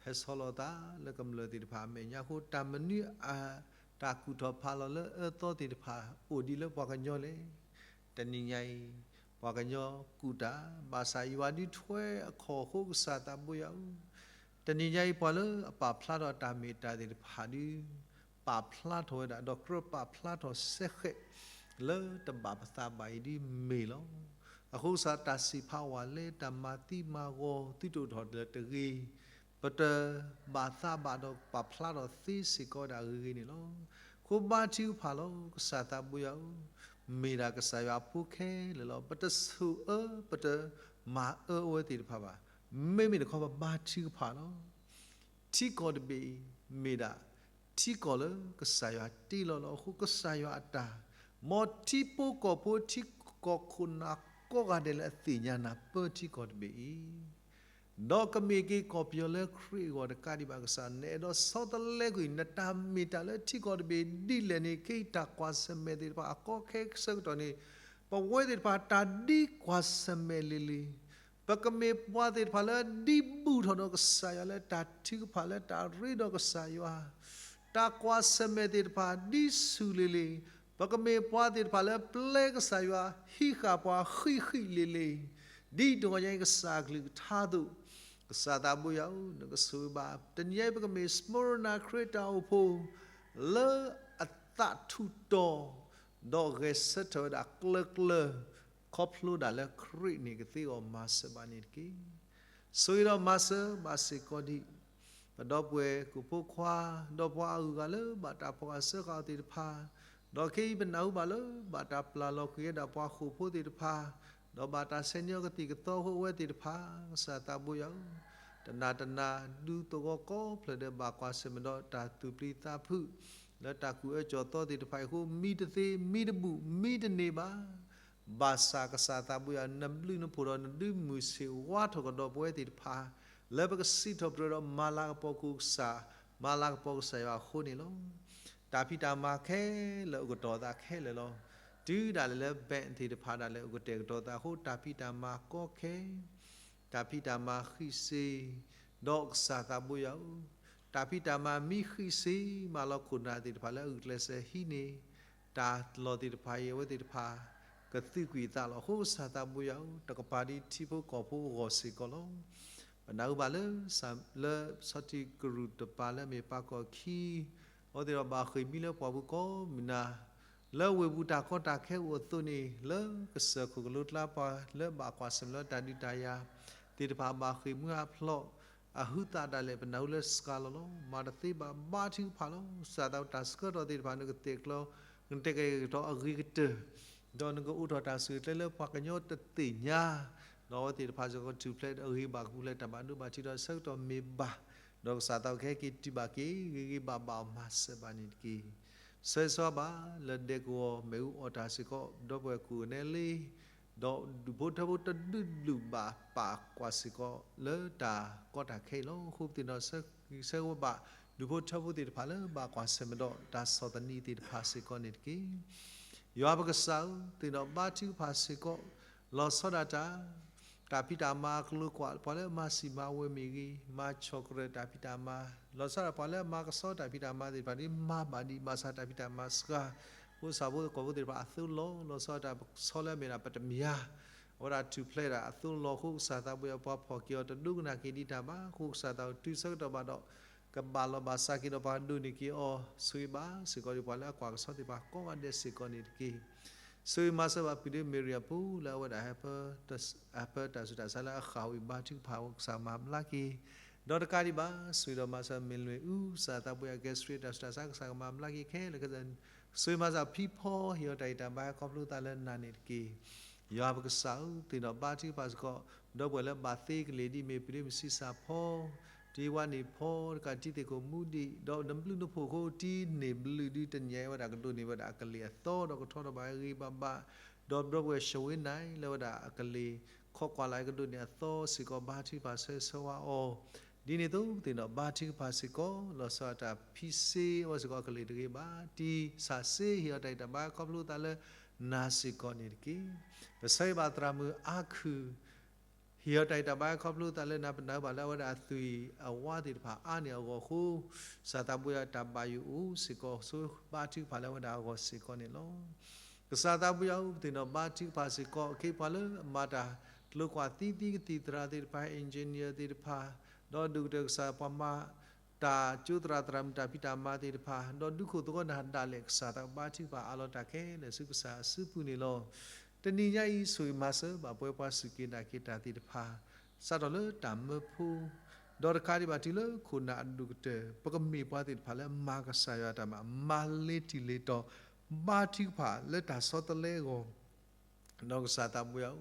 ဟဲဆီလီၤသးလၢကမျၢၢ်သ့ၣ်တဖၣ်အမဲာ်ညါအဃိ တၢ်မနုၤအ တၢ်ကူၣ်ထီၣ်ဖးလီၤလၢအၢသီသ့ၣ်တဖၣ် အိၣ်ဒံးလၢပှၤကညီလဲၣ်. တနံၤညါအံၤ ပှၤကညီကူၣ်တၢ် ဘၣ်ဆၣ်ယွၤဒုးထွဲအခီၣ်အဃိ ကစၢ်သးဘိယွၤဧၢ, တနံၤညါအံၤ ပှၤလၢအပာ်ဖျါထီၣ်တၢ်မ့ၢ်တၢ်သ့ၣ်တဖၣ်ဒုး ပာ်ဖျါထီၣ်ဝဲဒၣ် ဒီးကြၢးပာ်ဖျါထီၣ်စဲဃဲး လၢတဘၣ်ပသးဘၣ်အံၤဒ်မ့ၢ်လီၤ. အဃိကစၢ်တၢ်စံးဖးဝဲလၢတၢ်မၤသံမၤဂီၤ သုတအိၣ်ထီၣ်လၢတဂ့ၤ, ပတဘၣ်သးဘၣ်ဒီးပာ်ဖျါထီၣ်သ့စ့ၢ်ကီးဝဲဒၣ်အဂ့ၤဂ့ၤန့ၣ်လီၤ. အဃိဘါထုကဖၣ်လီၤ ကစၢ်သးဘိယွၤဧၢ, မ့ၢ်ဒၣ်ကစၢ်ယွၤအဖိခဲလၢာ်လီၤ. ပတဆိၣ်အၢ ပတမၤအၢအဝဲသ့ၣ်တဖၣ်ဘၣ်. မ့မ့ၢ်တခီပဘါထုကဖၣ်လီၤ. ထံကီၢ်တဘ့ၣ်အံၤ မ့ၢ်ဒၣ်ထံကီၢ်လၢကစၢ်ယွၤတ့လီၤလီၤ. အဃိကစၢ်ယွၤအတၢ် မ်ထံဖိကီၢ်ဖိ ထံကီၢ်ခိၣ်နၢ်ကိးဂၤဒဲးလၢအသ့ၣ်ညါနၢ်ပၢၢ်ထံကီၢ်တဘ့ၣ်အံၤ, ဒီးကမ့ၢ်က့ၤကီၢ်ပယီၤလၢခရံာ်အဂီၢ်တကးဒံးဘၣ်ကစၢ် နအဲၣ်ဒိးဆီတလဲကွံာ် နတၢ်မ့ၢ်တၢ်လၢထံကီၢ်တဘ့ၣ်ဒ်လဲၣ်န့ၣ် ခဲအံၤတၢ်ကွၢ်ဆၢၣ်မဲာ်သ့ၣ်တဖၣ်အကီခဲဆၢကတီၢ်န့ၣ် ပဝဲသ့ၣ်တဖၣ်တၢ်ဒ်ကွၢ်ဆၢၣ်မဲာ်လံၤလံၤ ပကမ့ၢ်ပှၤသ့ၣ်တဖၣ်လၢဒ်ဘူးထီၣ်ဒီးကစၢ်ယွၤလၢတၢ်ထုကဖၣ်လၢတၢ်ရ့ဒီးကစၢ်ယွၤ, တၢ်ကွၢ်ဆၢၣ်မဲာ်သ့ၣ်တဖၣ်ဒ်ဆူၣ်လံၤလံၤ, ပကမ့ၢ်ပှၤသ့ၣ်တဖၣ်လၢပျဲကစၢ်ယွၤ ဟံးဃာ်ပှၤဃံးဃံးလံၤလံၤ, ဒ်တဂီၤညါအံၤကစၢ်အကလုၢ်ကထါအသိး, ကစၢ်သးဘိယွၤဧၢ, နကဆိၣ်ဂ့ၤဘၣ် တနံၤညါအံၤ ပကမ့ၢ်စမူရနၤခရံာ်တၢ်အိၣ်ဖှိၣ် လၢအသးထူးတီၤ ဒီးဂဲၤဆၢထၢၣ်ဝဲဒၣ်ကျၢၤကျၢၤ ခီဖျိဒၣ်လၢခရံာ်န့ၣ်ကသ့အဂီၢ် မၤစၢၤဘၣ်န့ၣ်တက့ၢ်. ဆိၣ်ဂ့ၤဒီးမၤစၢၤဘၣ်စ့ၢ်ကီးဒံး ပဒီပုၢ်ဝဲၢ်ကိၣ်ဖိခွါ ဒီးပှၤအဂုၤအဂၤလၢဘၣ်တၢ်ဖီၣ်ဃာ်စၢဃာ်အီၤသ့ၣ်တဖၣ်, ဒီးခဲအံၤပနၢ်ဟူဘၣ်လၢဘၣ်တၢ်ပျၢ်လီၤကွံာ်ဝဲဒၣ်ပှၤဃိာ်ဖိသ့ၣ်တဖၣ်, ဒီးဘၣ်တၢ်ဆှၢန့ၢ်အီၤကသံၣ်ကသီအဃိ အဝဲသ့ၣ်တဖၣ်, ကစၢ်သးဘိယွၤဧၢ, တနၤတနၤ ဒူသဝီကိးဖျၢၣ်ဒီးဘၣ်ကွၢ်ဆၢၣ်မဲာ်ဒီးတၢ်သူၣ်ပျံၤသးဖုး လၢတၢ်ကူၣ်အၢကၠီၣ်သီသ့ၣ်တဖၣ်အံၤအဃိ မံတသ့ မံတဘူၣ် မံတန့ၢ်ဘၣ်. ဘၣ်ဆၣ်ကစၢ်သးဘိယွၤ နဘျုးနဖှိၣ်ဒီးနဒုးမုၢ်ဆ့ၣ်ဝါထီၣ်ကဒီးပဝဲသ့ၣ်တဖၣ် လၢပကစံးထီၣ်ပတြၢၤဒီးမၤလၤကပီၤကူၣ်ကစၢ်, မၤလၤကပီၤကစၢ်ယွၤအဃိန့ၣ်လီၤ. တၢ်ဖံးတၢ်မၤခဲလၢာ်အိၣ်ကတီၤသးခဲလၢာ်လီၤ. တုၤဒၣ်လဲာ်လၢ bank သ့ၣ်တဖၣ်ဒၣ်လဲာ်အိၣ်ကတဲာ်ကတီၤသးအဃိ တၢ်ဖံးတၢ်မၤကီခဲ တၢ်ဖံးတၢ်မၤဃံးစ့, ဒီးကစၢ်သးဘိယွၤဧၢ, တၢ်ဖံးတၢ်မၤမံဃံးစ့ မၤလီၤခိၣ်နၢ်သ့ၣ်တဖၣ်လၢအဂုာ်ကျဲးစၢးဟံးန့ၢ် တၢ်လီၢ်သ့ၣ်တဖၣ်အံၤ အဝဲသ့ၣ်တဖၣ် ကသုးကွံာ်အသးလီၤ. အဃိကစၢ်သးဘိယွၤဧၢ, တကပၤဒ်ထံဖိကီၢ်ဖိအဂီၢ်စ့ၢ်ကီးလီၤ. ပနၢ်ဟူဘၣ်လၢ လၢဆီထံကရူၢ်တပၤလၢအမ့ၢ်ပၢ်ကီၢ်ခံ အဝဲသ့ၣ်ဒီးဘၣ်ဃ့ၢ်မှံလၢပှၢ်ပူၤကိးမုၢ်နၤ လၢဝ့ၢ်ပူၤတၢ်ကီတၢ်ခဲအိၣ်အသိးန့ၣ် လၢကစၢၢ်ခိၣ်ကလိကျါပှၤလၢဘၣ်ကွၢ်ဆၢၣ်မဲာ်လၢတၢ်ဒုးတၢ်ယၤသ့ၣ်တဖၣ် ဘၣ်ဃ့ၢ်မှံဟးဖျိး အဟုးသးဒၣ်လဲာ် ပနၢ်ဟူလၢစှၤလီၤလီၤ. မၤတသ့ဘၣ် ဘါထုကဖၣ်လီၤ. ကစၢ်သးတၢ်ဆှၢထီၣ်သ့ၣ်တဖၣ် နကတဲာ်ကျီ နကတဲာ်ကတီၤအဂ့ၤကတၢၢ် ဒီးနကအိးထီၣ်တၢ်ဆိၣ်ဂ့ၤကျဲလၢပှၤကညီတသ့ၣ်ညါ ဒီးအဝဲသ့ၣ်တဖၣ်စ့ၢ်ကီးထူၣ်ဖျဲးအဂ့ၤဘၣ်ကပူၤဖျဲး တၢ်ဘၣ်ဒိဘၣ်ထံးဒီးဆၢကတီၢ်မ့ၢ်ဘၣ်, ဒီးကစၢ်သးကဟဲက့ၤတုၤဘၣ်က့ၤ ဂ့ၤဂ့ၤဘၣ်ဘၣ်အီၤ မၤစၢၤဘၣ်န့ၣ်တက့ၢ်. ဆၢဂ့ၤဆၢဝါဘၣ် လၢဒဲကဝီၤမ့ၣ်အူအီၣ်တၢ်စ့ၢ်ကီး ဒီပုၢ်ဝဲၢ်ကူၣ်အနဲလ့ ဒီးဒူၣ်ဖိထၢဖိတဒုးဘျုးဘၣ်ပာ်ကွၢ်စ့ၢ်ကီး လၢတၢ်ကီတၢ်ခဲအံၤလီၤ. အဃိပသ့ၣ်နီၣ်ဆၢဂ့ၤဆၢဝါဘၣ် ဒူၣ်ဖိထၢဖိသ့ၣ်တဖၣ်လၢဘၣ်ကွၢ်ဆၢၣ်မဲာ်ဒီး တၢ်ဆီၣ်သနံးသ့ၣ်တဖၣ်စ့ၢ်ကီးန့ၣ်တက့ၢ်. ယွၤပကစၢ်ဧၢ, သ့ၣ်နီၣ်ဘါထုကဖၣ်စ့ၢ်ကီး လီၤဆီဒၣ်တၢ် တၢ်ဖံးတၢ်မၤအကလိၤကွာ် ပှၤလၢအမၤစံၣ်မၤဝဲမ့ၢ်ဂ့ၤ, မၤဆီၣ်ကရၢၢ်တၢ်ဖံးတၢ်မၤ, လီၤဆီဒၣ်ပှၤလၢအမၤကဆှီတၢ်ဖံးတၢ်မၤသ့ၣ်တဖၣ်န့ၣ် မၤဘၣ်ဒံး ဘၣ်ဆၣ်တၢ်ဖံးတၢ်မၤစှၤ, ဖိသၣ်ဖိကီၢ်ဖိသ့ၣ်တဖၣ်အသိလီၤ, လီၤဆီဒၣ်တၢ်ဆီလၢအမ့ၢ်ဒၣ်ပတမၠၤ အဝဲဒၣ်ထူၣ်ဖျဲးဒၣ်အသိလီၤ. အဃိကစၢ်သးဘိယွၤ ပှၤဖီၣ်က့ၤအီၤတဒိကနၣ်က့ၤဒံးတၢ်ဘၣ်. အဃိကစၢ်သးအိၣ်တုၤဆၢကတီၢ်ဘၣ်ဒီး ကဘၣ်လီၤဘၣ်စးက့ၤဒီးပှၤဒိးန့ၢ်က့ၤအီၤ ဆိၣ်ဂ့ၤဘၣ်စ့ၢ်ကီးဒံးပှၤလၢအကွၢ်ကဆှီသ့ၣ်တဖၣ်ကိးဂၤဒဲးစ့ၢ်ကီးန့ၣ်တက့ၢ်. ဆိၣ်ဂ့ၤမၤစၢၤဘၣ်ဖုဒ့မ့ၢ်ရံအပူၤ လၢအဝဲဒၣ်ဟဲ ဟဲပၢတၢ်ဆူးတၢ်ဆါလၢအဃၣ်ဝံၤဘါထုကဖၣ် ကစၢ်မၤဘျါက့ၤ ဒီးတကးဒံးဘၣ် ဆိၣ်ဂ့ၤဒီးမၤစၢၤမ့ၢ်လွံၢ်အူ ကစၢ်သးဘိယွၤ ကဲစရ့တၢ်ဆူးတၢ်ဆါ ကစၢ်ကမၤဘျါက့ၤခဲလၢာ်ခဲဆ့ ဆိၣ်ဂ့ၤမၤစၢၤဖံဖီ ဟ့ၣ်အီၤတၢ်ဂံၢ်တၢ်ဘါ ဟဲခီဖျိသးလၢနၤန့ၣ်တက့ၢ်. ယွၤပကစၢ်ဧၢ, သ့ၣ်နီၣ်ဘါထုကဖၣ်စ့ၢ်ကီး ဒီပုၢ်ဝဲၢ်လၢဘၣ်သ့ကလ့ၢ်ဒ်မ့ၢ်ပဒ့မစံးစၢ်ဖီ, တံၤဝါန့ၣ်ဖီ, တကးတံၤသ့ၣ်ကိာ်မူဒံး, ဒီးနဘျုးနဖှိၣ်အဃိ တံၤန့ၢ်ဘျုးဒုးတနံၤညါအံၤဝဲဒၣ်ကဒိးန့ၢ်ဝဲဒၣ်အကလ့ၢ်အသီ ဒီးကထီထီၣ်ဘၣ်ဂ့ၤဂ့ၤဘၣ်ဘၣ်, ဒီးဒီပုၢ်ဝဲၢ် ရှဝ့နၤ လၢဝဲဒၣ်အကလ့ၢ် ခိးကွၢ်လၢ်ကဒိးန့ၢ်အသီစ့ၢ်ကီး ဘါထုကဖၣ်ဆၢဂ့ၤဆၢဝါအီၤ, ဒ်န့ၣ်အသိး သ့ၣ်နီၣ်ဘါထုကဖၣ်စ့ၢ်ကီး လီၤဆီဒၣ်တၢ်ဖံးစ့အီၤစ့ၢ်ကီး အကလ့ၢ်တဂ့ၤဘၣ်, တံၤဆၣ်စ့ ဟ့ၣ်အီၤတၢ်ဂံၢ်တၢ်ဘါ ခီဖျိသးလၢနၤစ့ၢ်ကီးန့ၣ်တက့ၢ်. ပဆၢဂ့ၤဘၣ်သရၣ်မုၣ်အါခုၣ် ဟ့ၣ်အီၤတၢ်ဂံၢ်တၢ်ဘါခီဖျိသးလၢနၤ ပနာ်ဘၣ်လၢအဝဲဒၣ်အသွံၣ်အဝါသ့ၣ်တဖၣ်အါန့ၢ်အဂီၢ်အဃိ, ကစၢ်သးဘိယွၤတၢ်ဘၣ်ယိၣ်အိၣ်စ့ၢ်ကီးဆိဘါထုကဖၣ်လၢအဝဲဒၣ်အဂီၢ်စ့ၢ်ကီးန့ၣ်လီၤ. ကစၢ်သးဘိယွၤအိၣ် ပသ့ၣ်နီၣ်ဘါထုကဖၣ်စ့ၢ်ကီး အခ့အပှၤလၢအမၤတၢ်ကျိၤကွၢ်သံသံကသံၣ်သရၣ်သ့ၣ်တဖၣ် engineer သ့ၣ်တဖၣ်, ဒီးဒိၣ်ကတၢၢ်ကစၢ်ပှၤမၤ တၢ်ကၠိသရၣ်သရၣ်မုၣ်တၢ်ဖံးတၢ်မၤသ့ၣ်တဖၣ်, ဒီးဒူခိၣ်သဝီနၤဒၣ်လဲာ် ကစၢ်သးဘါထုကဖၣ်အးလီၤတၢ်ခဲလၢာ်ဆူကစၢ်အစုပူၤန့ၣ်လီၤ. တနံၤညါအံၤ ဆိၣ်ဂ့ၤမၤစၢၤဘၣ်ပဝဲပှၤစူၢ်က့ၤနာ်က့ၤတၢ်သ့ၣ်တဖၣ် စးထီၣ်လၢတၢ်မၢဖိ, ဒီးတကးဒံးဘၣ်တုၤလၢခိၣ်နၢ်အဒိၣ်ကတၢၢ် ပကမ့ၢ်ပှၤသ့ၣ်တဖၣ်လၢမၤကစၢ်ယွၤအတၢ်မၤ မၤလ့တံၢ်လ့တီၤ ဘါထုကဖၣ်လၢတၢ်ဆီတလဲအဂီၢ် ဒီးကစၢ်သးဘိယွၤဧၢ,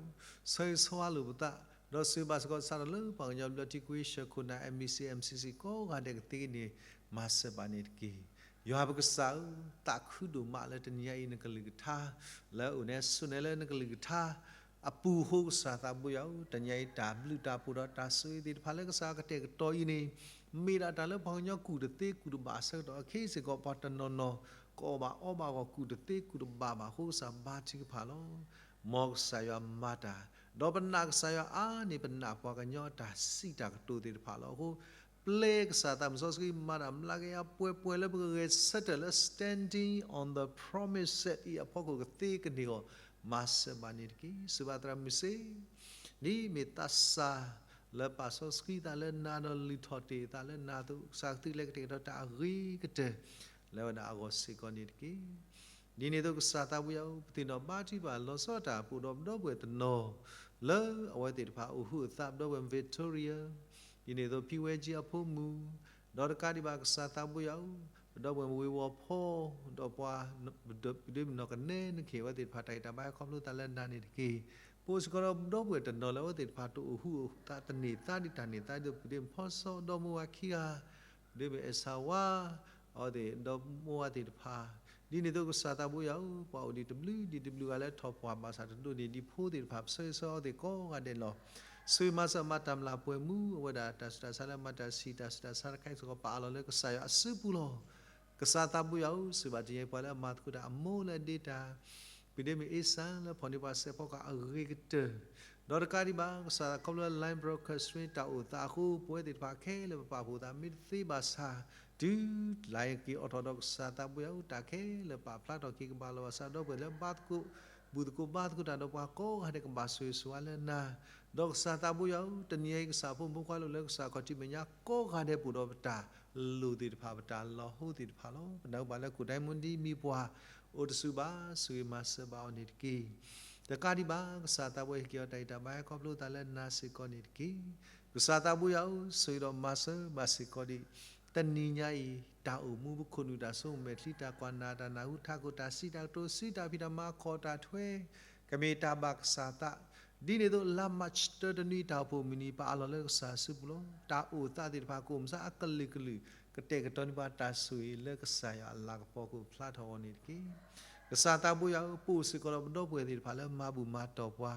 ဆၢဂ့ၤဆၢဝါလိာ်ပသး, ဒီးဆိၣ်ဂ့ၤဘၣ်စ့ၢ်ကီး စးထီၣ်လၢပှၤကညီဘျၢထံခဝ့ၡၢၣ်ခိၣ်နၢ် M B C M C C ကိးဂၤဒဲးကသ့န့ၣ် မၤစၢၤဘၣ်န့ၣ်တက့ၢ်. ယွၤပကစၢ်ဧၢ, သးခုဒိၣ်မးလၢတနံၤညါအံၤ နကလုၢ်ကထါ လၢအအိၣ်န့ၣ် ဆိၣ်န့ၢ်လၢနကလုၢ်ကထါ အပူၤအဃိ ကစၢ်သးဘိယွၤဧၢ, တနံၤညါအံၤ တၢ်ဘျုးတၢ်ဖှိၣ်ဒီးတၢ်ဆိၣ်ဂ့ၤသ့ၣ်တဖၣ်လၢကစၢ်ကတဲာ်ကတီၤအံၤန့ၣ် မ့ၢ်ဒၣ်တၢ်လၢပှၤကညီကူၣ်တသ့ကူၣ်တဘၣ်အဆၢကတီၢ်အခံစ့ၢ်ကီး ပှၤတနီၤနီၤ ကအီၣ်ဘၣ်အီဘၣ်အဂီၢ် ကူၣ်တသ့ကူၣ်တဘၣ်ဘၣ်အဃိ ကစၢ်ဘါထုကဖၣ်လီၤ. မ်ကစၢ်ယွၤမၤတၢ်, ဒီးပနာ်ကစၢ်ယွၤအါန့ၢ် ပနာ်ပှၤကညီအတၢ်စံးတၢ်ကတိၤသ့ၣ်တဖၣ်လီၤ. အဃိ ပျဲကစၢ်သးမုၣ်စီဆှံမၤတၢ်မျးကယၤပှဲၤပှဲၤလၢပကဂဲၤဆၢထၢၣ်လၢ standing on the promise အံၤအဖီခိၣ်ကသ့ကန့ၢ်အီၤ မၤစၢၤဘၣ်န့ၣ်တက့ၢ်. ဆိၣ်ဂ့ၤဘၣ်သရၣ်မုၣ်စ့ၢ် ဒ်မ့ၢ်သးစၢ်လၢပာ်စီဆှံသးလၢနၤဒီးလုၢ်ထီၣ်တ့ၢ်သးလၢနၤအသိး ကစၢ်ကသုးကျဲကတဲာ်ကတီၤတၢ်အဂ့ၤကတၢၢ် လၢအဝဲဒၣ်အဂီၢ်စ့ၢ်ကီးန့ၣ်တက့ၢ်. ဒ်န့ၣ်အသိး ကစၢ်သးဘိယွၤဧၢ, ပသ့ၣ်နီၣ်ဘါထုကဖၣ်လီၤဆီဒၣ်တၢ် ပအိၣ်ဒီးပဒီပုၢ်ဝဲၢ်တနီၤ လၢအဝဲသ့ၣ်တဖၣ်အိၣ်ဟုးအသး ပဒီပုၢ်ဝဲၢ် Victoria, ဒ်န့ၣ်အသိး ဖံဝဲကၠံအဖိမုၣ်, ဒီးတကးဒံးဘၣ် ကစၢ်သးဘိယွၤဧၢ, ပဒီပုၢ်ဝဲၢ်ဝ့ၤဝီၤဖီ, ဒီးပှၤ ပဒိးမုၣ်နီၢ်ကနဲနခ့ၣ် အဝဲသ့ၣ်တဖၣ် တၢ်ဂံၢ်တၢ်ဘါဟဲခီဖျိသးလၢနၤန့ၣ်တက့ၢ်. ပအိၣ်စ့ၢ်ကီးဒီးပဒီပုၢ်ဝဲၢ်တနီၤလၢအဝဲသ့ၣ်တဖၣ်တအိၣ်ဟုးအသးတန့ၢ်သါဒံးတၢ်န့ၢ်သါဒံး ပဒိးမုၣ်ဖီစီဒီမိၢ်ဝၤခံဂၤ, ပဒိးမုၣ်အဲၣ်ဆၣ်ဝါ, အဝဲသ့ၣ်ဒီမိၢ်ဝၤသ့ၣ်တဖၣ်, ဒ်န့ၣ်အသိး ကစၢ်သးဘိယွၤဧၢ, ပှၤအိၣ်ဒံးတဘျုးဒံးတဘျုးဂၤလၢထီၣ်ပှၢ်ဘၣ်ဆၣ်တဒိးန့ၢ်ဒံးဖိသ့ၣ်တဖၣ် ပဆၢဂ့ၤဆၢဝါအဝဲသ့ၣ်ကိးဂၤဒဲးလီၤ. ဆိၣ်ဂ့ၤမၤစၢၤမၤတၢ်မျၢ်ပှဲၤမူ အဝဲဒၣ်တၢ်ဆူးတၢ်ဆါလၢမၤတၢ်ဆံးတၢ်ဆူးတၢ်ဆါတခါအံၤစ့ၢ်ကီး ပာ်အးလီၤလၢကစၢ်ယွၤအစုပူၤလီၤ. ကစၢ်သးဘိယွၤဧၢ, ဆိၣ်ဂ့ၤဘၣ်တနံၤညါအံၤ ပှၤလၢအမၤသကိးတၢ်အမိၢ်လၢအဒ့တၢ် ပဒိးမုၣ်အ့စၢ်လၢဖီၣ်န့ၢ်ပှၤစဲးဖီကဟၣ်အဂ့ၤကတၢၢ်, ဒီးတကးဒံးဘၣ် ကစၢ်ခီဖျိလၢ Line Broadcasting တၢ်အိၣ်သးအဃိ ပဝဲသ့ၣ်တဖၣ်ခဲလၢာ်ပပာ်ဖှိၣ်သးမ့ၢ်တသ့ဘၣ်ဆၣ် တုၤလၢက့ၤအိးထီၣ်ဒီးကစၢ်သးဘိယွၤဧၢ တၢ်ခဲလၢာ်ပာ်ဖျါထီၣ်က့ၤ ကဘၣ်လီၤဘၣ်စးဒီပုၢ်ဝဲၢ်လၢဘါသကိး ဘူၣ်သကိးဘါသကိးတၢ်ဒီးပှၤကိးဂၤဒဲး ကဘၣ်ဆိၣ်ဂ့ၤဆိၣ်ဝါလၢနၤ, ဒီးကစၢ်သးဘိယွၤဧၢ, တနံၤညါအံၤ ကစၢ်ဖိမုၣ်ဖိခွါလိၤလၢကစၢ်ခီၣ်ထံးမဲာ်ညါကိးဂၤဒဲး ပအိၣ်ဒီးပတၢ်လိၣ်သ့ၣ်တဖၣ် ပတၢ်လီၤဟိသ့ၣ်တဖၣ်လီၤ. ပနၢ်ဟူဘၣ်လၢ ကိၣ်ဒဲမူဒံမံၤပှၢ် အိၣ်တဆူၣ်ဘၣ် ဆိၣ်ဂ့ၤမၤစၢၤဘၣ်အီၤန့ၣ်တက့ၢ်. တကးဒံးဘၣ် ကစၢ်သးဘိယွၤ ဟ့ၣ်က့ၤအီၤတၢ်ဂံၢ်တၢ်ဘါဟဲခီဖျိသးလၢနၤစ့ၢ်ကီးန့ၣ်တက့ၢ်. ကစၢ်သးဘိယွၤဧၢ, ဆိၣ်ဂ့ၤဒီးမၤစၢၤဘၣ်စ့ၢ်ကီးဒံး တနံၤညါအံၤ တၢ်အိၣ်မူပခိၣ်နူာ် တၢ်ဆိကမိၣ်မဲာ်ချံ တၢ်ကွၢ်နၢ် တၢ်နၢ်ဟူထးခိၣ် တၢ်စံးတၢ်ကတိၤ စံးတၢ်ဖံးတၢ်မၤ ခီၣ်တၢ်ထွဲ ကမ့ၢ်တၢ်ဘၣ်ကစၢ်သး ဒ်န့ၣ်အသိး လါမၢ်ၡး တၢတနွံ တၢ်အိၣ်ဖှိၣ်မုၢ်နံၤ ပာ်အးလီၤလၢကစၢ်အစုပူၤလီၤ. တၢ်အိၣ်သးသ့ၣ်တဖၣ် ကအိၣ်မုၢ်ဆါအကလုာ်ကလုာ် ကတဲာ်ကတီၤန့ၢ်ပှၤတၢ်ဆိၣ်ဂ့ၤလၢကစၢ်ယွၤအလၤကပီၤ ကအိၣ်ဖျါထီၣ်အဂီၢ်န့ၣ်တက့ၢ်. ကစၢ်သးဘိယွၤဧၢ, ပအိၣ်စ့ၢ်ကီးဒီးပဒီပုၢ်ဝဲၢ်သ့ၣ်တဖၣ်လၢမၤဘူၣ်မၤတီၢ်ပှၤ,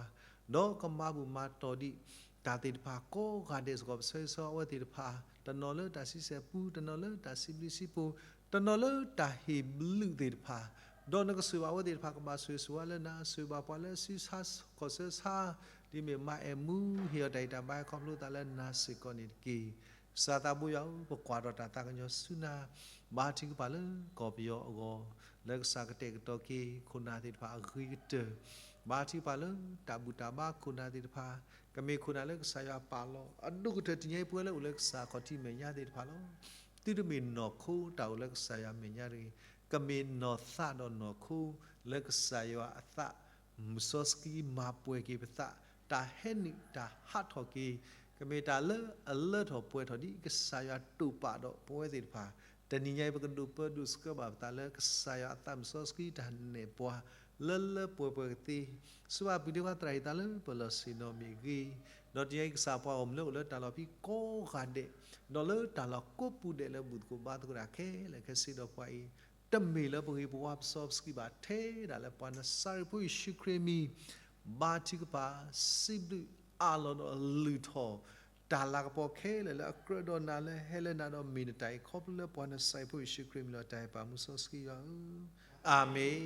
ဒီးကမၤဘူၣ်မၤတီၢ်ဒံး တၢ်သ့ၣ်တဖၣ်ကိးဂၤဒဲးစ့ၢ်ကီး ပဆၢဂ့ၤဆၢဝါအဝဲသ့ၣ်တဖၣ်, တနီၤလၢတၢ်ဆံဆဲၣ်ပူ, တနီၤလၢတၢ်စံးဘျုးစံးဖှိၣ်, တနီၤလၢတၢ်ဟ့ၣ်ဘျုးသ့ၣ်တဖၣ်, ဒီးနကဆိၣ်ဘၣ်အဝဲသ့ၣ်တဖၣ် ကဘၣ်ဆိၣ်ဂ့ၤဆိၣ်ဝါလၢနၤ, ဆိၣ်ဘၣ်ပှၤလၢအစုဆါခီၣ်ဆၢဆါ, ဒ်မ့ၢ်မၤအဲၣ်မူ ဟ့ၣ်အီၤတၢ်ဂံၢ်တၢ်ဘါဟဲခီဖျိသးလၢနၤစ့ၢ်ကီးန့ၣ်တက့ၢ်. ကစၢ်သးဘိယွၤဧၢ, ပကွၢ်ထီၣ်တၢ်သးကညီၤဆူနၤ, ဘါထုကဖၣ်လၢကီၢ်ပယီၤအဂီၢ်, လၢကစၢ်ကတဲာ်ကတီၤက့ၤခိၣ်နၢ်သ့ၣ်တဖၣ်အဂ့ၤကတၢၢ်, ဘါထုကဖၣ်လၢတၢ်ဘူၣ်တၢ်ဘါခိၣ်နၢ်သ့ၣ်တဖၣ်, ကမ့ၢ်ခိၣ်နၢ်လၢကစၢ်ယွၤပာ်လီၤ, အဒိၣ်ကတၢၢ်တနံၤညါအံၤ ပဝဲလၢအိၣ်လၢကစၢ်ခီၣ်ထံးမဲာ်ညါသ့ၣ်တဖၣ်လီၤ. သုတမ့ၢ်နီၢ်ခိတၢ်အိၣ်လၢကစၢ်ယွၤမဲာ်ညါတဂ့ၤ, ကမ့ၢ်နီၢ်သးဒီးနီၢ်ခိ လၢကစၢ်ယွၤအသး မုၢ်စီဆှံမၤပှဲၤက့ၤပသး, တၢ်ဟဲနုာ်တၢ်ဟးထီၣ်က့ၤ, ကမ့ၢ်တၢ်လၢအလၢထီၣ်ပှဲၤထီၣ် ဒ်ကစၢ်ယွၤတိာ်ပာ်ဒီးပဝဲသ့ၣ်တဖၣ်, တနံၤညါအံၤ ပကဒိးပၢဒိးဆှၢဘၣ်ပသးလၢ ကစၢ်ယွၤအသးမုၢ်စီဆှံတၢ်နဲၣ်ပှၤ လၢလၢပှဲၤပှဲၤကသ့, စူၢ်ဘၣ်ပျုၤဒ့ခွါသရၣ်ဟ့ၣ်သးလၢပလီၢ်ဆ့ၣ်နီၤမ့ၢ်ဂ့ၤ, ဒီးတနံၤညါအံၤ ကစၢ်ပှၤဂီၢ်မုၢ်လၢအိၣ်လၢတၢ်လီၢ်ဖံးကိးဂၤဒဲး, ဒီးလၢတၢ်လီၢ်ကိးပူၤဒဲးလၢဘူၣ်သကိးဘါသကိးတၢ်ခဲလၢာ်ခဲဆ့ဒီးပှၤအံၤ, တမ့ၢ်လၢပဂ့ၤပဝါပစီပစံးဘၣ်ထဲ ဒၣ်လၢပှၤနစၤရ့းဖိယ့ၣ်ၡူးခရံာ်အမံၤ, ဘါထုကဖၣ်, စံးဘျုးအးလီၤဒီးလုၢ်ထီၣ် တၢ်လၤကပီၤခဲလၢာ်လၢအကြၢးဒီးနၤလၢဟဲလၢနၤဒီးမ့ၢ်နတၢ်အံၤ ခီဖျိလၢပှၤနစၤရ့းဖိယ့ၣ်ၡူးခရံာ်အမံၤလီၤ. တၢ်ဟ့ၣ်ပာ်မူစီဆှံယွၤဧၢ, အၤမ့ၣ်.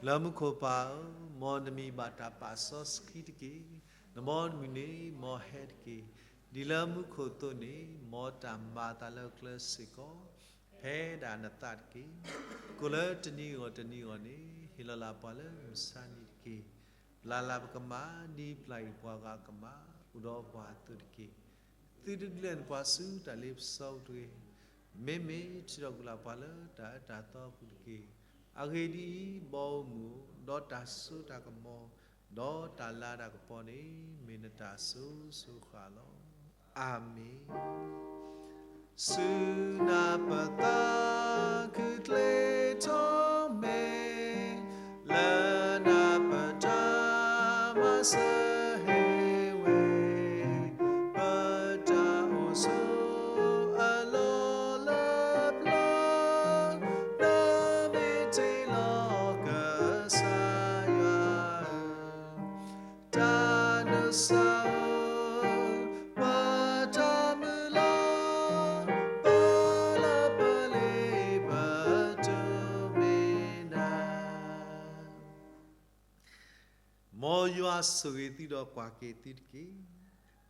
လၢမူခိၣ်ပၢ်ဧၢ, မ်နမံၤဘၣ်တၢ်ပာ်စီဆှံတက့ၢ်. နမ်နမံၤန့ၣ် မ်ဟဲတက့ၢ်. ဒ်လၢမူခိၣ်အသိးန့ၣ် မ်တၢ်မၤအသးလၢကျဲစ့ၢ်ကီး ဖဲဒၣ်နသးတက့ၢ်. ကိၣ်လၢတနံၤအဂီၢ်တနံၤအဂီၢ်န့ၣ် ဟ့ၣ်လီၤလၢ်ပှၤလၢမုၢ်ဆါနံၤတက့ၢ်. ပျၢ်လၢ်ပကမၢ် ဒ်ပျၢ်အံၤပှၤဂၤကမၢ် အိၣ်ဒီးပှၤအသိးတက့ၢ်. သုတဒုးလဲၣ်နပှၤဆူတၢ်လ့ပစီအပူၤတဂ့ၤ. မ့မ့ၢ်ထံၣ်ထီၣ်ကွံာ်လၢ်ပှၤလၢတၢ်အၢတၢ်သီအပူၤတက့ၢ်. အဂ့ၢ်ဒ်အံၤ, ဘီမုၢ်အိၣ်ဒီးတၢ်စိတၢ်ကမီၤ ဒီးတၢ်လၤတၢ်ကပီၤန့ၣ် မ့ၢ်နတၢ်စိၤစိၤဃၣ်ဃၣ်လီၤ. အၤမ့ၣ်. ဆူနပသးခုချ့ထီၣ်မဲာ် လၢနပတၢ်မၤစၢၤဟ့ၣ်ဝဲ ပတၢ်အိၣ်ဆိးအလီၢ်လၢပျၢၤ ဒီးမ့ၢ်တ့ၢ်လီၤကစၢ်ယွၤဧၢ တၢ်နဆါဧၢ, ပတၢ်မုၢ်လၢ်, ပလၢပလ့ပတမ့ၢ်နၤ မ်ယွၤဆိၣ်ဂ့ၤသုဒီးကွၢ်က့ၤသုတက့ၢ်.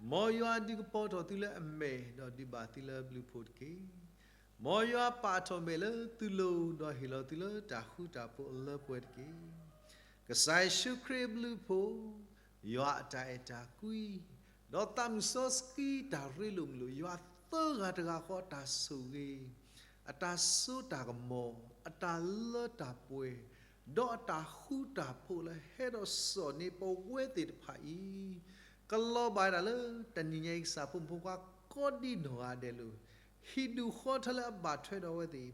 မ်ယွၤဒုးကပီၤထီၣ်သုလၢအမဲာ်ဒီးဒုးဘၣ်သုလၢအဘျုးအဖှိၣ်တက့ၢ်. မ်ယွၤပာ်ထီၣ်မဲာ်လၢသုလိၤ ဒီးဟ့ၣ်လီၤသုလၢတၢ်ဃူတၢ်ဖိးအလၢပှဲၤတက့ၢ်. ကစၢ်ယ့ၣ်ၡူးခရံာ်အဘျုးအဖှိၣ်, ယွၤအတၢ်အဲၣ်တၢ်ကွံ, ဒီးသးမုၢ်စီဆှံတၢ်ရ့လိာ်မုာ်လိာ် ယွၤသၢဂၤတဂၤဃီအတၢ်ဆိၣ်ဂ့ၤ, အတၢ်စိတၢ်ကမီၤ, အတၢ်လၢတၢ်ပှဲၤ, ဒီးအတၢ်ဃူတၢ်ဖိးလၢဟဲဒီးစိာ်န့ၢ်ပဝဲသ့ၣ်တဖၣ်အံၤ, ကလီၤဘၣ်ဒၣ်လၢတနံၤညါအံၤ ကစၢ်ဖိမုၣ်ဖိခွါကိးဒံနီၢ်ဂၤဒဲးလီၤ. ဟံၣ်ဒူၣ်ဃီထၢလၢအဘၣ်ထွဲဒီးအဝဲသ့ၣ်,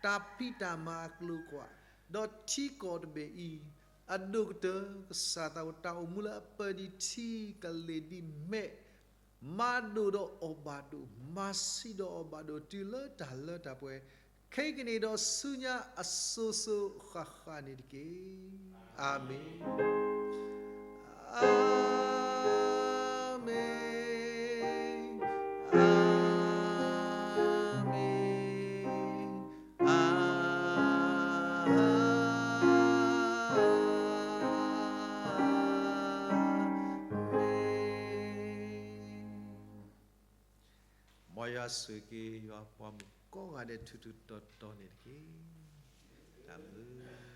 တၢ်ဖံးတၢ်မၤအကျိၤအကွာ်, ဒီးထံကီၢ်တဘ့ၣ်အံၤ, အဒိၣ်ကတၢၢ် ကစၢ်သးအိၣ်တၢ်အိၣ်မူလၢအပၢၢ်ဒံးထံကလ့ၢ်ဒံးမဲး, မၤဒိၣ်ဒီးအီၣ်ဘၣ်ဒိၣ်, မၤဆံးဒီးအီၣ်ဘၣ်ဒိၣ် တုၤလၢတၢ်လၢတၢ်ပှဲၤ, ခဲကနံၣ်ဒီးဆူညါအစိၤစိၤဃၣ်ဃၣ်န့ၣ်တက့ၢ်. အၤမ့ၣ်, အၤမ့ၣ်, အၤမ့ၣ်, အၤမ့ၣ်. မ်ယွၤဆိၣ်ဂ့ၤက့ၤယွၤပှၤမုၣ်ကိးဂၤဒဲးထူးထူးတီၤတီၤန့ၣ်တက့ၢ်. တၢ်ဘျုး